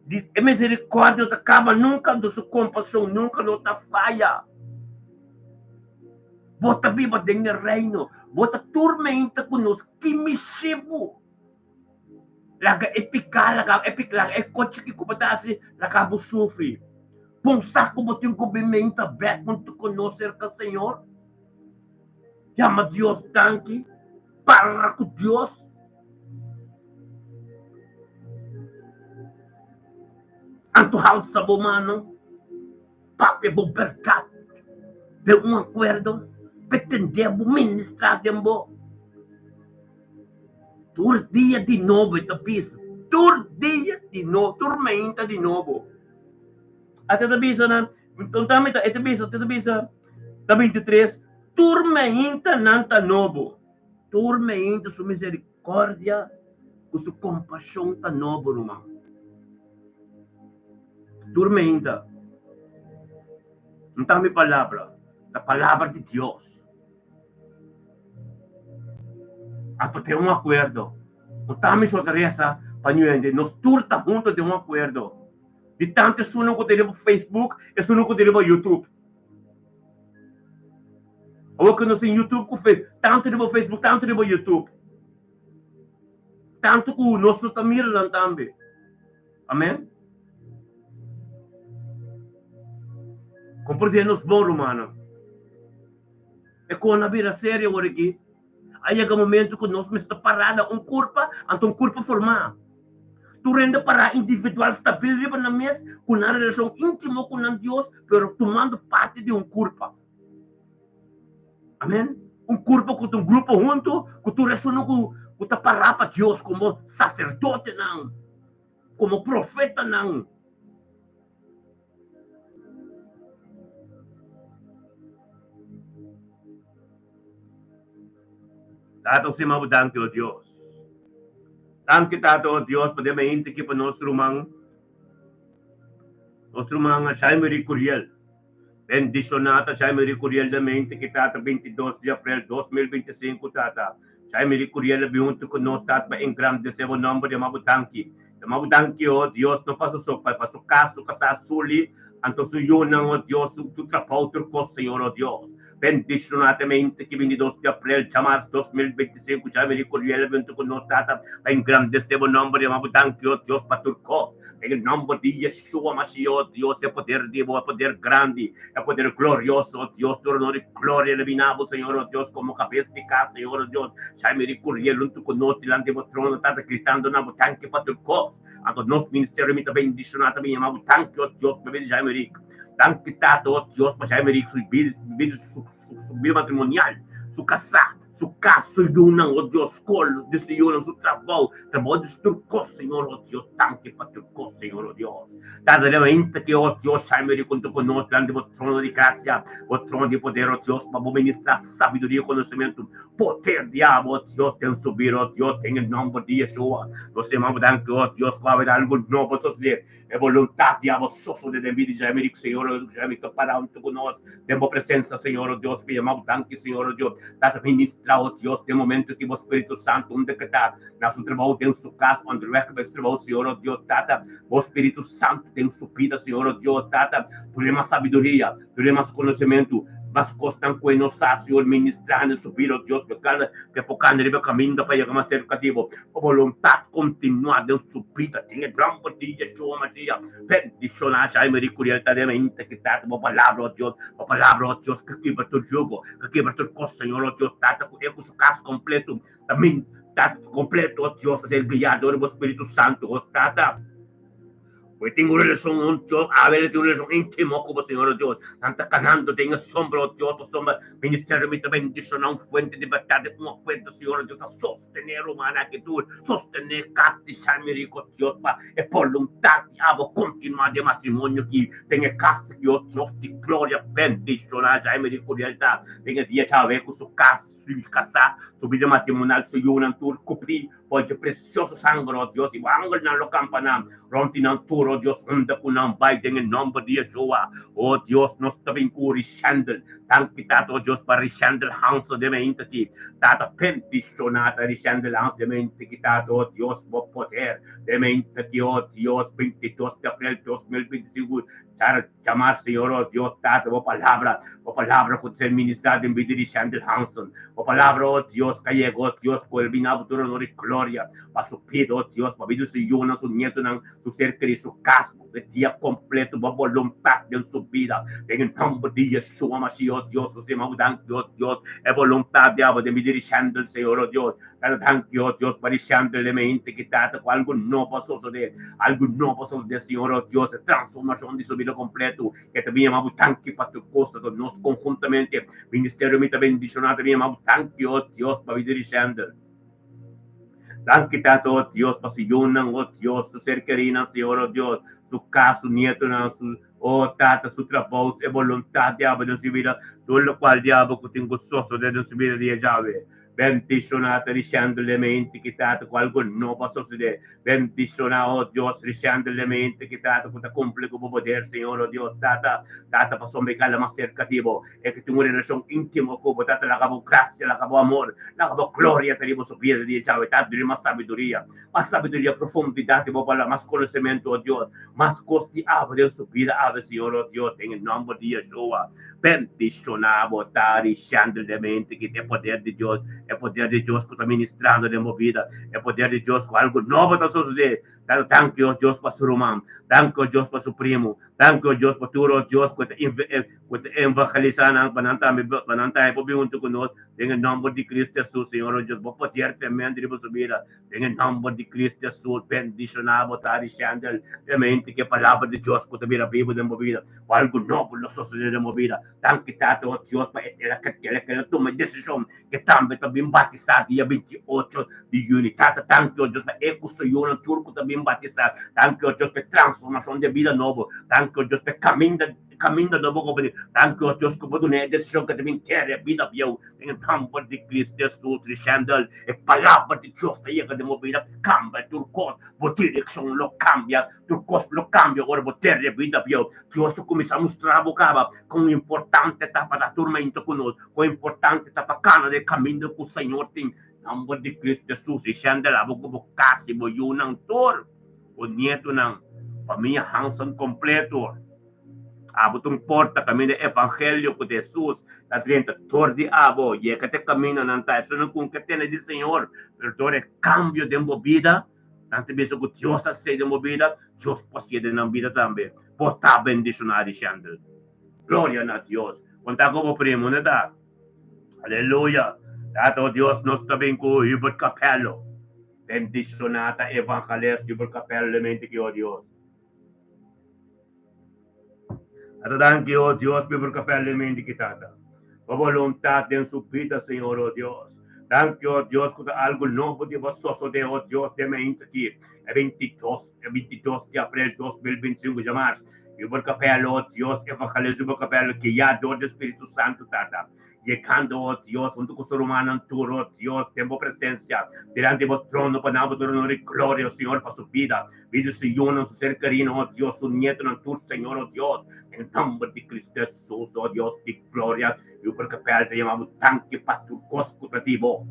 di, e misericordia no ta caba nunca, anto su compasion nunca no ta faya. Bo ta biba den e reino, bo ta tur meinta cu nos, ki mishi bo? Laga e pica, laga e pica, laga e cochi ki cu bo ta haci, laga bo sufri. Pon sa cu bo tin cu bin meinta bek hunto cu nos cerca Señor. Yama Dios danki, parla ku Dios. Anto halsa bo mano, papia bo bèrdat den un akuerdo, pretendé bo ministrá den bo. Tur dia di nobo e ta bisa, tur dia di nobo, tur mainta di nobo. Ata ta bisa nan, e ta bisa, e ta bisa. Ta 23, Tur meinta nan ta nobo. Tur meinta su misericordia cu su compasion ta nobo, ruman. Tur meinta. No ta mi palabra, ta palabra di Dios. Ato ten un acuerdo. No ta mi so ta reza pa ñu hende. Nos tur ta hunto den un acuerdo. Di tanto esunnan cu ta riba Facebook, esunnan cu ta riba YouTube. Awor ku nos tin YouTube ku Facebook, tantu riba Facebook, tantu riba YouTube. Tantu ku nos no ta mira nan tambe. Amen. Komprendé nos bon, rumannan. E kon a bira serio awor aki. A yega momento ku nos mester pará na un kurpa, anto un kurpa formá. Tur hende pará individual stabil riba nan mes, ku nan relashon íntimo ku nan Dios, pero tumando parti di un kurpa. Amen. Un kurpa ku ta un grupo huntu, ku tur esunnan ku ku ta pará pa Dios komo saserdotenan, komo profetanan. Tata stima bo danki o Dios. Danki Tata o Dios pa den mainta ki pa nos ruman nos ruman Jaime Ricuriel. Bendiciona ta Jaime Ricuriel den mainta ki Tata 22 di aprel 2025 Tata. Jaime Ricuriel a bin hunto cu nos Tata pa engrandece bo nomber yama bo danki. Yama bo danki o Dios no pa su so pa su cas su casa suli anto su yunan o Dios su trabao tur cos Señor o Dios. Bendicionadamente ki 22 di aprel djamars 2025 Jaime Ricuriel a bintu ku nos Tata pa engrandesé bo nòmber yama bo danki o Dios pa tur kos den e nòmber di Yeshua Mashiach o Dios e poder di bo e poder grandi e poder glorioso o Dios tur honor i gloria lo bini abo Señor o Dios komo kabes di kas Señor o Dios Jaime Ricuriel huntu ku nos dilanti bo trono Tata gritando na bo danki pa tur kos anto nos ministerio mi ta bendishoná ta bin yama bo danki o Dios pa bende Jaime Ric. Danki Tata, oh Dios, pa Jaime Rick su bida, su bida matrimonial, su kasá, su kas, su yunan, oh Dios, skol di su yunan, su trabou, trabou di su tur kos, Señor, oh Dios, danki pa tur kos, Señor, oh Dios. Tata, den mainta ki, oh Dios, Jaime Rick huntu ku nos dilanti bo trono di grasia, bo trono di poder, oh Dios, pa bo ministrá sabiduria i konosementu, poder di abo, oh Dios, den su bida, oh Dios, den e nòmber di Yeshua. Nos ta yama bo danki, oh Dios, ku awe ta algu nobo sosodé. E boluntat di abo sosode den bida di Jaime Rico, Señor, o Jaime ta para huntu ku nos den bo presensa, Señor, o Dios, mi yama bo danki, Señor, o Dios, ta ministra, o Dios, den momento ki bo Spiritu Santu unda ke ta na su trabou, den su kas, onderweg bai su trabou, Señor, o Dios, Tata, bo Spiritu Santu den su bida, Señor, o Dios, Tata, duna mas sabiduria, duna mas konosementu, mas kosnan ku e no sa, Señor, ministra den su bida, o Dios, ke por kanda riba kaminda pa yega mas serka di bo. Bo boluntat kontinuá den su bida den e nòmber di Yeshua Mashiach. Bendishoná Jaime Ricuriel ta den mente ki Tata bo palabra, o Dios, bo palabra, o Dios, ke kibra tur yugo, ke kibra tur kos, Señor, o Dios, Tata, ku e ku su kas kompleto ta min ta kompleto, o Dios, ta ser guiá dor di bo Spiritu Santu, o Tata. Bo tin un relashon un Dios, Abel tin un relashon íntimo ku bo Señor o Dios. Nan ta kanando den e sombra, o Dios, pasobra ministerio mi ta bendishoná un fuente di bèrdat, un akuerdo, Señor o Dios, ta sostené rumannan aki tur, sostené kas di Shamiri ku Dios pa e boluntat di abo kontinuá den matrimonio aki den e kas aki, o Dios di gloria, bendishoná Jaime di Curiel ta den e dia djawe ku su kas, su kasá, su bida matrimonial, su yunan tur kubrí Bo dje precioso sanger, oh Dios, i bo angelnan lo campa nan rond di nan tur, oh Dios, unda cu nan bai den e nomber di Yeshua. Oh Dios, nos ta bin cu Rishandel. Danki, Tata, oh Dios, pa Rishandel Hanso den e intaki. Tata, bendiciona ta Rishandel Hanso den e intaki, Tata, oh Dios, bo poder den e intaki, oh Dios, 22 di april 2025, Char chamar, Señor, oh Dios, Tata, bo palabra, bo palabra cu ta ser ministrá den bida di Shandel Hanson. Bo palabra, oh Dios, ca yega, oh Dios, cu el bini abo tur honor y gloria pa su bida, oh Dios, pa bida di su yunan, su nietonan, su ser kerí, su cas, bo dia completo, bo boluntad den su bida. Den e nomber di Yeshua Mashiach, oh Dios, nos yama bo danki, oh Dios, e boluntad di abo den bida di Shandel, Señor, oh Dios. Tata danki, oh Dios, pa di Shandel den mente ki Tata ku algu nobo a sosodé, algu nobo a sosodé, Señor, oh Dios, e transformashon di su bida kompleto, ke ta bin yama bo danki pa tur kos, ta nos konhuntamente, ministerio mi ta bendishoná, ta bin yama bo danki, oh Dios, pa bida di Shandel. Danki, Tata, oh Dios, pa su yunan, oh Dios, su ser kerinan, Señor, oh Dios, su kas, su nietonan, su, oh Tata, su trabou, e boluntat di abo den su bida, tur lokual di abo ku tin ku sosodé den su bida di e djawe. Bendiciona ta diciéndole mente ki tata cu algo nobo a sosode. Bendiciona, oh Dios, diciéndole mente ki tata cu ta cumpli cu bo poder, Señor, oh Dios, Tata, Tata, pasobra mi cala mas cerca di bo, e ki tin un relacion intimo cu bo, Tata, laga bo gracia, laga bo amor, laga bo gloria ta riba su bida di e djawe, Tata, duna mas sabiduria, mas sabiduria, profundidad di bo palabra, mas conocimento, oh Dios, mas cos di abo den su bida awe, Señor, oh Dios, den e nomber di Yeshua. Bendishoná bo ta rishandelmente ki ta e poder di Dios, e poder di Dios ku ta ministrando den bo bida, e poder di Dios ku algu nobo ta sosodé. Tata, danki o Dios pa su ruman, danki o Dios pa su primu, Danki, o Dios, pa tur, o Dios, ku ta ku ta evangelisá nan, pa nan tambe pa nan tambe por bin huntu ku nos den e nòmber di Cristo Hesus, Señor, o Dios, bo poder tremendo riba su bida den e nòmber di Cristo Hesus. Bendishoná bo ta, Richendel, realmente ku e palabra di Dios ku ta bira bibu den bo bida, ku algu nobo lo sosodé den bo bida. Danki, Tata, o Dios, pa e el a tuma e desishon ke tambe ta bin batisá dia 28 di yüni. Tata, danki, o Dios, pa e ku su yunan tur ku ta bin batisá. Danki, o Dios, pa e transformashon di e bida nobo. Danki, o Dios, pa e kaminda, kaminda nobo ku bo bini. Danki, o Dios, ku bo duna e desishon ku ta bin kere e bida bieu. Den e nòmber di Cristo Hesus, Richendel, e palabra di Dios ta yega den bo bida, kambia tur kos. Bo direkshon lo kambia, tur kos lo kambia ora bo kere e bida bieu. Dios ta kuminsá mustra bo kaba kon importante ta pa ta turmento ku nos. Kon importante ta pa kana den kaminda ku Señor tin. Nomber di Cristo Jesus i shende labo ku bo kas i bo yunan tur, bo nietonan, famia Hansen kompleto. Abo ta un porta kaminda e evangelio ku ta Jesus ta drenta dor di abo. Yega te kamindanan ta esunnan ku ke tene di Señor, pero dor e kambio den bo bida, nan ta bisa ku Dios a hasi den bo bida, Dios por hasié den nan bida tambe. Bo ta bendishoná di shende. Gloria na Dios. Conta cu bo primo, no ta? Aleluya. Tata, oh Dios, nos ta bin cu Hubert Capello. Bendiciona ta evangelist Hubert Capello lemente ki, oh Dios. Tata, danki, oh Dios, pa Hubert Capello lemente ki, Tata. Bo voluntad den su bida, Señor, oh Dios. Danki, oh Dios, cu ta algo nobo di bo sosode, oh Dios, den mainta ki, e 22. E 22 di aprel 2025 djamars, Hubert Capello, oh Dios, Evangelist Hubert Capello, guiá dor di Spiritu Santu, Tata, yegando, oh Dios, huntu ku su rumannan tur, oh Dios, den Bo presensia, dilanti Bo trono, pa nan Bo duna honor i gloria, oh Señor, pa su bida, bida di su yunan, su ser kerinan, oh Dios, su nietonan tur, Señor, oh Dios, den nomber di Cristo Hesus, oh Dios di gloria, Hubert Capello ta yama Bo danki pa tur kos ku ta di Bo.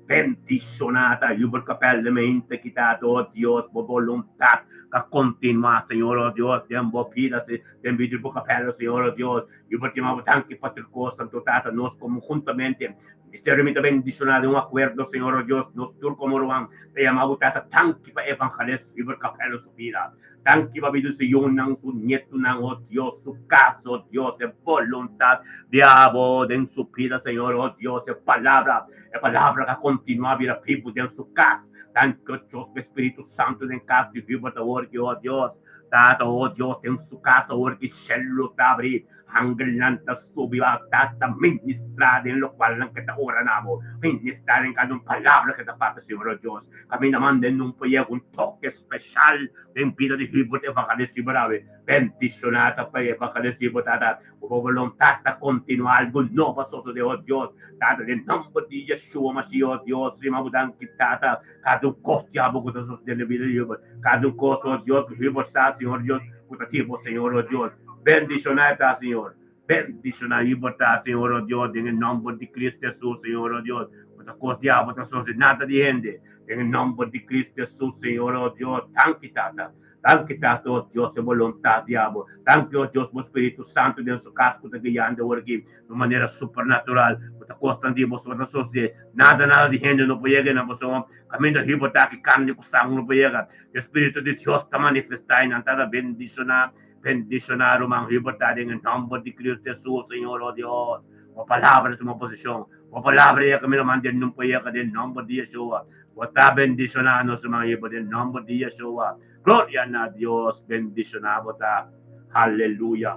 Bendiciona ta Hubert Capel mente kita oh Dios bo voluntad ka continua Señor oh Dios den bo bida den bida di bo Capel Señor oh Dios Hubert yama bo danki pa tur cos Santo Tata nos como huntamente Ministerio mi ta bendiciona den un acuerdo Señor oh Dios nos tur como ruman ta yama bo Tata danki pa Evangelist Hubert Capel su bida Danki pa bida su yunan, su nietunan, oh Dios, su cas, oh Dios, e voluntad di abo den su bida, Señor, oh Dios, e palabra, e palabra ka continua bira bibu den su cas. Danki, oh Dios, pa e Spiritu Santo den cas di Hubert awor ki, oh Dios, Tata, oh Dios, den su cas awor ki shelu ta abri, Angelnan ta subi ba Tata ministra den lokualnan ke ta ora na bo. Ministra den kada un palabra ke ta papia, Señor o Dios. Kaminda manda en un payega un toke speshal den bida di Hubert Evangelist Hubert awe. Bendishoná ta pa Evangelist Hubert, Tata. Ku bo boluntat ta kontinuá algu nobo a sosodé, o Dios. Tata, den nomber di Yeshua Mashiach, o Dios, rima bo danki, Tata. Kada un kos di abo ku ta sosodé den bida di Hubert. Kada un kos, o Dios, ku Hubert sa, Señor Dios, ku ta tin bo, Señor, o Dios. Bendicioná e ta, Señor. Bendicioná i bo ta, Señor, o Dios, den e nomber di Cristo Hesus, Señor, o Dios. Bo ta cos di abo ta sosde nada di hende. Den e nomber di Cristo Hesus, Señor, o Dios. Danki, Tata. Danki, Tata, o Dios, e boluntad di abo. Danki, o Dios, bo Spiritu Santo den su cas cu ta guiando awor aki di un manera supernatural. Bo ta cosnan di bo so ta sosde. Nada, nada di hende no por yega na bo so. Caminda hibo ta aki carne cu sangre no por yega. E Spiritu di Dios ta manifesta y nan ta ta bendiciona. Bendiciona ruman Hubert ta den e nomber di Cristo Jesus, Señor, oh Dios. Bo palabra tuma posicion. Bo palabra yega mi ruman den nun por yega den nomber di Yeshua. Bo ta bendiciona nos ruman Hubert den nomber di Yeshua. Gloria na Dios. Bendiciona bo ta. Haleluya.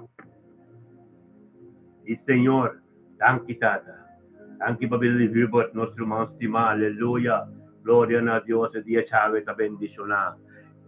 Y Señor, danki Tata. Danki pa bida di Hubert, nos ruman stima. Aleluya. Gloria na Dios. E dia djawe ta bendiciona.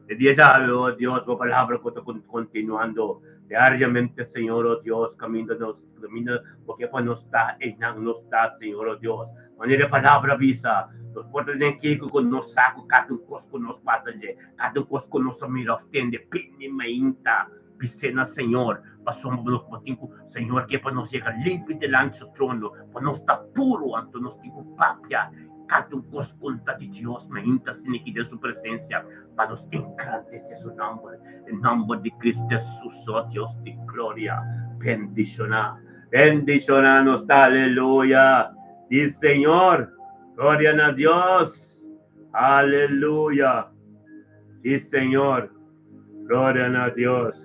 E dia djawe, oh Dios, bo palabra ku ta kontinuando diariamente, Señor, oh Dios, kaminda nos, kaminda bo ke pa nos ta, einan nos ta, Señor, oh Dios. Manera e palabra bisa, nos por ta den kiko ku nos sa ku kada un kos ku nos pasa dje, kada un kos ku nos a mira òf tende, pini mainta, bis'é na Señor, pasobra nos por tin ku Señor ke pa nos yega limpi dilanti su trono, pa nos ta puru, anto nos tin ku papia Kada un kos konta di Dios mainta asina ki den su presensia pa nos engrandesé su nòmber. Den nòmber di Cristo Hesus, o Dios di gloria, bendishoná, bendishoná nos ta, aleluya. Si Señor, gloria na Dios, aleluya. Si Señor, gloria na Dios.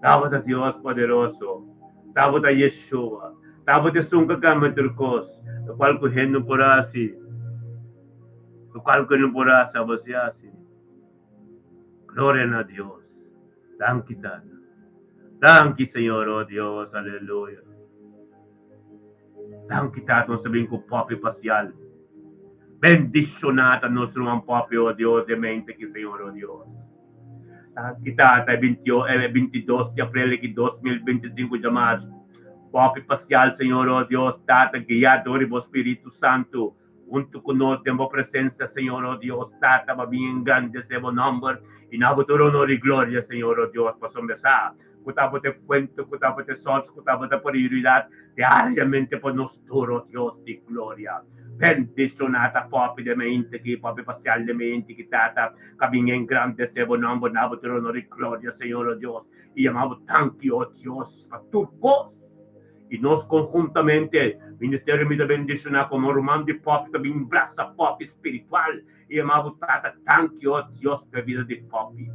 Tabata Dios poderoso. Tabata Yeshua. Tabata esun ku a kambia tur kos, lokual ku hende no por hasi. Lokual ku hende no por hasi, abo si hasi. Gloria na Dios. Danki Tata. Danki Señor, oh Dios, aleluya. Danki Tata, nos ta bin ku popi pasial. Bendishoná ta nos ruman popi, oh Dios, den mente aki, Señor, oh Dios. Danki Tata, e 22 di aprel aki 2025 djamas. Popi pasial, Señor, oh Dios, Tata, guiá dor di bo Spiritu Santu. Huntu ku nos den bo presensia, Señor, o Dios, Tata, pa bin engrandesé bo nòmber i na bo tur onor i gloria, Señor, o Dios, pasobra sa ku ta bo ta e fuente, ku ta bo ta e sòrs, ku ta bo ta prioridat diariamente pa nos tur, o Dios di gloria. Bendishoná ta pòpi den mente ki, pòpi pasial den mente ki, Tata, ka bin engrandesé bo nòmber, na bo tur onor i gloria, Señor, o Dios, i yama bo tanki, o Dios, pa tur kos. I nos konhuntamente, Ministerio Mi Ta Bendishoná komo ruman di Poppy ta bin brasa Poppy spiritual i yama bo Tata Danki o Dios pa e bida di Poppy.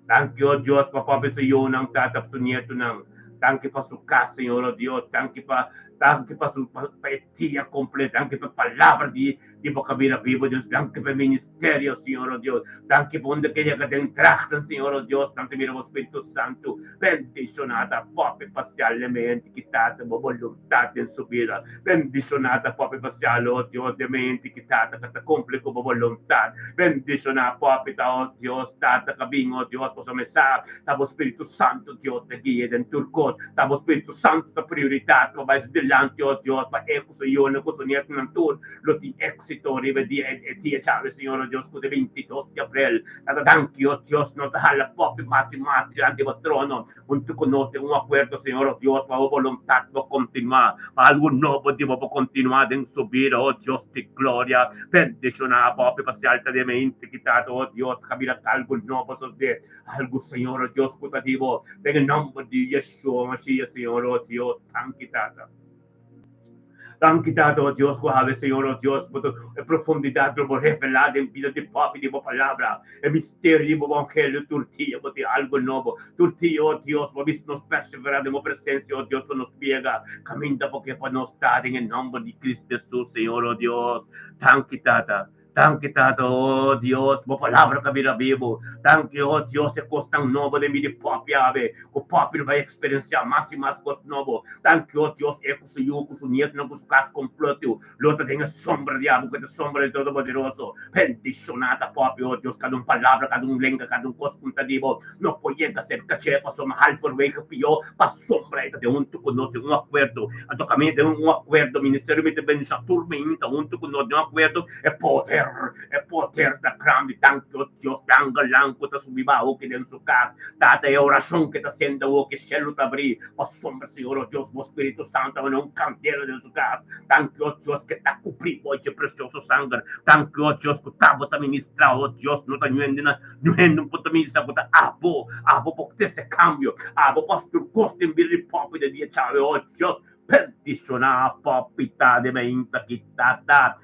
Danki o Dios pa Poppy su yunan Tata pa su nietunan. Danki pa su kas Señor o Dios. Danki pa danki pa su pa e dia kompleto. Danki pa e palabra di di bo kabira bibu Dios. Danki pa e ministerio Señor o Dios. Danki pa unda ke yega den Drachten Señor o Dios. Nan ta mira bo Spiritu Santu. Bendishoná ta Poppy Pascialemente ki Tata bo boluntat den su bida. Bendishoná ta Poppy Pascial, o Dios, den mente ki Tata ka ta kumpli ku bo boluntat. Bendishoná Poppy ta, o Dios, Tata ka bin, o Dios, pasobra mi sa ta bo Spiritu Santu, Dios, ta guia den tur kos. Ta bo Spiritu Santu ta prioritat pa bai su dilanti, o Dios, pa e ku su yunan ku su nietunan tur lo tin éksito riba e dia e dia djawe, Señor, o Dios, ku ta e 22 di aprel. Tata danki, o Dios, nos ta hala popi mas i mas dilanti bo trono, huntu ku nos den un akuerdo, Señor, o Dios, pa bo boluntat por kontinuá, pa algu nobo di bo por kontinuá den su bida, o Dios di gloria. Bendishoná popi pa sialta di e mente ki Tata, o Dios, ta bira algu nobo sosdé, algu, Señor, o Dios, ku ta di bo, den e nòmber di Yeshua Mashiach, Señor, o Dios. Danki, Tata. Danki Tata, o Dios, ku hawe, Señor, o Dios, bo ta e profundidat lo bo revelá den bida di papi di bo palabra, e misterio di bo evangelio tur dia bo tin algu nobo, tur dia, o Dios, bo bisa nos perseverá den bo presensia, o Dios, pa nos biega kaminda bo ke pa nos ta den e nòmber di Cristo Jesus, Señor, o Dios. Danki Tata. Danki Tata, oh Dios, bo palabra ta bira bibu. Danki, oh Dios, e kosnan nobo den bida di popi awe, ku popi lo bai eksperensiá mas i mas kos nobo. Danki, oh Dios, e ku su yu, ku su nietunan, ku su kas kompletu lo ta den e sombra di abo, ku ta e sombra di Todopoderoso. Bendishoná ta popi, oh Dios, kada un palabra, kada un lenga, kada un kos ku ta di bo no por yega serka dje, pasobra halverwege pió pasobra e ta den huntu ku nos den un akuerdo. Anto kaminda den un akuerdo, ministerio mester bendishoná tur mainta huntu ku nos den un akuerdo. E poder, e poder ta grandi, danki o Dios, e angelnan ku ta subi baho ki den su kas, Tata, e orashon ke ta sende awor, ke shelu ta abrí, pasobra Señor o Dios, bo Spiritu Santu ta manera un kandela den su kas, danki o Dios ke ta kubrí bo dje presioso sanger, danki o Dios ku ta bo ta ministrá, o Dios, no ta ñuende na ñuende un por ta misa ku ta abo, abo por trese kambio, abo por hasi tur kos den bida di popi den dia djawe, o Dios, bendishoná popi ta den mainta ki Tata.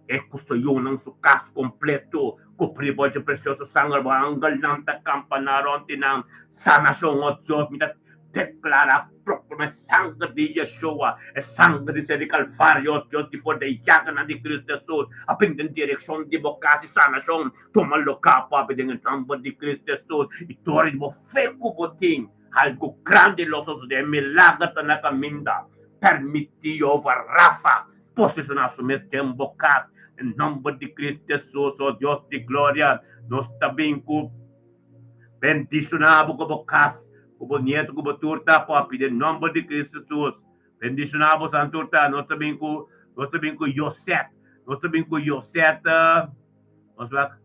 E kustoyónan su kas kompleto ku pribo dje presioso sanger, bo angelnan ta kampaná rònt di nan. Sanashon, o Dios, mi ta deklará, proklamá e sanger di Yeshua, e sanger di ser di Kalvario, o Dios, di for di e yaganan di Kristu Hesus a bini den direkshon di bo kas i sanashon tuma lugá, Papi, den e nòmber di Kristu Hesus i dor di bo fe ku bo tin, algu grandi lo sosodé, e milager ta na kaminda. Permití Jehová Rafa Posishoná su mes den bo kas. Den nòmber di Cristo Hesus, o Dios di gloria, nos ta bin ku bendishoná bo ku bo kas, ku bo nieto, ku bo tur ta papi. Den nòmber di Cristo Hesus, bendishoná bo san tur ta. Nos ta bin ku, nos ta bin ku Yoset, nos ta bin ku Yoset, nos wak,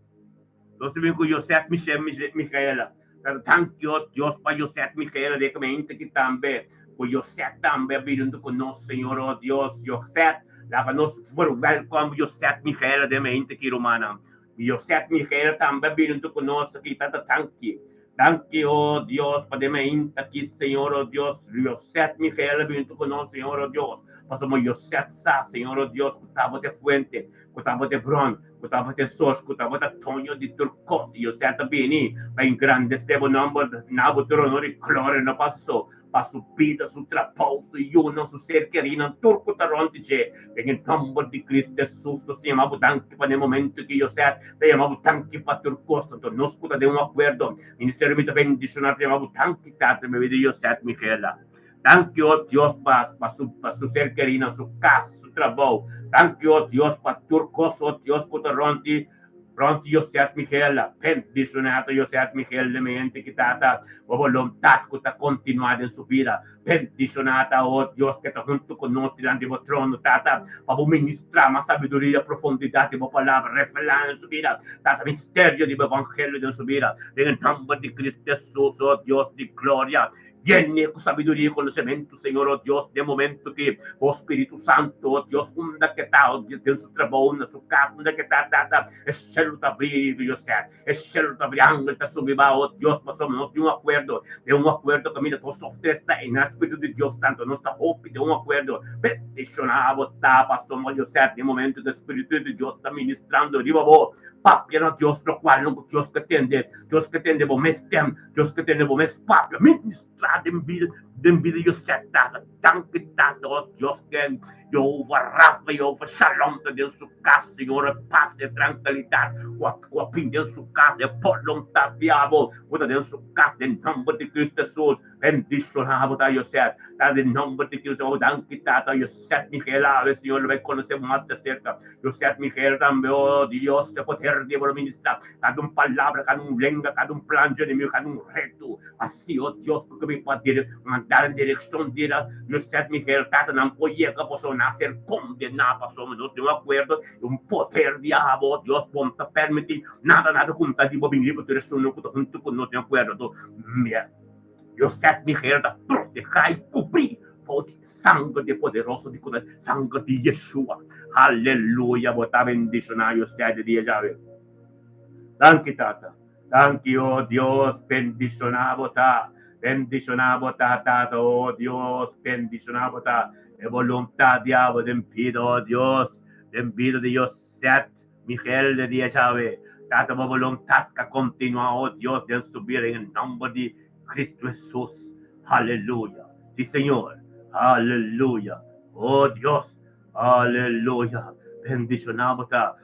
nos ta bin ku Yoset Michel, Michaela. Ta danki, o Dios, pa Yoset Michaela, den gemeente aki tambe. Ku Yoset tambe a bini huntu ku nos, Señor, o Dios. Yoset, laga nos verwelkom Yoset Michaela den gemeente aki, rumannan. Yoset Michaela tambe a bini huntu ku nos aki. Tata, danki. Danki, o Dios, pa den gemeente aki, Señor, o Dios. Yoset Michaela a bini huntu ku nos, Señor, o Dios. Pasobra Yoset sa, Señor, o Dios, ku tabata e fuente, ku tabata e bron. Ku tabata e sos, ku tabata toño di tur kos, i José ta bini pa engrandesé bo nòmber na bo trono di gloria, no pasó pa su bida, su trabou, su yunan, su ser kerinan, tur ku ta rònt di dje. Den e nòmber di Kristu Hesus nos ta yama bo danki pa den momentu ki José ta yama bo danki pa tur kos. Anto nos ku ta den un akuerdo, ministerio mi ta bendishoná, ta yama bo danki Tata, mi bida José Miguela. Danki o Dios pa pa su pa su ser kerinan, su kas, su trabou. Danki o Dios pa tur kos o Dios ku ta rònt di rònt di Josette Michela. Bendishoná ta Josette Michel den mi hente ki tata bo boluntat ku ta kontinuá den su bida. Bendishoná ta o Dios ke ta huntu ku nos dilanti bo trono tata pa bo ministrá mas sabiduria, profundidat di bo palabra revelá den su bida. Tata misterio di bo evangelio den su bida. Den e nòmber di Cristo Hesus o Dios di gloria. Yene ku sabiduria i konosementu, Señor, o Dios, den momentu ki Bo Spiritu Santu, o Dios, unda ke ta, o Dios, den su trabou, na su kas, unda ke ta, Tata, e shelu ta bri, José, e shelu ta bri, angel ta subi ba, o Dios, pasobra nos tin un akuerdo, den un akuerdo kaminda dos òf tres ta e na Spiritu di Dios, tantu nos ta hopi den un akuerdo. Bendishoná bo ta, pasobra, José, den momentu ku e Spiritu di Dios ta ministrando riba bo, papia na Dios lokual no ku Dios ke tende, Dios ke tende bo mes stem, Dios ke tene bo mes papia ministra den bida den bida José tata danki tata oh Dios ke Jehovah Rafa Jehovah Shalom ta den su kas Señor e pas e trankilidat ku a ku a bin den su kas e boluntat di abo ku ta den su kas den nomber di Cristo Jesus bendiciona bo ta José ta den nomber di Cristo oh danki tata José Miguel awe Señor lo bai conoce bo mas de cerca José Miguel tambe oh Dios e poder di bo lo ministra Kada un palabra, kada un lenga, kada un plan dje enemigo, kada un reto. Asi, o Dios, ku mi por manda den direkshon di José Miguel, Tata, nan por yega pasobra nan a ser kondená pasobra nos tin un akuerdo i un poder di abo, o Dios, bo no ta permití nada, nada ku no ta di bo bini riba tur esunnan ku ta huntu ku nos den akuerdo. Anto, José Miguel ta protehá i kubrí bou di e sanger di e poderoso di sanger di Yeshua. Aleluya! Bo ta bendishoná José di dia djawe. Danki Tata. Danki o Dios bendiciona bo ta. Bendiciona bo ta Tata o Dios bendiciona bo ta. E voluntad di abo den bida o Dios den bida di Josette Miguel de dia djawe. Tata bo voluntad ka continua o Dios den su bida en e nomber di Cristo Jesus. Aleluya. Si Señor. Aleluya. O Dios. Aleluya. Bendiciona bo ta.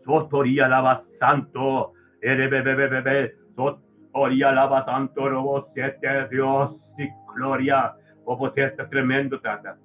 Sotoria laba santo, erebebebebe, sotoria laba santo robo siete, Dios di gloria, bo poder ta tremendo, Tata.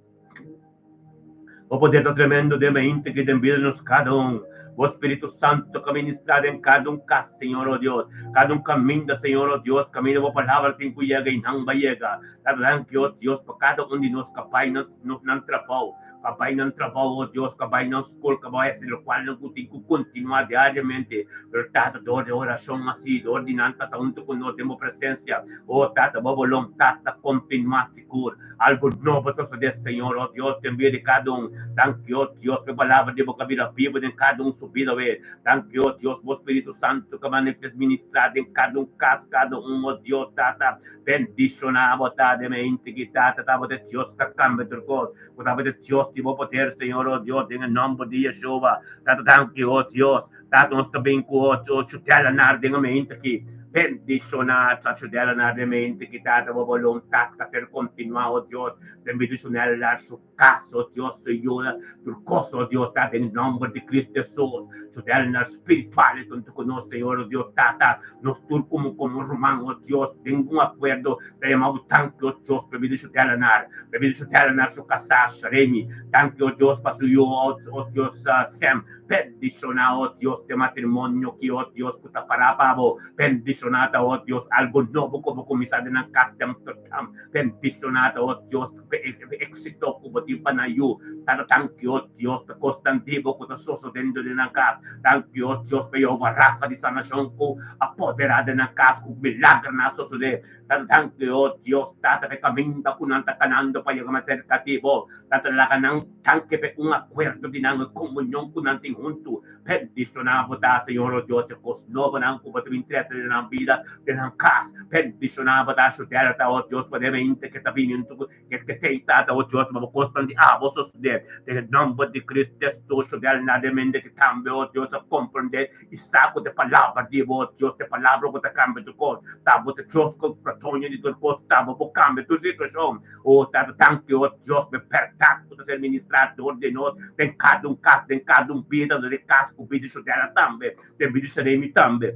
Bo poder ta tremendo den mente ki den bida nos kada un. Bo Spiritu Santo ka ministra den kada un kas, Señor, oh Dios. Kada un kaminda, Señor, oh Dios, kaminda bo palabra tin ku yega i nan ba yega. Tata, danki, oh Dios, pa kada un di nos ka bai nan nan trabou. Ka bai nan trabou, oh Dios, ka bai nan skol, ka bai hasi lokual nan ku tin ku kontinuá diariamente. Pero Tata, dor di orashon así, dor di nan ta ta huntu ku nos den bo presensia, oh Tata, bo boluntat ta kontinuá sigur. Algu nobo ta sosodé, Señor, oh Dios, den bida di kada un. Danki, oh Dios, pa e palabra di bo ka bira bibu den kada un su bida awe. Danki, oh Dios, bo Spiritu Santu ka manifestá, ministrá den kada un kas, kada un, oh Dios, Tata. Bendishoná bo ta den e integridat, tabata e Dios ka kambia tur kos, ku tabata e Dios di bo poder, Señor, o Dios, den e nòmber di Yeshua. Tata danki, o Dios. Tata nos ta bin ku o chudelanar den e mente aki. Bendishoná ta chudelanar den e mente aki, Tata, bo boluntat ta ser kontinuá, o Dios. Bendishoná su kas, o Dios, su yunan, tur kos, o Dios, Tata, den nòmber di Cristo Hesus. Chudelanar spiritual e tonto ku nos, Señor, o Dios, Tata. Nos tur komo komo ruman, o Dios, den un akuerdo ta yama bo danki, o Dios, pa bida su Delanar, pa bida su Delanar su kasá, Sharemi. Danki, o Dios, pa su yu, o Dios, Sem. Bendishoná, o Dios, den matrimonio ki, o Dios, ku ta pará pa bo. Bendishoná ta, o Dios, algu nobo ku bo kuminsá den nan kas di Amsterdam. Bendishoná ta, o Dios, pa e éksito ku bo tin pa nan yu. Tata, danki, o Dios, pa kosnan di bo ku ta sosodendo den nan kas. Danki, o Dios, pa Jehová Rafa di sanashon ku a poderá den nan kas ku milagernan a sosodé. Tata, danki, o Dios, Tata, pa e kaminda ku nan ta kanando pa yega mas serka di bo. Tata, laga nan tanke pa e un akuerdo di nan, e komunion ku nan tin. huntu. Bendishoná bo ta, Señor, o Dios, e kos nobonan ku bo ta bin trese den nan bida, den nan kas. Bendishoná bo ta, Shudel ta, o Dios, pa den mente ke ta bini huntu ku ke ke tei, Tata, o Dios, pa bo kosnan di abo sosodé. Den e nòmber di Kristu Hesus, Shudel na den mente ke tambe, o Dios, a komprendé i sa ku ta e palabra di bo, o Dios, ta e palabra ku ta kambia tur kos. Ta bo ta Dios ku ta doño di tur kos, ta bo por kambia tur situashon. O Tata, danki, o Dios, pa e bèrdat ku ta ser ministrá dor di nos den kada un kas, den kada un bida, den e kas ku bida Shudela tambe, den bida Sheremi tambe.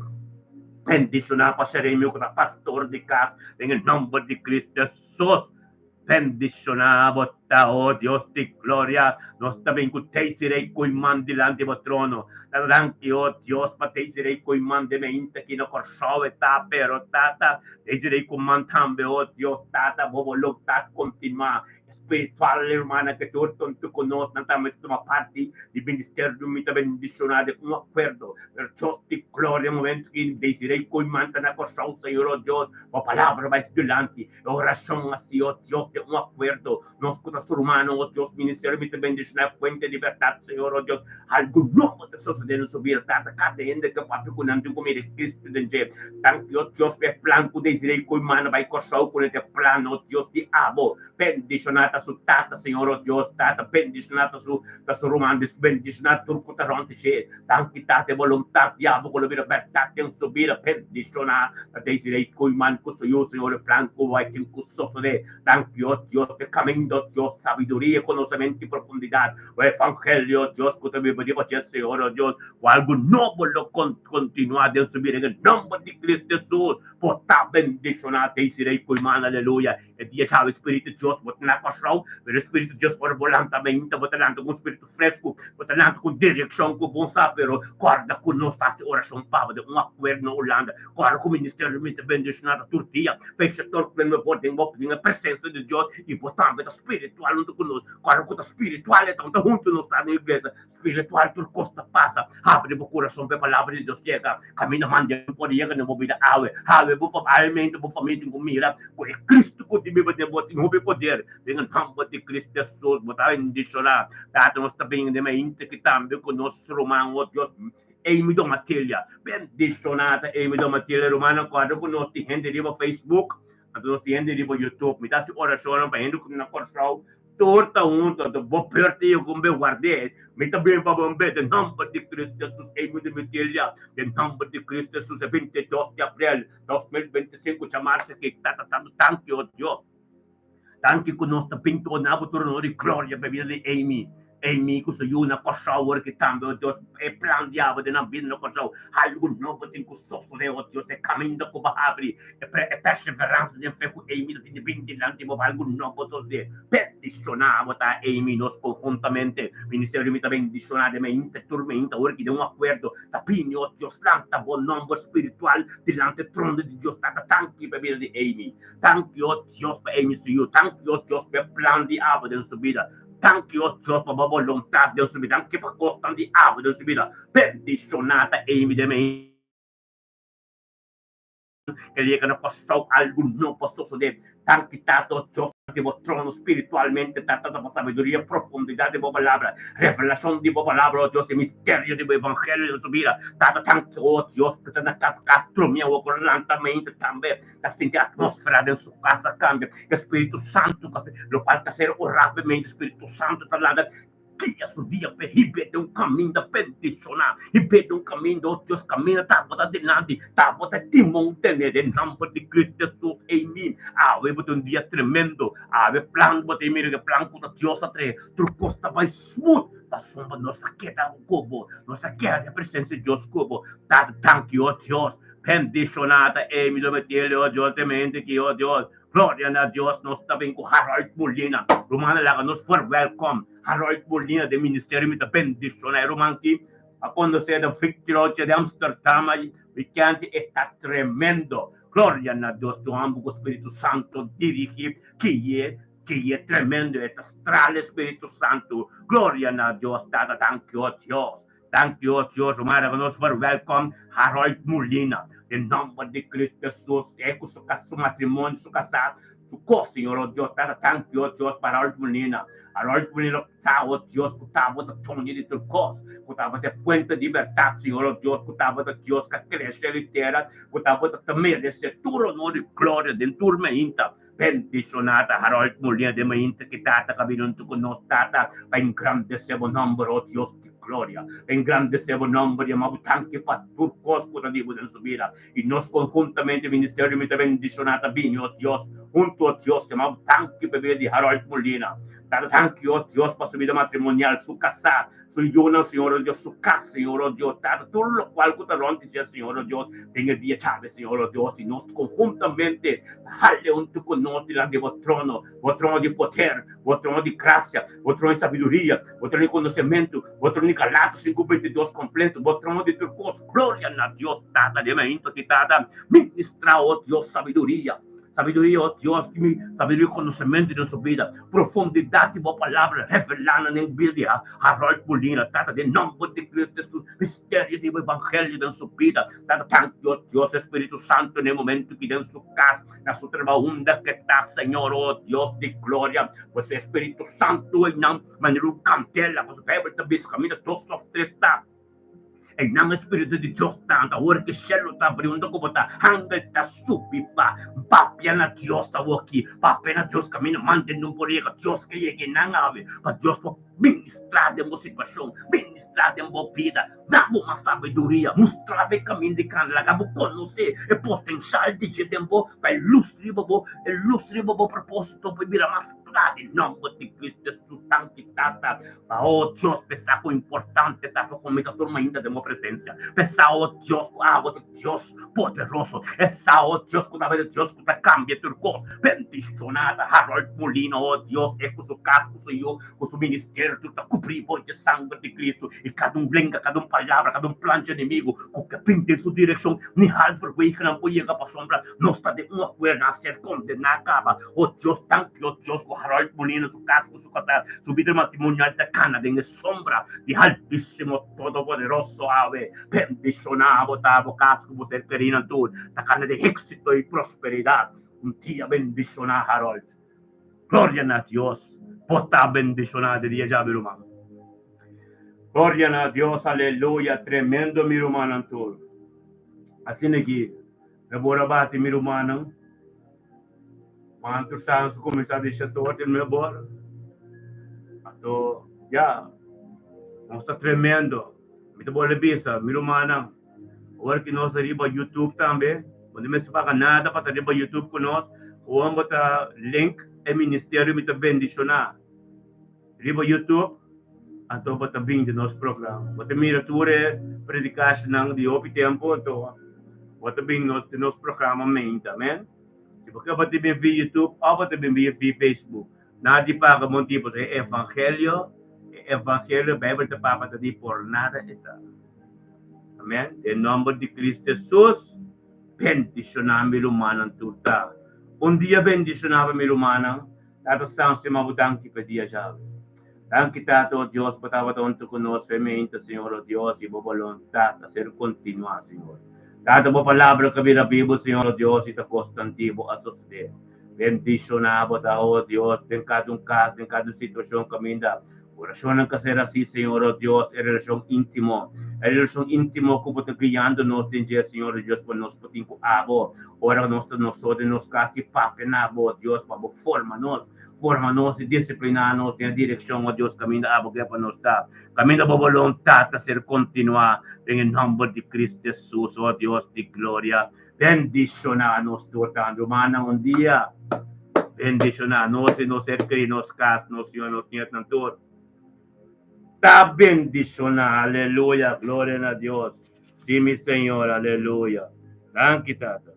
Bendishoná pa Sheremi ku ta pastor di kas, den e nòmber di Kristu Hesus. Bendishoná bo ta, o Dios di gloria. Nos ta bin ku Desiree Koeiman dilanti bo trono. Tata, danki, o Dios, pa Desiree Koeiman den e inta aki na Kòrsou e ta, pero, Tata, Desiree Koeiman tambe, o Dios, Tata, bo boluntat kontinuá. Spiritual hermana ke tur tonto ku nos nan tambe ta tuma parti di ministerio mi ta bendiciona den un akuerdo pero Dios di gloria momento ki Desiree Koeiman ta na Kòrsou Señor oh Dios bo palabra bai dilanti e orashon asi oh Dios den un akuerdo nos ku ta su rumannan oh Dios ministerio mi ta bendiciona e fuente di bèrdat Señor oh Dios algu nobo ta sosode na su bida tata kada hende ke papia ku nan tin ku mira Cristo den dje Danki oh Dios pa e plan ku Desiree Koeiman a bai Kòrsou ku nan ta e plan oh Dios di abo Bendishoná ta su tata, Señor, o Dios, Tata, bendishoná ta su, ta su ruman, bendishoná tur ku ta rònt dje. Danki, Tata, e boluntat di abo ku lo bira bèrdat den su bida. Bendishoná ta Desiree Koeiman ku su yu, Señor, e plan ku bai tin ku sosodé. Danki, o Dios, pa e kaminda, o Dios, sabiduria, konosementu i profundidat. O evangelio, o Dios, ku ta biba riba dje, Señor, o Dios, ku algu nobo lo kontinuá den su bida, den e nòmber di Cristo Hesus. Bo ta bendishoná, Desiree Koeiman, aleluya. E dia djawe Spiritu Dios bo ta na Kòrsou, pero Spiritu Dios ora bo lanta mainta bo ta lanta ku un spiritu fresku, bo ta lanta ku un direkshon ku bon sa, pero kòrda ku nos ta hasi orashon pa bo den un akuerdo na Hulanda, kòrda ku ministerio mi ta bendishoná ta tur dia, fecha tur ku bo den bo den e presensia di Dios i bo tambe ta spiritual huntu ku nos, kòrda ku ta spiritual e ta huntu nos ta den iglesia. Spiritual tur kos ta pasa. Habri bo kurason pa e palabra di Dios yega. Kaminda manda e por yega den bo bida awe. Awe bo awe bo famia tin ku mira ku e Kristu ku tin biba den bo tin hopi poder. Den e nòmber di Kristu Hesus bo ta bendishoná. Tata nos ta bini den mainta ki tambe ku nos ruman o Dios Amy Domatilia. Bendishoná ta Amy Domatilia rumannan kòrda ku nos tin hende riba Facebook anto nos tin hende riba YouTube. Mi ta hasi orashonnan pa hende ku ta na Kòrsou. Tur ta huntu, anto bo perde i ku bo ward'é. Mi ta bin pa bo en den nòmber di Kristu Hesus, ei mi domisilia, den nòmber di Kristu Hesus, e 22 di aprel 2025, djamarsa ki Tata Santu, danki, o Dios, danki ku nos ta bin duna bo tur honor i gloria pa e bida di Amy. Amy ku su yu na Kòrsou awor ki tambe, o Dios, e plan di abo den nan bida na Kòrsou, algu nobo tin ku sosodé, o Dios, e kaminda ku bo habri, e perseveransa den fe ku Amy ta tin di bin dilanti bo pa algu nobo sosodé. Bendishoná bo ta, Amy, nos konhuntamente, Ministerio mi ta bendishoná den mainta, tur mainta, awor ki den un akuerdo ta bini, o Dios, lanta bo nòmber spiritual dilanti e trono di Dios Tata. Danki pa e bida di Amy. Danki, o Dios, pa Amy su yu. Danki, o Dios, pa e plan di abo den su bida. Danki, o Dios, pa bo boluntat den su bida. Danki pa kosnan di abo den su bida. Bendishoná ta Amy den mi. Ke yega na Kòrsou algu nobo a sosodé. Danki, Tata, o Dios, di bo trono spiritualmente, Tata, ta bo sabiduria, profundidat di bo palabra, revelashon di bo palabra, o Dios, e misterio di bo evangelio den su bida. Tata, danki, o Dios, ku ta na kas drumi awor ku lanta mente tambe. Ta sinti atmósfera den su kas a kambia. E Spiritu Santu ta lokual ta ser orá pa medio Spiritu Santu ta laga guia su dia p'e hib'é den un kaminda bendishoná, hib'é den un kaminda, oh Dios, kaminda ta bo ta dilanti, ta bo ta timon tene den nòmber di Kristu Hesus, amen. Awe bo ta un dia tremendo, awe plan bo ta mira ku e plan ku ta Dios a trae, tur kos ta bai smooth, pasobra nos a keda ku bo, nos a keda den e presensia di Dios ku bo. Tata, danki, oh Dios. Bendishoná ta e mi lo metiel oh Dios den mente ki oh Dios Gloria na Dios nos ta bin ku Harold Molina rumannan laga nos verwelkom Harold Molina den ministerio mi ta bendishoná e ruman ki a konosé den Victory Roche di Amsterdam a weekend e ta tremendo Gloria na Dios Johan bo ku Spiritu Santo dirigi kiye kiye tremendo e ta stral e Spiritu Santo Gloria na Dios Tata danki oh Dios. Danki o Dios, rumannan ku nos verwelkom Harold Molina. Den nomber di Cristo Jesus, e ku su kas, su matrimonio, su kasá. Su kos, Señor, oh Dios, Tata, danki, oh Dios, pa Harold Molina. Harold Molina sa, oh Dios, ku tabata doño di tur kos, ku tabata e fuente di bèrdat, Señor, oh Dios, ku tabata Dios ku a krea shelu i tera, ku tabata ta meresé tur honor i gloria den tur meinta. Bendishoná ta Harold Molina den meinta ki Tata ka bini huntu ku nos, Tata, pa engrandesé bo nòmber, oh Dios di gloria. Pa engrandesé bo nòmber, yama bo danki pa tur kos ku ta di bo den su bida. I nos konhuntamente ministerio mi ta bendishoná ta bini, o Dios, huntu, o Dios, yama bo danki pa e bida di Harold Molina. Tata danki, o Dios, pa su bida matrimonial, su kasá, su yunan, Señor, o Dios, su kas, Señor, o Dios, Tata, tur lokual ku ta rònt di dje, Señor, o Dios, den e dia djawe, Señor, o Dios, i nos konhuntamente ta hale huntu ku nos dilanti di bo trono, bo trono di poder, bo trono di grasia, bo trono di sabiduria, bo trono di konosementu, bo trono di Galatos 5:22 kompleto, bo trono di tur kos. Gloria na Dios Tata den momento ki Tata ministra o Dios sabiduria sabiduria o Dios ki mi sabiduria y conocemento den su bida profundidad di bo palabra revela nan den bida di Harold Molina Tata den nomber di Cristo Jesus misterio di bo evangelio den su bida Tata danki o Dios Espiritu Santo den momento ki den su cas na su trabao unda ke ta Señor o Dios di gloria pues Espiritu Santo eynan manera un candela pasobra Bijbel ta bisa caminda dos of tres ta. E nan Spiritu di Dios ta anda ora ku shelu ta abri unda ku bo ta hangel ta subi pa papia na Dios awoki papia na Dios kaminda manda nan por yega Dios ke yega e nan awe pa Dios por ministra den bo situashon ministra den bo bida da bo mas sabiduria mustra bo e kaminda di kanda laga bo konosé e potenshal di dje den bo pa e lus riba bo e lus riba bo proposito por bira mas kla den nòmber di Cristo Hesus danki Tata. Pa, oh Dios, p'esá ku importante ta pa kuminsá tur mainta den bo presensia. P'esá, oh Dios, ku abo ta Dios poderoso. Esá, oh Dios, ku ta bai ta Dios ku ta kambia tur kos. Bendishoná ta Harold Molina, oh Dios, e ku su kas, ku su yu, ku su ministerio, tur ta kubrí bo dje sanger di Kristu. I kada un lenga, kada un palabra, kada un plan dje enemigu ku ke bin den su direkshon, ni halverwege nan por yega pasobra nos ta den un akuerdo, nan a ser kondená kaba. Oh Dios, danki, oh Dios, ku Harold Molina, su kas, ku su kasá, su bida matrimonial ta kana den e sombra di Altísimo Todopoderoso awe. Bendishoná bo ta bo kas ku bo ser kerínan tur ta kana den éksito i prosperidat. Un dia bendishoná, Harold. Gloria na Dios. Bo ta bendishoná di dia djabi, ruman. Gloria na Dios, aleluya. Tremendo, mi rumannan tur. Asina ki mi por a bati, mi rumannan. Cuanto sans cuminsa di shator di mi bor. Anto ya, nos ta tremendo. Mi ta bolbe bisa, mi rumannan, ora ki nos ta riba YouTube tambe, bo no mester paga nada pa ta riba YouTube ku nos, awor bo ta link e ministerio mi ta bendishoná riba YouTube, anto bo ta bin di nos programa. Bo ta mira tur e predikashonnan di hopi tempu, anto bo ta bin di nos programa meinta. Amen. Si bo ke bo ta bin via YouTube of bo ta bin via Facebook. Nada di paga bon tipo e evangelio, e evangelio Bijbel ta papia ta di por nada e ta. Amen. Den nomber di Cristo Jesus bendiciona mi rumannan tur ta. Un dia bendiciona pa mi rumannan. Tata Santo stima bo danki pa e dia djawe. Danki Tata o Dios bo tabata hunto ku nos fe meinta Señor o Dios i bo boluntat ta ser kontinuá Señor. Tata bo palabra ka bira bibu Señor o Dios i ta kosnan di bo a sosodé. Bendishoná bo ta o Dios den kada un kas den kada un situashon kaminda orashonnan ka ser hasí Señor o Dios e relashon íntimo e relashon íntimo ku bo ta guiando nos den dje Señor o Dios pa nos por tin ku abo ora nos ta nos so den nos kas i papia na bo Dios pa bo forma nos Forma nos i disipliná nos den e direkshon, o Dios, kaminda abo ke pa nos ta. Kaminda bo boluntat ta ser kontinuá den e nòmber di Kristu Hesus, o Dios di gloria. Bendishoná nos tur tantu. Rumannan, un dia bendishoná nos i nos ser kerí, nos kas, nos yu, nos nietnan tur ta bendishoná. Aleluya! Gloria na Dios. Sí, mi Señor. Aleluya. Danki, Tata.